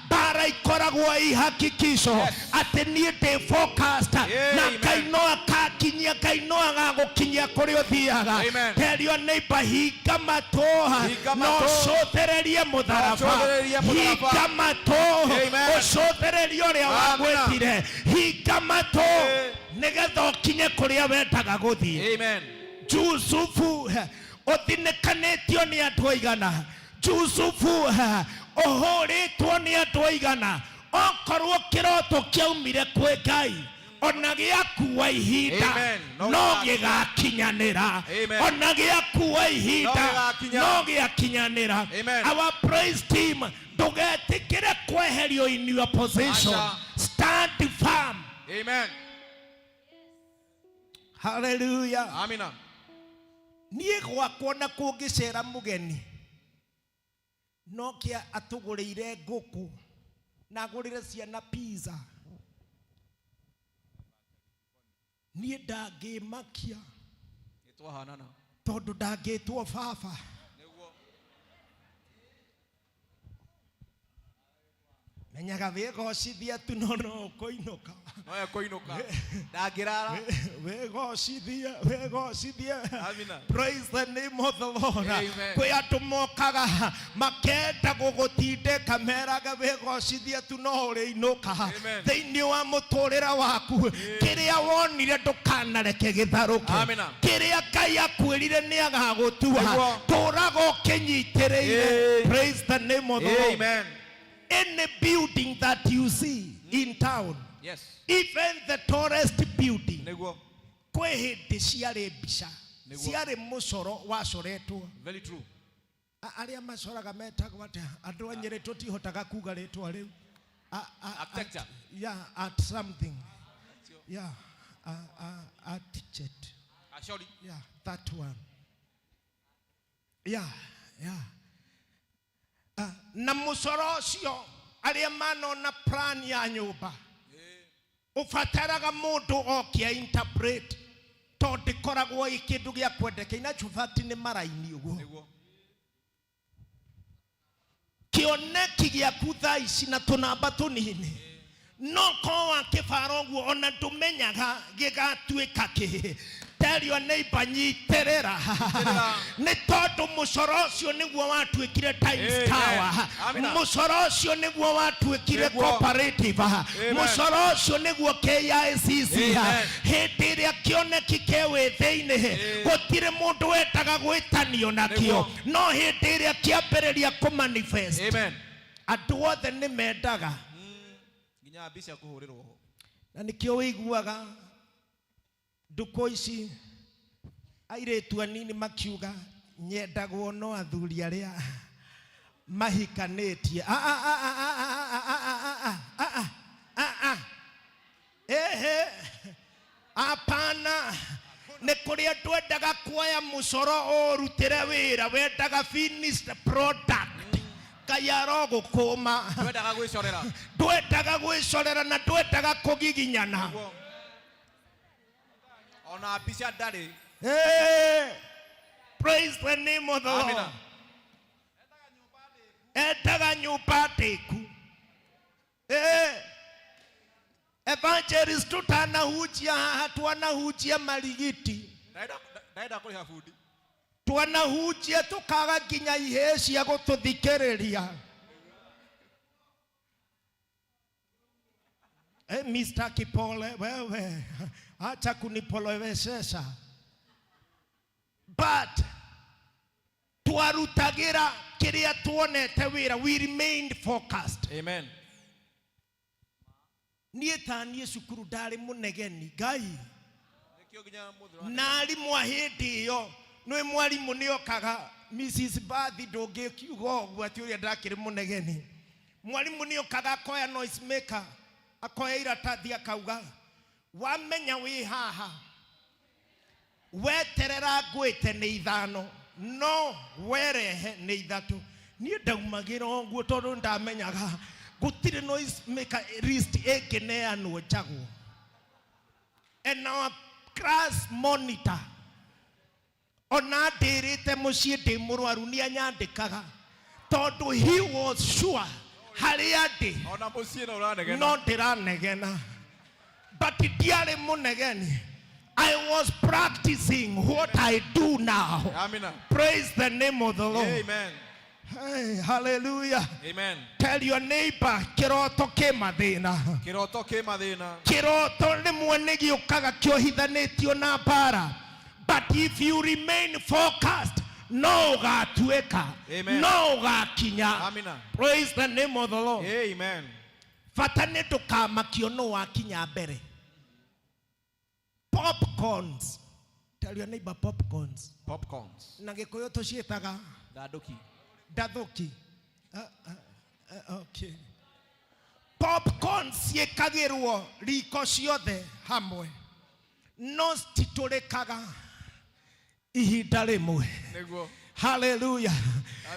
mbara ikoragwo ihakikisho Yes. atĩ niĩ ndĩ focused na Amen. Ngai no akakinyia, Ngai no agagũkinyia kũrĩa ũthiaga. Amen. Tell your neighbor, hinga matũ, Hinga no matũ. ũcũthĩrĩrie mũtharaba. No ũcũthĩrĩrie mũtharaba. Hinga matũ, Amen. Ũcũthĩrĩrie ũrĩa Amina. wagwĩtire. Hinga matũ Eh. nĩgetha ũkinye kũrĩa wendaga gũthiĩ. Amen. Jusufu ũthinĩkanĩtio nĩ andũ aigana. Jusufu ũhũrĩtwo nĩ andũ aigana. Okorwo kĩroto kĩaumire kwĩ Ngai ona gĩakua ihinda Amen. No no gĩgakinyanĩra. gĩgakinyanĩra. Amen. Ona gĩakua ihinda gĩgakinya. no gĩakinyanĩra. Amen. Our praise team, ndũgetĩkĩre kweherio in your position. Acha. Stand firm. Amen. Hallelujah. Amina. Niĩ gwakwa na kũngĩcera mũgeni no kĩa atũgũrĩire ngũkũ na agũrĩre ciana pizza, niĩ ndangĩmakia Nĩtwahanana. tondũ ndangĩtwo baba. Nĩguo. Menyaga wĩgocithia tu no no ũkũinũka. No ekũinũka. Ndangĩrara. Wĩgocithie, wĩgocithie. Amina. Praise the name of the Lord. Amen. Kwĩ andũ mokaga makenda gũgũtindĩka meraga wĩgocithie tu no ũrĩinũka. Amen. Thĩinĩ wa mũtũrĩre waku kĩrĩa wonire ndũkanareke gĩtharũke. Amina. Kĩrĩa Ngai akwĩrire nĩ agagũtua. Nĩguo. Tũraga ũkĩnyitĩrĩire. Ĩĩ. Praise the name of the Lord. Amen. Any building that you see in town, Yes. even the tallest building, Nĩguo. kwĩ hĩndĩ ciarĩ mbica, Nĩguo. ciarĩ mũcoro wacoretwo. Very true. Arĩa macoraga metagwo atĩa? Andũ a Nyĩrĩ tũtihotaga kuga rĩtwa rĩu. Architecture. Yeah, art something. Yeah, architect. Ashori. Yeah, that one. Yeah, yeah. Na mũcoro ũcio arĩa manona plan ya nyũmba ũbataraga mũndũ oke a interpret tondũ ndĩkoragwo ĩ kĩndũ gĩa kwendeka inachobati nĩ maraini ũguo. Nĩguo. Kĩoneki gĩaku thaa ici na tũnamba tũnini no korwo wakĩbara ũguo ona ndũmenyaga gĩgatuĩka kĩ. Tell your neighbor, nyitĩrĩra. Nĩ tondũ mũcoro ũcio nĩguo watuĩkire Times Amen. Tower. Amina. Mũcoro ũcio nĩguo watuĩkire Nĩguo. cooperative. Amen. Mũcoro ũcio nĩguo KICC. Amen. Hĩndĩ ĩrĩa kĩoneki kĩwĩ thĩinĩ gũtirĩ mũndũ wendaga gwĩtanio nakĩo, Nĩguo. no hĩndĩ ĩrĩa kĩambĩrĩria kũmanifest Amen. andũ othe nĩ mendaga. Nginya mbica kũhũrĩrwo ho. Na nĩkĩo wĩiguaga ndukũ ici airĩtu anini makiuga nyendagwo no athuri arĩa mahikanĩtie. Ah, ah, ah, ah, ah, ah, ah, ah, ah, ah, ah, ah. Ehe, hapana. Nĩ kũrĩ andũ endaga kuoya mũcoro ũrutĩre wĩra, wendaga finished product. Ngai arogũkũma. Ndwendaga gwĩcorera. Ndwendaga gwĩcorera na ndwendaga kũgiginyana. Nĩguo. Ona mbica ndarĩ. Hey, praise the name of the Lord. Amina. Endaga nyũmba ndĩku. Hey, evangelist tũtanahunjia haha twanahunjia marigiti. Ndenda kũrĩha bundi. Twanahunjia tũkaga nginya ihĩĩ cia gũtũthikĩrĩria. Hey, Mr. Kipole, wewe acha kunipolewesesha. But twarutagira kiria tuonete wira, we remained focused. Amen. Niĩ ta niĩ cukuru ndarĩ mũnegeni Ngai. Nĩkĩo nginya mũthĩ wa Na arimũ a hĩndĩ ĩyo nĩ mwarimũ nĩokaga Mrs. Bathi ndũngĩkiuga ũguo atĩ ũrĩa ndakĩrĩ mũnegeni. Mwarimũ nĩokaga akoya noise maker, akoya iratathi akauga wamenya wĩ haha weterera ngwĩte nĩ ithano no werehe nĩ ithatũ. Niĩ ndaumagĩra ũguo tondũ ndamenyaga gũtirĩ noise maker list ĩngĩneanwo njagwo. And our class monitor ona ndĩrĩte mũciĩ ndĩ mũrwaru nĩanyandĩkaga tondũ he was sure harĩa ndĩ. Ona mũciĩ no ũranegena. No ndĩranegena. But ndiarĩ mũnegeni. I was practicing what I do now. Amina. Praise the name of the Lord. Amen. Hey, hallelujah. Amen. Tell your neighbor kĩroto kĩ mathĩna. Kĩroto kĩ mathĩna. Kĩroto rĩmwe nĩ gĩũkaga kĩohithanĩtio na mbara. But if you remain focused, no ũgatuĩka. Amen. No ũgakinya. Amina. Praise the name of the Lord. Amen. Bata nĩ ndũkamakio no wakinya mbere. Popcorns. Tell your neighbor popcorns. Popcorns. Na Gĩkũyũ tũciĩtaga Thandũki. Ndathũki. Okay. Popcorn ciĩkagĩrwo riko ciothe hamwe no cititũrĩkaga ihinda rĩmwe. Nĩguo. Haleluya.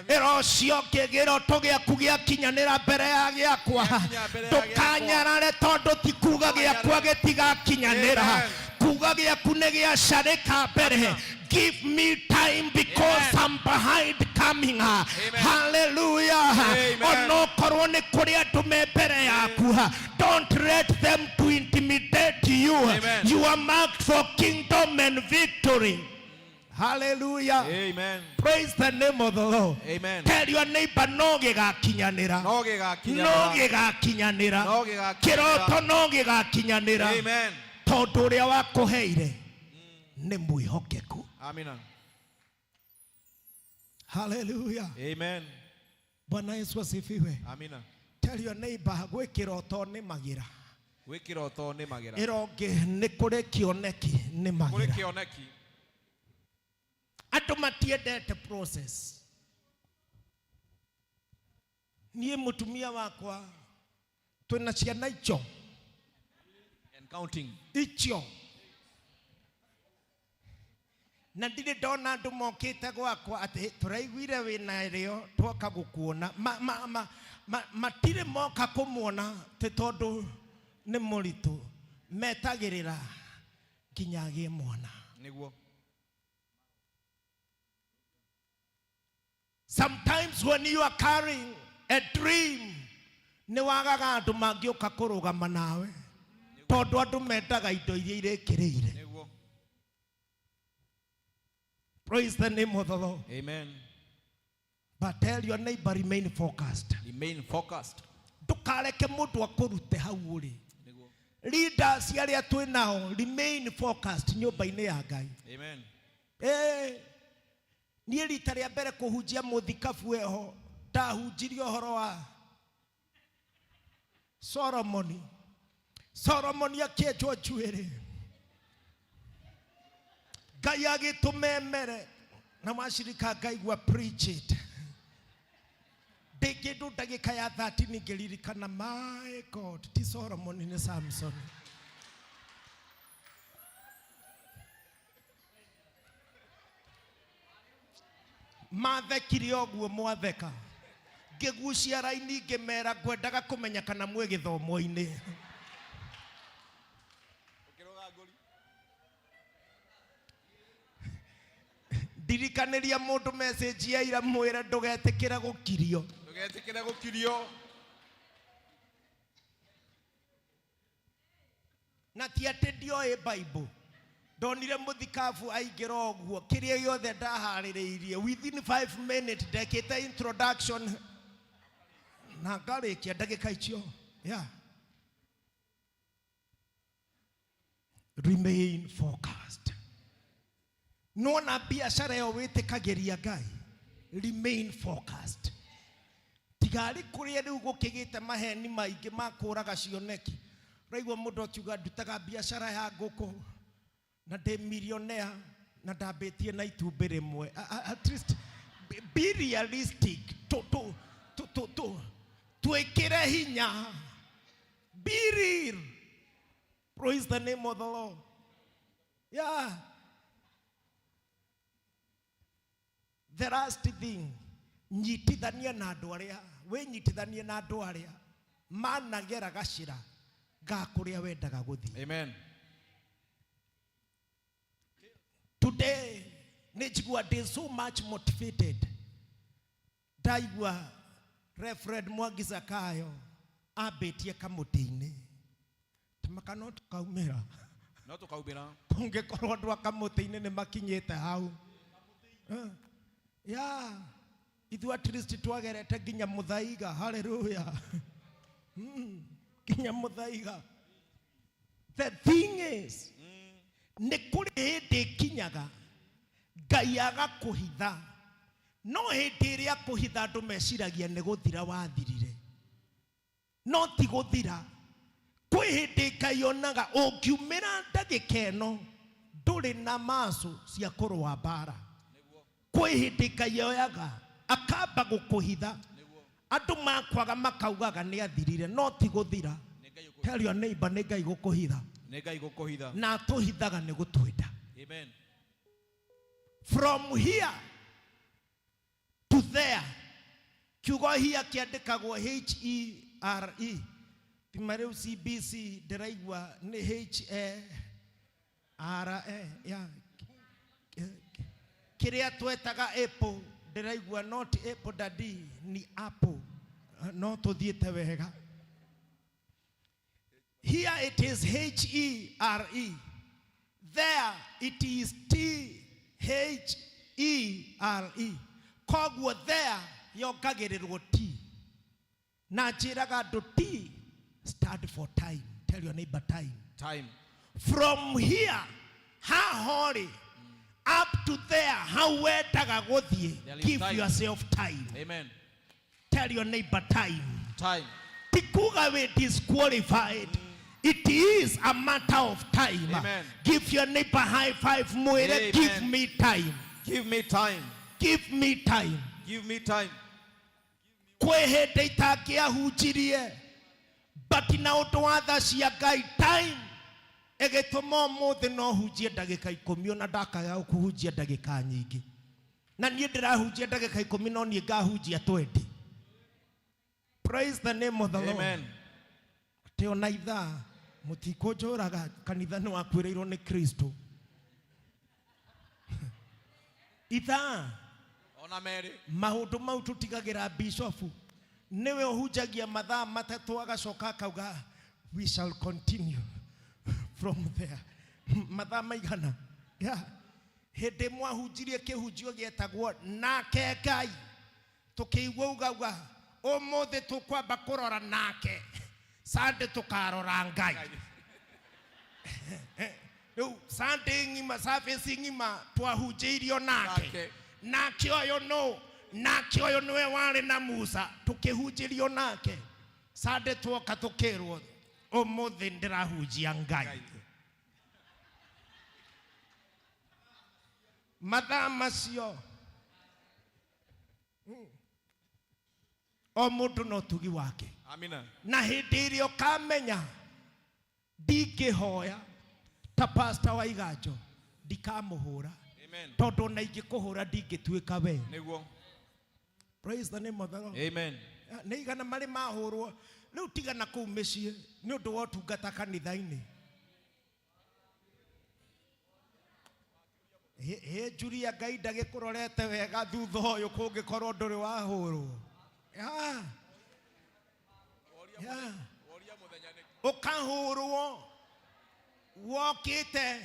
Ĩra ũcio ũngĩ kĩroto gĩaku gĩakinyanĩra mbere ya gĩakwa. Gĩakinya mbere ya gĩakwa. Ndũkanyarare tondũ ti kuga gĩakwa gĩtigakinyanĩra. Amen. Kuga gĩaku nĩ gĩacarĩka mbere. Give me time because I'm behind coming. Hallelujah. Amen. Onokorwo nĩ kũrĩ andũ me mbere yaku. Don't let them to intimidate you. Amen. You are marked for kingdom and victory. Hallelujah. Amen. Praise the name of the Lord. Amen. Tell your neighbor no gĩgakinyanĩra. No gĩgakinyanĩra. No gĩgakinyanĩra. No gĩgakinyanĩra. Kĩroto no gĩgakinyanĩra. Amen. Tondũ ũrĩa wakũheire nĩ mwĩhokeku. Amina. Hallelujah. Amen. Bwana Yesu asifiwe. Amina. Tell your neighbor gwĩ kĩroto nĩ magira. Gwĩ kĩroto nĩ magĩra. Ĩra ũngĩ nĩ kũrĩ kĩoneki nĩ Kũrĩ magira. kĩoneki. Andũ matiendete process. Niĩ mũtumia wakwa twĩna ciana icio. And counting. Icio. Na ndirĩ ndona andũ mokĩte gwakwa atĩ tũraiguire wĩna rĩo twoka gũkuona. Matirĩ moka kũmuona tĩ tondũ nĩ mũritũ. Metagĩrĩra nginya agĩe mwana. Nĩguo. Sometimes when you are carrying a dream, nĩ wagaga andũ mangĩũka kũrũgama nawe tondũ andũ mendaga indo iria irĩkĩrĩire. Nĩguo. Praise the name of the Lord. Amen. But tell your neighbor, remain focused. Remain focused. Ndũkareke mũndũ akũrute hau ũrĩ. Nĩguo. Leaders arĩa twĩ nao, remain focused nyũmba-inĩ ya Ngai. Amen. Niĩ rita rĩa mbere kũhunjia mũthikabu eho, ndahunjirie ũhoro wa Solomoni. Solomoni akĩenjwo njuĩrĩ. Ngai agĩtũma emere na wacirika ngaigua preach it. Ndĩ kĩndũ ndagĩka ya 30 ngĩririkana, my God, ti Solomoni nĩ Samson. Mathekire ũguo mwatheka. Ngĩgucia raini ngĩmera ngwendaga kũmenya kana mwĩ gĩthomo-inĩ. Ndirikanĩria mũndũ message ya ira mwĩre ndũgetĩkĩre gũkirio. Ndũgetĩkĩre gũkirio. Na ti atĩ ndioĩ Bible. Ndonire mũthikabu aingĩra ũguo, kĩrĩa gĩothe ndaharĩrĩirie within 5 minutes ndekĩte introduction na ngarĩkia ndagĩka icio. Yeah. Remain focused. Nona biashara ĩyo wĩtĩkagĩria Ngai. Remain focused. Tigarĩ kũrĩa rĩu gũkĩgĩte maheni maingĩ ma kũraga cioneki. Ũraigua mũndũ akiuga ndutaga biashara ya ngũkũ na ndĩ millionaire na ndambĩtie na itumbĩ rĩmwe. At least be realistic. Twĩkĩre hinya. Be real. Praise the name of the Lord. Yeah. The last thing, nyitithania na andũ arĩa, wĩnyitithanie na andũ arĩa managera gacĩra ga kũrĩa wendaga gũthiĩ. Amen. Today, nĩ njigua ndĩ so much motivated. Ndaigua Reverend Mwangi Zakayo ambĩtie kamũtĩ-inĩ. Tamaka no tũkaumĩra. No tũkaumĩra. Kũngĩkorwo andũ a kamũtĩ-inĩ nĩ makinyĩte hau. Yeah. Ithuĩ at least twagerete nginya Muthaiga. Haleluya. Nginya Muthaiga. The thing is, nĩ kũrĩ hĩndĩ ĩkinyaga Ngai agakũhitha, no hĩndĩ ĩrĩa akũhitha andũ meciragia nĩ gũthira wathirire, no ti gũthira. Kwĩ hĩndĩ Ngai onaga ũngiumĩra ndagĩka ĩno ndũrĩ na macu cia kũrũa mbara. Kwĩ hĩndĩ Ngai oyaga akamba gũkũhitha, andũ makwaga makaugaga nĩ athirire, no ti gũthira. Tell your neighbor, nĩ Ngai gũkũhitha. Nĩ Ngai gũkũhitha. Na atũhithaga nĩ gũtwenda. Amen. From here to there, kiugo here kĩandĩkagwo H E R E, tima rĩu CBC ndĩraigua nĩ H E R E. Yeah. Kĩrĩa twetaga apple ndĩraigua not apple daddy, ni apple, no tũthiĩte wega. Here it is H E R E, there it is T H E R E. Koguo there yongagĩrĩrwo T, na njĩraga andũ T stand for time. Tell your neighbor, time. Time. From here haha rĩ up to there, hau wendaga gũthiĩ, There is give time. yourself time. Amen. Tell your neighbor, time. Time. Ti kuga we disqualified. It is a matter of time. Amen. Give your neighbor high five, mwĩre, Amen. give me time. Give me time. Give me time. Give me time. Kwĩ hĩndĩ itangĩahunjirie, but na ũndũ wa tha cia Ngai, time ĩgĩtũma ũmũthĩ no hunjie ndagĩka 10, ona ndakaga kũhunjia ndagĩka nyingĩ. Na niĩ ndĩrahunjia ndagĩka 10, no niĩ ngahunjia 20. Praise the name of the Lord. Amen. Atĩ ona ithaa mũtikũnjũraga, kanitha nĩ wakuĩrĩirwo nĩ Kristo. Ithaa Ona merĩ. Maũndũ mau tũtigagĩra bishofu, nĩwe ũhunjagia mathaa 3 agacoka akauga we shall continue from there. Mathaa maigana? Yeah. Hĩndĩ ĩmwe ahunjirie kĩhunjio gĩetagwo nake Ngai, tũkĩigua ugauga ũmũthĩ tũkwamba kũrora nake, Sunday tũkarora Ngai. Rĩu Sunday ng'ima, service ng'ima twahunjĩirio nake. Nake. Nake ũyũ nũ? Nake ũyũ nĩwe warĩ na Musa, tũkĩhunjĩrio nake. Sunday tuoka tũkĩrwo ũmũthĩ ndĩrahunjia Ngai. Mathaa macio o mũndũ no tugi wake. Amina. Na hĩndĩ ĩrĩa ũkamenya ndingĩhoya ta pastor wa Iganjo, ndikamũhũra. Amen. Tondũ ona ingĩkũhũra ndingĩtuĩka we. Nĩguo. Praise the name of the Lord. Amen. Nĩ igana marĩ mahũrwo rĩu, tigana kũu mĩciĩ nĩ ũndũ wa ũtungata kanitha-inĩ. Hĩ Julia, Ngai ndagĩkũrorete wega thutha ũyũ kũngĩkorwo ndũrĩ wahũrwo. Ũkahũrwo wokĩte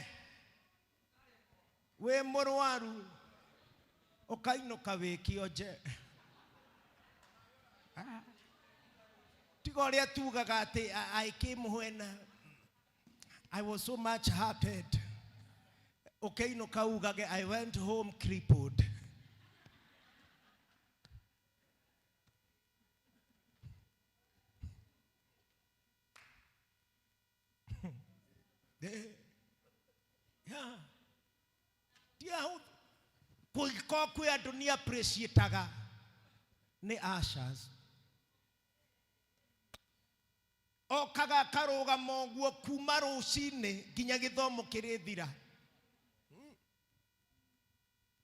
wĩ mũrwaru, ũkainũka wĩ kĩonje. Tiga ũrĩa tugaga atĩ I came when I was so much hurted. Ũkĩinũka ugage I went home crippled. Kũngĩkorwo kwĩ andũ nĩ appreciataga nĩ ushers. Okaga akarũgama ũguo kuma rũcinĩ nginya gĩthomo kĩrĩthira.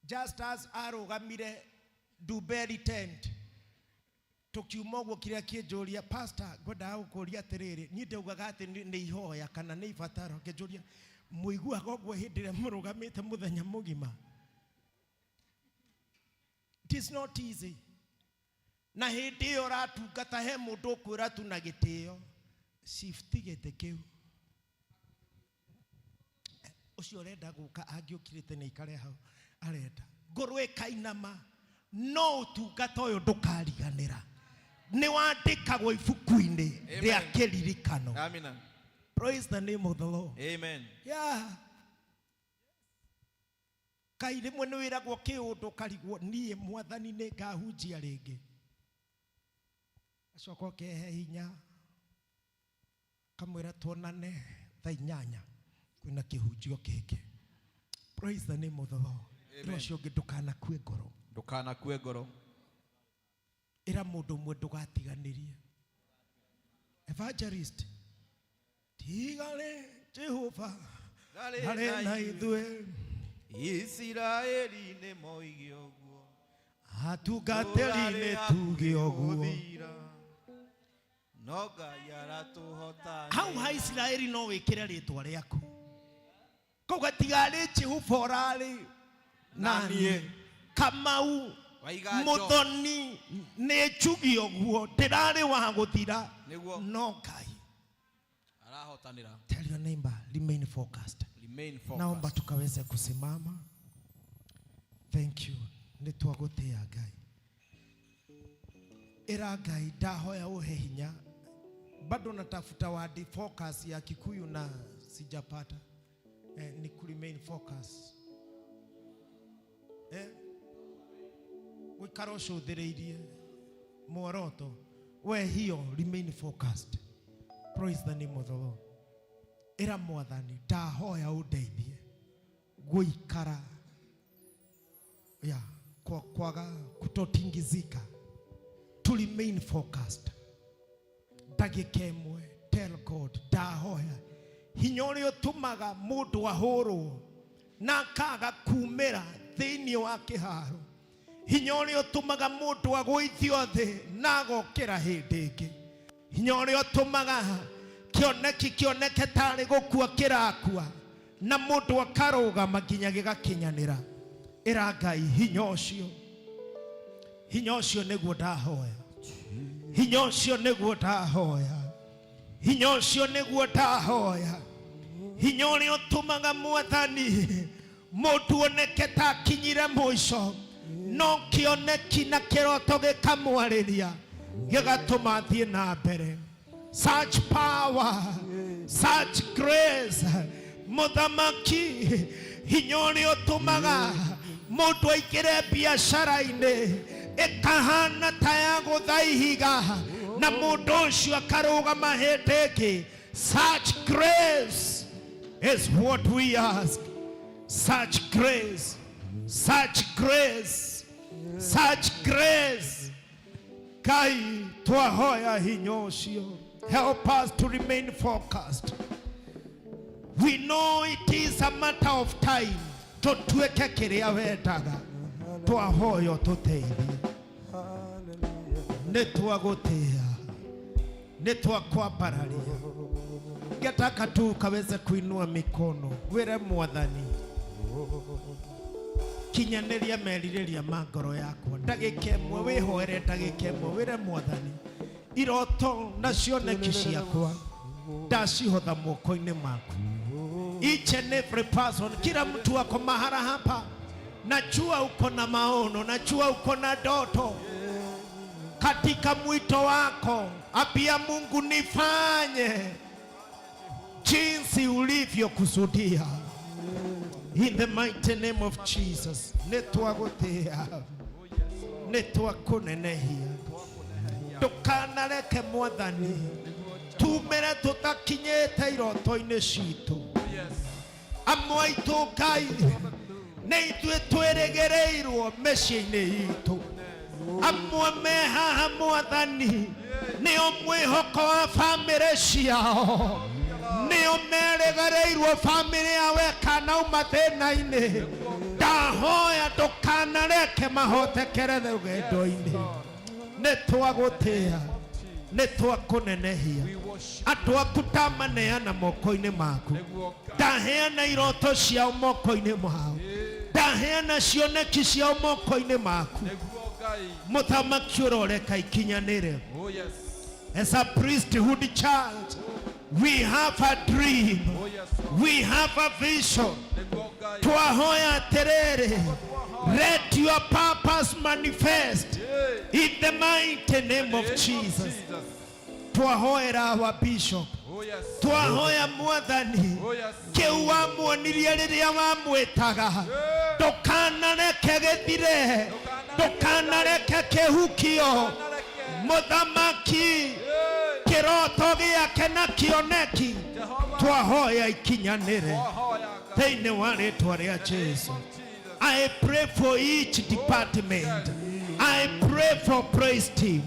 Just as arũgamire Duberi tent, tũkiuma ũguo kĩrĩa kĩnjũria, pastor, ngwendaga gũkũria atĩrĩrĩ, niĩ ndaugaga atĩ nĩ ihoya kana nĩ ibataro. Ngĩnjũria, mũiguaga ũguo hĩndĩ ĩrĩa mũrũgamĩte mũthenya mũgima? It is not easy. Na hĩndĩ ĩyo ũratungata he mũndũ ũkwĩra tu na gĩtĩo, shift gĩtĩ kĩu. Ũcio ũrenda gũka angĩũkirĩte nĩ aikare hau arenda. Ngũrwe ĩkainama, No ũtungata ũyũ ndũkariganĩra, nĩ wandĩkagwo ibuku-inĩ rĩa Amen. kĩririkano. Amina. Praise the name of the Lord. Amen. Yeah. Kai rĩmwe nĩ wĩragwo kĩũndũ ũkarigwo, niĩ Mwathani nĩ ngahunjia rĩngĩ. Acoka ũkehe hinya, kamwĩra tuonane thaa 8 kwĩna kĩhunjio kĩngĩ. Praise the name of the Lord. Ĩra ũcio ũngĩ ndũkanakue ngoro. Ndũkanakue ngoro. Ĩra mũndũ ũmwe ndũgatiganĩrie. Evangelist, tigare Jehova arĩ na ithuĩ. Isiraeli nĩ moige ũguo. Atungatĩri nĩ tuge ũguo. Gũthira. No Ngai aratũhota. Hau ha Isiraeli no wĩkĩre rĩtwa rĩaku. Kau gatigarĩ Jehova ũrarĩ na niĩ. Kamau Waiganjo. Muthoni nĩ njuge ũguo, ndĩrarĩ wa gũthira. Nĩguo. No Ngai. Arahotanĩra. Tell your neighbor, remain focused. Remain focused. Naomba tukaweze kusimama. Thank you. Nĩ twagũtĩĩa Ngai. Ĩra Ngai ndahoya ũhe hinya. Bado natafuta wadi focus ya Kikuyu na sijapata. Ni ku remain focus. Gũikara ũcũthĩrĩirie muoroto. We hiyo remain focused. Praise the name of the Lord. Ĩra Mwathani ndahoya ũndeithie gũikara ya kwa kwaga kutotingizika, to remain focused. Ndagĩka ĩmwe, tell God ndahoya hinya ũrĩa ũtũmaga mũndũ ahũrwo na akaga kumĩra thĩinĩ wa kĩharo, hinya ũrĩa ũtũmaga mũndũ agũithio thĩ na agokĩra hĩndĩ ĩngĩ, hinya ũrĩa ũtũmaga kĩoneki kĩoneke tarĩ gũkua kĩrakua na mũndũ akarũgama nginya gĩgakinyanĩra. Ĩra Ngai hinya ũcio, hinya ũcio nĩguo ndahoya, hinya ũcio nĩguo ndahoya, hinya ũcio nĩguo ndahoya, hinya ũrĩa ũtũmaga Mwathani mũndũ oneke ta akinyire mũico, no kĩoneki na kĩroto gĩkamwarĩria gĩgatũma athiĩ na mbere. Such power, such grace, mũthamaki, hinya ũrĩa ũtũmaga mũndũ aingĩre biacara-inĩ ĩkahana ta ya gũtha ihiga na mũndũ ũcio akarũgama hĩndĩ ĩngĩ. Such grace is what we ask. Such grace, such grace, such grace. Ngai twahoya hinya ũcio. Help us to remain focused. We know it is a matter of time. Tũtuĩke kĩrĩa wendaga. Twahoya ũtũteithie. Nĩ twagũtĩĩa, nĩ twakwambararia. Ngetaka tu ukaweze kuinua mikono wĩre Mwathani kinyanĩria merirĩria ma ngoro yakwa. Ndagĩka ĩmwe wĩhoere, ndagĩka ĩmwe wĩre Mwathani iroto na cioneki ciakwa ndacihotha moko-inĩ maku. Each and every person, kila mtu ako mahala hapa, najua uko na maono, najua uko na ndoto. Katika mwito wako ambia Mungu, nifanye jinsi ulivyokusudia. In the mighty name of Jesus. Nĩ twagũtĩĩa, nĩ twakũnenehia. Ndũkanareke Mwathani tumĩre tũtakinyĩte iroto-inĩ citũ. Amwe aitũ Ngai nĩ ithuĩ twĩrĩgĩrĩirwo mĩciĩ-inĩ itũ. Amwe me haha Mwathani nĩo mwĩhoko wa bamĩrĩ ciao, nĩo merĩgĩrĩirwo bamĩrĩ yao ĩkanauma thĩna-inĩ. Ndahoya ndũkanareke mahotekere rũgendo-inĩ. Nĩ twagũtĩĩa, nĩ twakũnenehia. Andũ aku ndamaneana moko-inĩ maku, ndaheana iroto ciao moko-inĩ mao, ndaheana cioneki ciao moko-inĩ maku. Mũthamaki ũroreka ikinyanĩre. As a priesthood child, we have a dream, we have a vision. Twahoya atĩrĩrĩ, Let your purpose manifest in the mighty name of Jesus. Twahoera our bishop, twahoya Mwathani, kĩu wamuonirie rĩrĩa wamwĩtaga, ndũkanareke gĩthire, ndũkanareke kĩhukio. Mũthamaki, kĩroto gĩake na kĩoneki twahoya ikinyanĩre thĩinĩ wa rĩtwa rĩa Jesu. I pray for each department. I pray for praise team.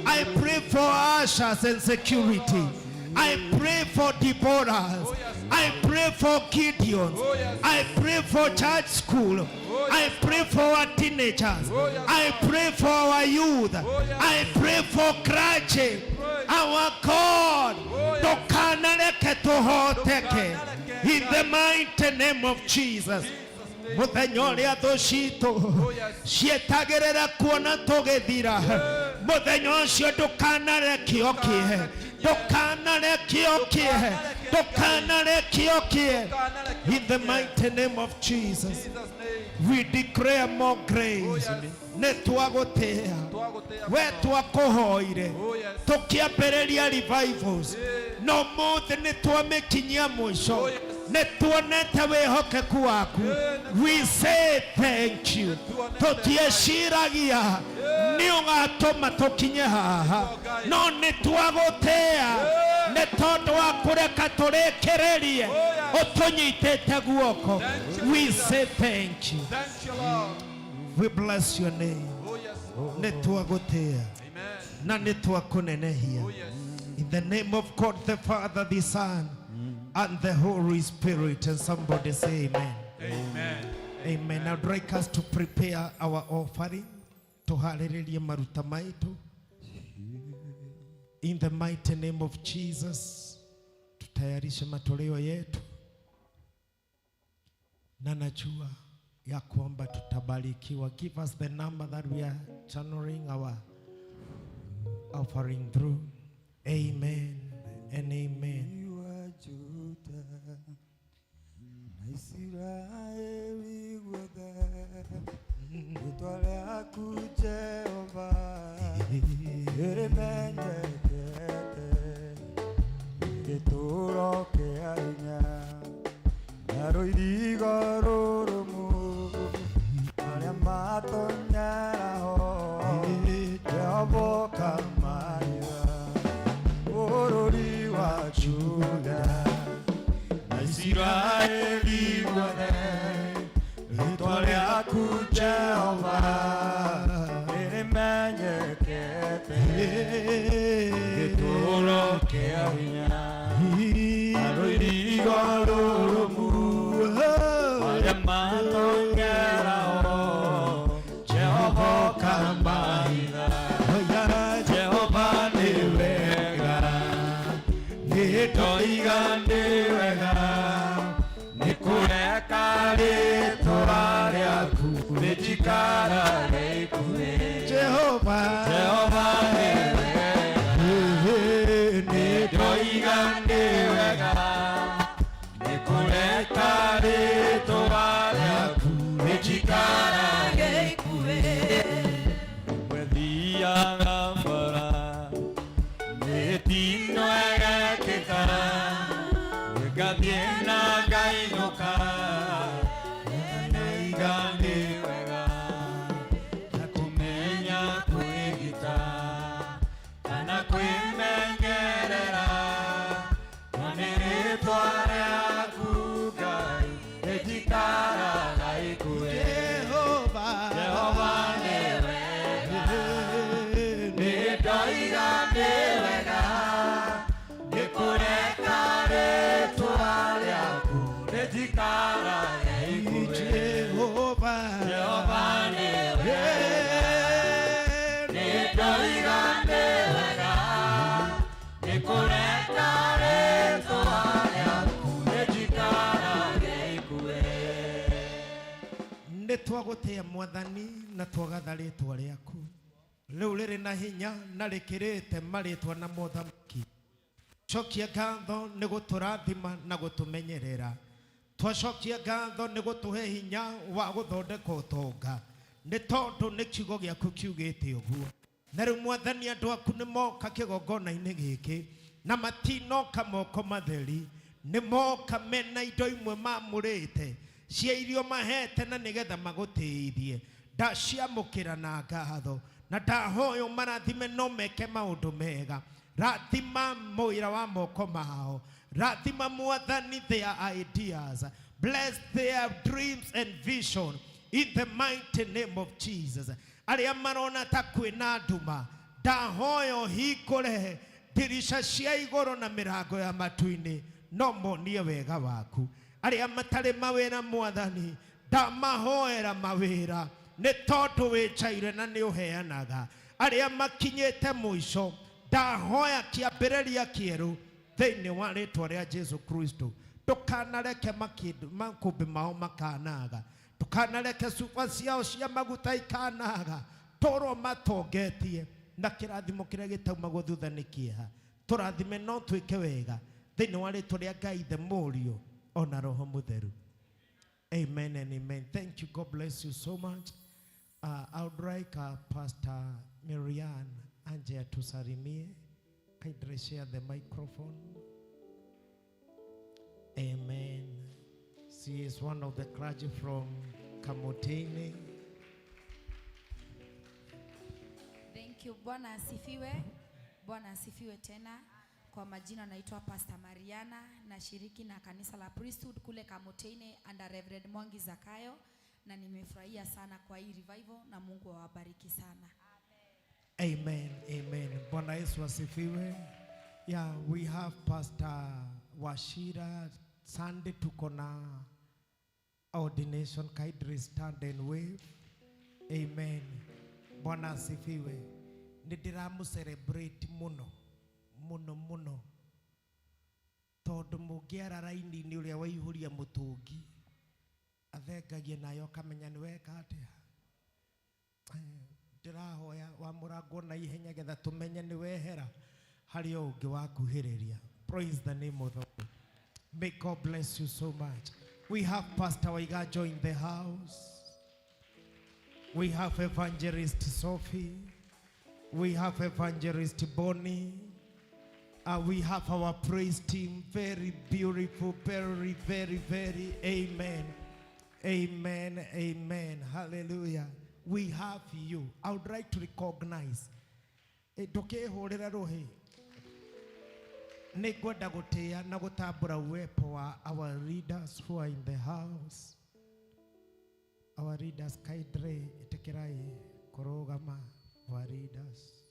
I pray for ushers and security. I pray for Deborahs. I pray for Gideons. I pray for church school. I pray for our teenagers. I pray for our youth. I pray for clergy. Our God, ndũkanareke tũhoteke. In the mighty name of Jesus. Muthenya ũrĩa thũ citũ cietagĩrĩra kuona tũgĩthira, muthenya ũcio ndũkanareke ũkĩe, ndũkanareke ũkĩe, ndũkanareke ũkĩe. In the mighty name of Jesus, we declare more grace. Nĩ twagũtĩa we, twakũhoire tũkĩambĩrĩria revivals, no mũthĩ nĩ twamĩkinyia mũico, nĩ tuonete wĩhokeku waku. We say thank you. Tũtieciragia nĩ ũgatũma tũkinye haha, no nĩ twagũtĩa nĩ tondũ wa kũreka tũrĩkĩrĩrie ũtũnyitĩte guoko. We say thank you. We bless your name. Nĩ twagũtĩa na nĩ twakũnenehia. In the name of God the Father, the Son, and the Holy Spirit. And somebody say amen. Amen. Amen. I'd like us to prepare our offering. Tuharĩrĩrie maruta maitu. In the mighty name of Jesus, tutayarishe matoleo yetu, na najua ya kwamba tutabarikiwa. Give us the number that we are channeling our offering through. Amen and amen. Wa Juda na Isiraeli guothe, rĩtwa rĩaku Jehova rĩmenyekete, gĩtũũro kĩa hinya na rũirigo rũrũmu, arĩa matonyeraho Jehova ũkamahiga. Bũrũri wa Juda na Isiraeli guothe, rĩtwa rĩaku Jehova rĩmenyekete, gĩtũũro kĩa hinya na rũirigo rũrũmu, arĩa matonyeraho Jehova ũkamahiga. Jehova nĩ wega, nĩndoiga nĩ wega, nĩ kũreka rĩtwa rĩaku rĩnjikarage ikuhĩ. Jehova, Jehova nĩ wega, nĩndoiga nĩ wega, nĩ kũreka rĩtwa rĩaku rĩnjikarage ikuhĩ. Gwethiaga mbara mĩtino ĩgekĩka, ngathiĩ na ngainũka, naiga nĩ wega, na kũmenya kwĩgita kana kwĩmenyerera, na nĩ rĩtwa rĩaku Ngai rĩnjikaraga ikuhĩ. Jehova, Jehova nĩ wega, nĩndoiga nĩ wega, nĩ kũreka rĩtwa rĩaku rĩnjikarage ikuhĩ. Jehova, Jehova nĩ wega, nĩndoiga nĩ wega, nĩ kũreka rĩtwa rĩaku rĩnjikarage ikuhĩ. Nĩ twagũtĩa Mwathani na twagatha rĩtwa rĩaku rĩu rĩrĩ na hinya na rĩkĩrĩte marĩtwa na mothamaki. Cokia ngatho nĩ gũtũrathima na gũtũmenyerera. Twacokia ngatho nĩ gũtũhe hinya wa gũthondeka ũtonga, nĩ tondũ nĩ kiugo gĩaku kiugĩte ũguo. Na rĩu Mwathani, andũ aku nĩ moka kĩgongona-inĩ gĩkĩ na matinoka moko matheri, nĩ moka mena indo imwe mamũrĩte cia irio mahete na nĩgetha magũtĩithie. Ndaciamũkĩra na ngatho na ndahoya marathime no meke maũndũ mega. Rathima mũira wa moko mao, rathima Mwathani their ideas, bless their dreams and vision in the mighty name of Jesus. Arĩa marona ta kwĩna nduma, ndahoya ũhingũre ndirisha cia igũrũ na mĩrango ya matu-inĩ, no monie wega waku. Arĩa matarĩ mawĩra, Mwathani, ndamahoera mawĩra, nĩ tondũ wĩnjaire na nĩ ũheanaga. Arĩa makinyĩte mũico, ndahoya kĩambĩrĩria kĩerũ thĩinĩ wa rĩtwa rĩa Jesu Kristo. Ndũkanareke makũmbĩ mao makanaga, ndũkanareke cuba ciao cia maguta ikanaga, tũrwo matongetie na kĩrathimo kĩrĩa gĩtaumagwo thutha nĩ kĩeha. Tũrathime no twĩke wega thĩinĩ wa rĩtwa rĩa Ngai Ithe, Mũriũ ona Roho Mũtheru. Amen and amen. Thank you. God bless you so much. I would like Pastor Marianne anje atusalimie. Kindly share the microphone. Amen. She is one of the clergy from Kamotini. Thank you. Bwana asifiwe. Bwana asifiwe tena. Kwa majina naitwa Pastor Mariana, nashiriki na kanisa la Priesthood kule Kamotene under Reverend Mwangi Zakayo, na nimefurahia sana kwa hii revival na Mungu awabariki sana. Amen. Amen. Bwana Yesu asifiwe. Yeah, we have Pastor Wachira. Sunday tuko na ordination. Kindly stand and wave. Amen. Bwana asifiwe. Nĩ ndĩramũ celebrate mũno mũno mũno, tondũ mũngĩara raini-inĩ ũrĩa waihũria mũtũngi athengagia nayo akamenya nĩ weka atĩa. Ndĩrahoya wamũrangwo na ihenya getha tũmenye nĩ wehera harĩ o ũngĩ wakuhĩrĩria. Praise the name of the Lord. May God bless you so much. We have Pastor Waigajo in the house. We have Evangelist Sophie. We have Evangelist Bonnie. We have our praise team. Very beautiful, very, very, very. Amen. Amen. Amen. Hallelujah. We have you. I would like to recognize. Ndũkĩhũrĩre rũhĩ. Nĩ ngwenda gũtĩĩa na gũtambũra uwepo wa our leaders who are in the house. Our leaders, kindly ĩtĩkĩrai kũrũgama. Our leaders.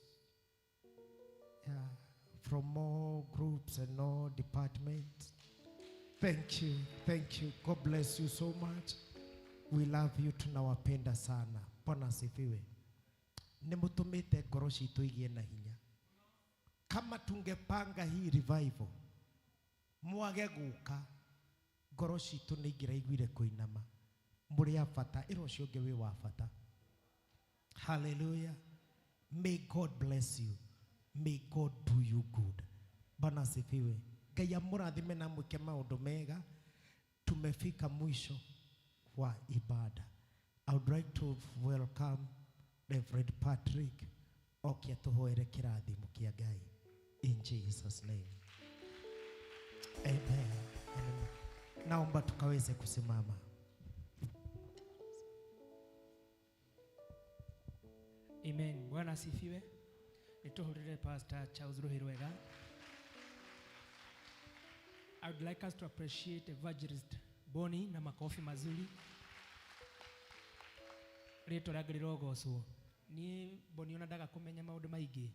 Yeah, from all groups and all departments. Thank you, thank you. God bless you so much. We love you, tunawapenda sana. Bwana asifiwe. Nĩ mũtũmĩte ngoro citũ igĩe na hinya. Kama tungepanga hii revival, mwage gũka, ngoro citũ nĩ ingĩraiguire kũinama. Mũrĩ a bata, ĩra ũcio ũngĩ wĩ wa bata. Hallelujah. May God bless you. May God do you good. Bwana asifiwe. Ngai amũrathime na mwĩke maũndũ mega. Tumefika mwisho wa ibada. I would like to welcome Reverend Patrick oke atũhoere kĩrathimo kĩa Ngai in Jesus name. Amen. Amen. Naomba tukaweze kusimama. Amen. Bwana asifiwe. Nituhurire Pastor Charles Ruhirwega. I would like us to appreciate Evangelist Bonnie na makofi mazuri. Rĩtwa rĩa Ngai rĩrogocwo. Niĩ Bonnie ona ndaga kũmenya maũndũ maingĩ,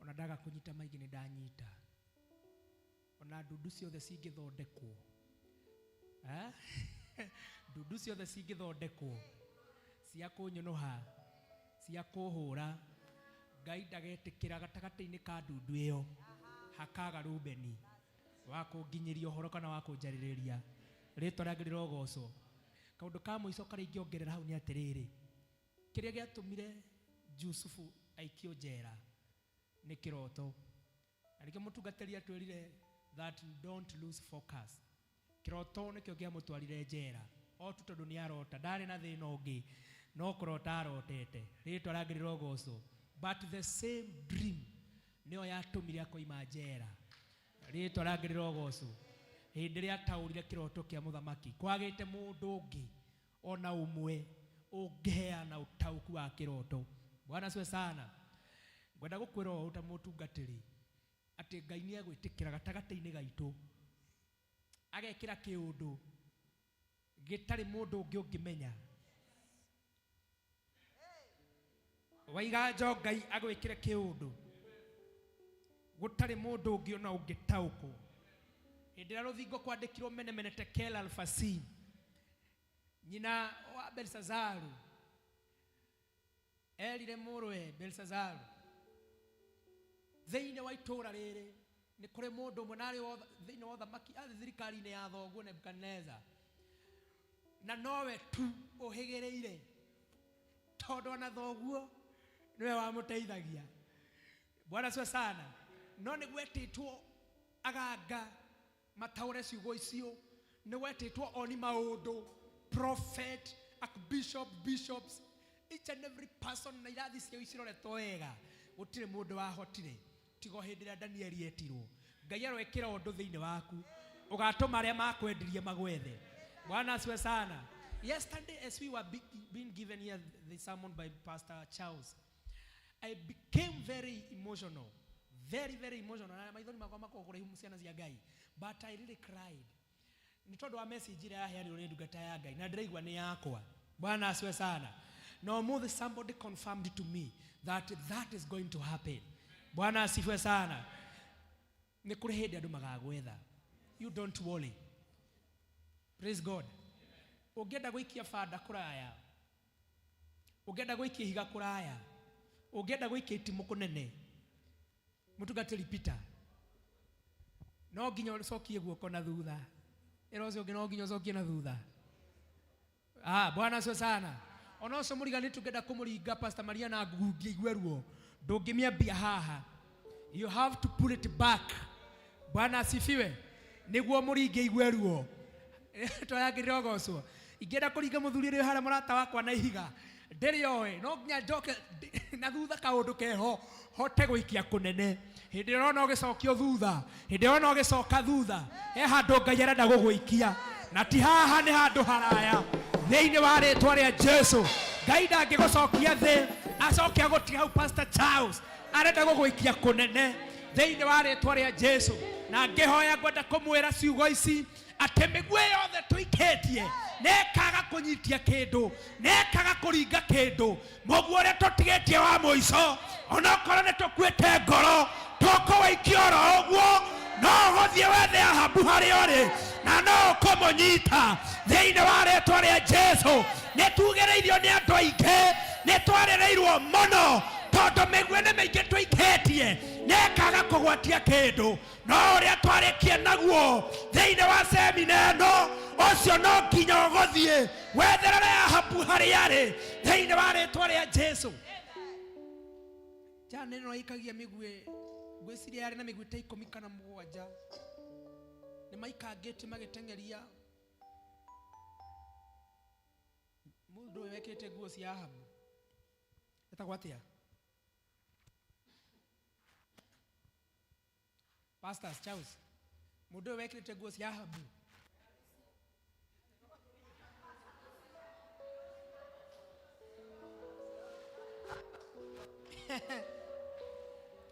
ona ndaga kũnyita maingĩ nĩ ndanyita. Ona ndundu ciothe cingĩthondekwo. Eh? Ndundu ciothe cingĩthondekwo cia kũnyũnũha, cia kũhũra, Ngai ndagetĩkĩra gatagatĩ-inĩ ka ndundu ĩyo hakaga Rubeni wa kũnginyĩria ũhoro kana wa kũnjarĩrĩria. Rĩtwa rĩa Ngai rĩrogocwo. Kaũndũ ka mũico karĩa ingĩongerera hau nĩ atĩrĩrĩ, kĩrĩa gĩatũmire Jusufu aikio njera nĩ kĩroto. Na nĩkĩo mũtungatĩri atwĩrire that don't lose focus. Kĩroto nĩkĩo kĩamũtwarire njera o tu tondũ nĩ arota, ndarĩ na thĩna ũngĩ no kũrota arotete. Rĩtwa rĩake rĩrogocwo. But the same dream nĩyo yatũmire akoima njera. Rĩtwa rĩake rĩrogocwo. Hĩndĩ ĩrĩa ataũrire kĩroto kĩa mũthamaki, kwagĩte mũndũ ũngĩ ona ũmwe ũngĩheana ũtaũku wa kĩroto. Bwana asifiwe sana. Ngwenda gũkwĩra ũũ ta mũtungatĩri atĩ Ngai nĩ egwĩtĩkĩra gatagatĩ-inĩ gaitũ agekĩra kĩũndũ gĩtarĩ mũndũ ũngĩ ũngĩmenya. Waiga njo Ngai agwĩkĩre kĩũndũ gũtarĩ mũndũ ũngĩ ona ũngĩtaũkwo. Hĩndĩ ĩrĩa rũthingo kwandĩkirwo mene mene tekel alfasin, nyina wa Belshazaru erire mũrũwe Belshazaru, thĩinĩ wa itũũra rĩrĩ nĩ kũrĩ mũndũ ũmwe na arĩ thĩinĩ wa ũthamaki, arĩ thirikari-inĩ ya thoguo Nebukadneza, na nowe tu ũhĩgĩrĩire tondũ ona thoguo nĩwe wamũteithagia. Bwana asifiwe sana. No nĩ gwetĩtwo aganga mataũre ciugo icio, nĩ gwetĩtwo oni maũndũ, prophet, archbishop, bishops, each and every person na irathi ciao ciroretwo wega, gũtirĩ mũndũ wahotire tiga o hĩndĩ ĩrĩa Danieli etirwo. Ngai aroĩkĩra ũndũ thĩinĩ waku ũgatũma arĩa makwendirie magwethe. Bwana asifiwe sana. Yesterday as we were being given here the sermon by Pastor Charles, I became very emotional, very very emotional. Na maithori makwa makoragwo kũraihu ciana cia Ngai, but I really cried nĩ tondũ wa message ĩrĩa yaheanirwo nĩ ndungata ya Ngai, na ndĩraigua nĩ yakwa. Bwana asifiwe sana. Na ũmũthĩ somebody confirmed to me that that is going to happen. Bwana asifiwe sana. Nĩ kũrĩ hĩndĩ andũ magagwetha. You don't worry. Praise God. Ũngĩenda gũikia banda kũraya, ũngĩenda gũikia ihiga kũraya, ũngĩenda gũikia itimũ kũnene, mũtungatĩri Peter, no nginya ũcokie guoko na thutha. Ĩra ũcio ũngĩ no nginya ũcokie na thutha. Bwana asifiwe sana. Ona ũcio mũrigani tũngĩenda kũmũringa Pastor Maria na ngundi aigue ruo, ndũngĩmĩambia haha. You have to pull it back. Bwana asifiwe. Nĩguo mũringe aigue ruo. Twayagĩrĩra ũgocwo. Ingĩenda kũringa mũthuri ũrĩa harĩa mũrata wakwa na ihiga, ndĩrĩoe, no nginya njoke na thutha kaũndũ keho hote gũikia kũnene. Hĩndĩ ĩrĩa ũrona ũgĩcokio thutha, hĩndĩ ĩrĩa ũrona ũgĩcoka thutha, he handũ Ngai arenda gũgũikia, na ti haha, nĩ handũ haraya. Thĩinĩ wa rĩtwa rĩa Jesu, Ngai ndangĩgũcokia thĩ acoke agũtige hau. Pastor Charles arenda gũgũikia kũnene thĩinĩ wa rĩtwa rĩa Jesu. Na ngĩhoya ngwenda kũmwĩra ciugo ici atĩ mĩguĩ yothe tũikĩtie nĩkaga kũnyitia kĩndũ, nĩkaga kũringa kĩndũ. Mũguo ũrĩa tũtigĩtie wa mũico, onokorwo nĩ tũkuĩte ngoro, tũkũwĩikia oro ũguo, no ũgũthiĩ wethe Ahabu harĩa ũrĩ na no ũkũmũnyita thĩinĩ wa rĩtwa rĩa Jesu. Nĩ tugĩrĩirio nĩ andũ aingĩ, nĩ twarĩrĩirwo mũno tondũ mĩguĩ nĩ mĩingĩ tũikĩtie nĩkaga kũgwatia kĩndũ. No ũrĩa twarĩkia naguo thĩinĩ wa semina ĩno, ũcio no nginya ũgũthiĩ wetherere Ahabu harĩa arĩ thĩinĩ wa rĩtwa rĩa Jesu. Jana ĩno ĩikagia mĩguĩ, ngwĩciria yarĩ na mĩguĩ ta ikũmi kana mũgwanja, nĩ maikangĩte magĩteng'eria mũndũ ũyũ wekĩrĩte nguo cia Ahabu. Etagwo atĩa? Pastors Charles, mũndũ ũyũ wekĩrĩte nguo cia Ahabu.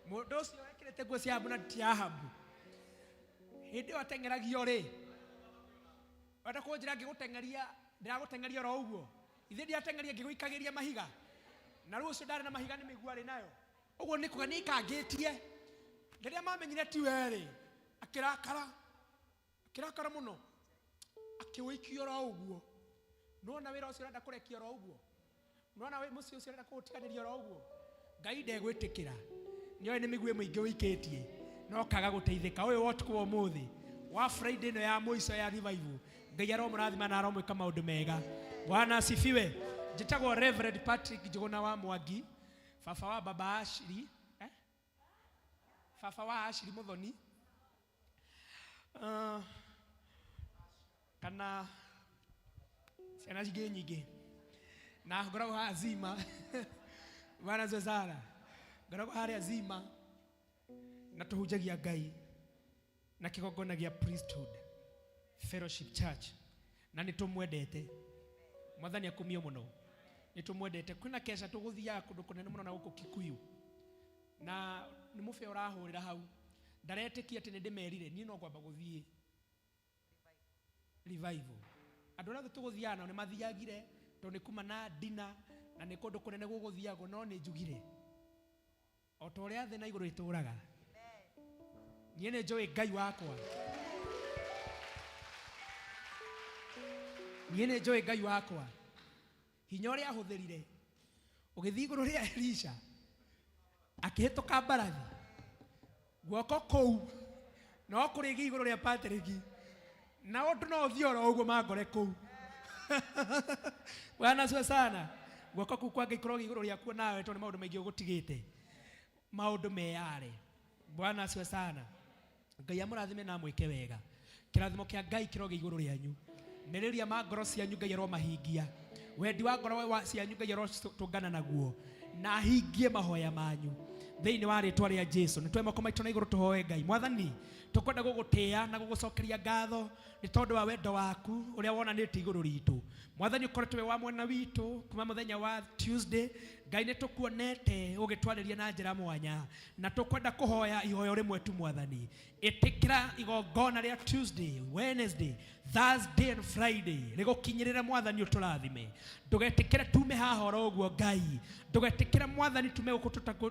Mũndũ ũcio wekĩrĩte nguo cia Ahabu na ti Ahabu, hĩndĩ ĩyo ateng'eragio rĩ, wenda kũnjĩra ngĩgũteng'eria, ndĩragũteng'eria oro ũguo? Ithe ndiateng'eria ngĩgũikagĩria mahiga, na rĩu ũcio ndarĩ na mahiga nĩ mĩguo arĩ nayo. Ũguo nĩ kuga nĩaikangĩtie. Rĩrĩa mamenyire ti we rĩ, akĩrakara, akĩrakara mũno, akĩũikia oro ũguo. Nĩwona wĩra ũcio ũrenda kũrekia oro ũguo? Nĩwona mũciĩ ũcio ũrenda kũũtiganĩria oro ũguo? Ngai ndegwĩtĩkĩra. Nĩoĩ nĩ mĩguĩ mĩingĩ ũikĩtie, no kaga gũteithĩka. Ũyũ wa ũtukũ wa ũmũthĩ, wa Friday ĩno ya mũico ya revival, Ngai aromũrathima na aromwĩka maũndũ mega. Bwana asifiwe. Njĩtagwo Reverend Patrick Njũgũna wa Mwangi, baba wa baba Ashley, Baba wa Ashley Muthoni. Na ciana ingĩ nyingĩ na ngoragwo haha zima. Bwana asifiwe sana. Ngoragwo harĩa zima na tũhunjagia Ngai na kĩgongona gĩa Priesthood Fellowship Church, na nĩ tũmwendete Mwathani akumio mũno. Nĩ tũmwendete. Kwĩna keca tũgũthiaga kũndũ kũnene mũno na gũkũ Kikuyu, na nĩ mũbĩa ũrahũrĩra hau ndaretĩkia atĩ nĩ ndĩmerire niĩ no ngwamba gũthiĩ revival. Andũ arĩa othe tũgũthiaga nao nĩ mathiagire tondũ nĩ kuma na dina na nĩ kũndũ kũnene gũgũthiagwo, no nĩ njugire o ta ũrĩa thĩ na igũrũ itũraga, niĩ nĩ njũĩ Ngai wakwa, niĩ nĩ njũĩ Ngai wakwa. Hinya ũrĩa ahũthĩrire ũgĩthiĩ igũrũ rĩa Elisha akĩhĩtũka mbarathi, guoko kũu no kũrĩgĩ igũrũ rĩa Patrick, na ũndũ no ũthiĩ oro ũguo mangore kũu. Bwana asifiwe sana. Guoko kũu kwa Ngai kũrogĩa igũrũ rĩaku nawe, tondũ nĩ maũndũ maingĩ ũgũtigĩte maũndũ meyare. Bwana asifiwe sana. Ngai amũrathime na amwĩke wega. Kĩrathimo kĩa Ngai kĩrogĩa igũrũ rĩanyu. Merirĩria ma ngoro cianyu Ngai aromahingia. Wendi wa ngoro wa cianyu Ngai arotũngana naguo na ahingie mahoya manyu thĩinĩ wa rĩtwa rĩa Jesu. Nĩ twoe moko maitũ na igũrũ tũhoe Ngai. Mwathani, tũkwenda gũgũtĩa na gũgũcokeria ngatho nĩ tondũ wa wendo waku ũrĩa wonanĩtie igũrũ ritũ. Mwathani, ũkoretwo wĩ wa mwena witũ kuma mũthenya wa Tuesday. Ngai, nĩ tũkuonete ũgĩtwarĩria na njĩra mwanya, na tũkwenda kũhoya ihoyo rĩmwe tu. Mwathani, ĩtĩkĩra igongona rĩa Tuesday, Wednesday, Thursday and Friday rĩgũkinyĩrĩre. Mwathani, ũtũrathime. Ndũgetĩkĩre tume haha oro ũguo. Ngai, ndũgetĩkĩre, Mwathani, tume gũkũ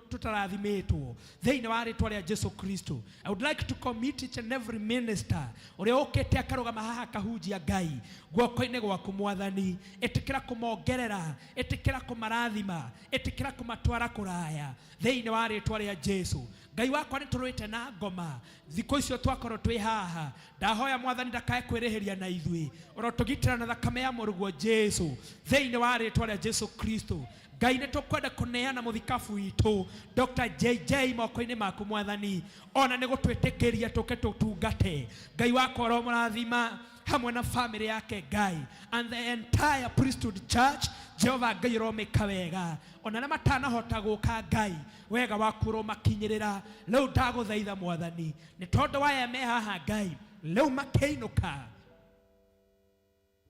tũtarathimĩtwo thĩinĩ wa rĩtwa rĩa Jesu Kristo. I would like to commit each and every minister ũrĩa ũkĩte akarũgama haha akahunjia Ngai guoko-inĩ gwaku. Mwathani, ĩtĩkĩra kũmongerera, ĩtĩkĩra kũmarathima, ĩtĩkĩra kũmatwara kũraya thĩinĩ wa rĩtwa rĩa Jesu. Ngai wakwa, nĩ tũrũĩte na ngoma thikũ icio twakorwo twĩ haha. Ndahoya, Mwathani, ndakae kwĩrĩhĩria na ithuĩ, ũrotũgitĩra na thakame ya mũrũguo Jesu thĩinĩ wa rĩtwa rĩa Jesu Kristo. Ngai, nĩ tũkwenda kũneana mũthikabu witũ Dr. JJ moko-inĩ maku. Mwathani, ona nĩ gũtwĩtĩkĩria tũke tũtungate. Ngai wakwa, ũromũrathima hamwe na family yake, Ngai, and the entire Priesthood Church. Jehova Ngai, ũromĩka wega ona arĩa matanahota gũka. Ngai, wega waku ũromakinyĩrĩra. Rĩu ndagũthaitha, Mwathani, nĩ tondũ waya me haha, Ngai, rĩu makĩinũka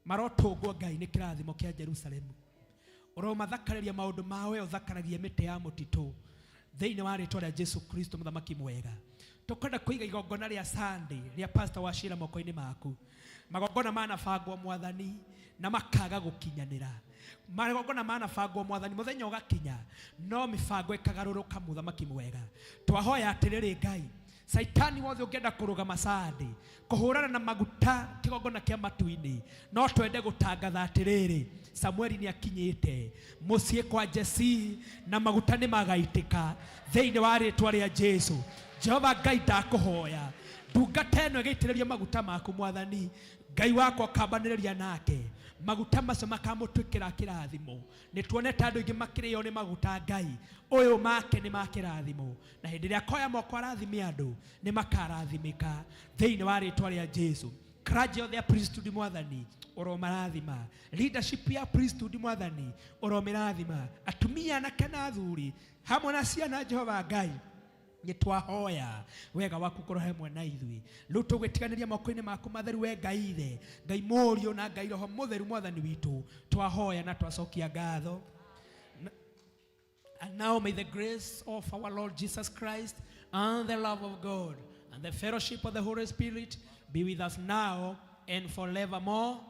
marotũngwo, Ngai, nĩ kĩrathimo kĩa Jerusalemu. Ũromathakarĩria maũndũ mawe ũthakaragia mĩtĩ ya mũtitũ thĩinĩ wa rĩtwa rĩa Jesu Kristo. Mũthamaki mwega, tũkwenda kũiga igongona rĩa Sunday rĩa Pastor wa Shira moko-inĩ maku. Magongona manabangwo, Mwathani, na makaga gũkinyanĩra. Magongona manabangwo, Mwathani, mũthenya ũgakinya no mĩbango ĩkagarũrũka. Mũthamaki mwega, twahoya atĩrĩrĩ, Ngai, Saitani wothe ũngĩenda kũrũgama Sunday kũhũrana na maguta kĩgongona kĩa matu-inĩ, no twende gũtangatha atĩrĩrĩ, Samueli nĩ akinyĩte mũciĩ kwa Jesi na maguta nĩ magaitĩka thĩinĩ wa rĩtwa rĩa Jesu. Jehova Ngai, ndakũhoya ndungata ĩno ĩgĩitĩrĩria maguta maku. Mwathani Ngai wakwa, kambanĩrĩria nake, maguta macio makamũtuĩkĩra kĩrathimo. Nĩ tuonete andũ aingĩ makĩrĩo nĩ maguta. Ngai, ũyũ make nĩ ma kĩrathimo, na hĩndĩ ĩrĩa akoya moko arathime andũ, nĩ makarathimĩka thĩinĩ wa rĩtwa rĩa Jesu. Clergy yothe ya Priesthood, Mwathani, ũromarathima. Leadership ya Priesthood, Mwathani, ũromĩrathima, atumia, anake na athuri hamwe na ciana. Jehova Ngai, nĩ twahoya wega waku ũkorwo hamwe na ithuĩ. Rĩu tũgwĩtiganĩria moko-inĩ maku matheru, we Ngai Ithe, Ngai Mũriũ na Ngai Roho Mũtheru. Mwathani witũ, twahoya na twacokia ngatho. And now may the grace of our Lord Jesus Christ and the love of God and the fellowship of the Holy Spirit be with us now and forevermore.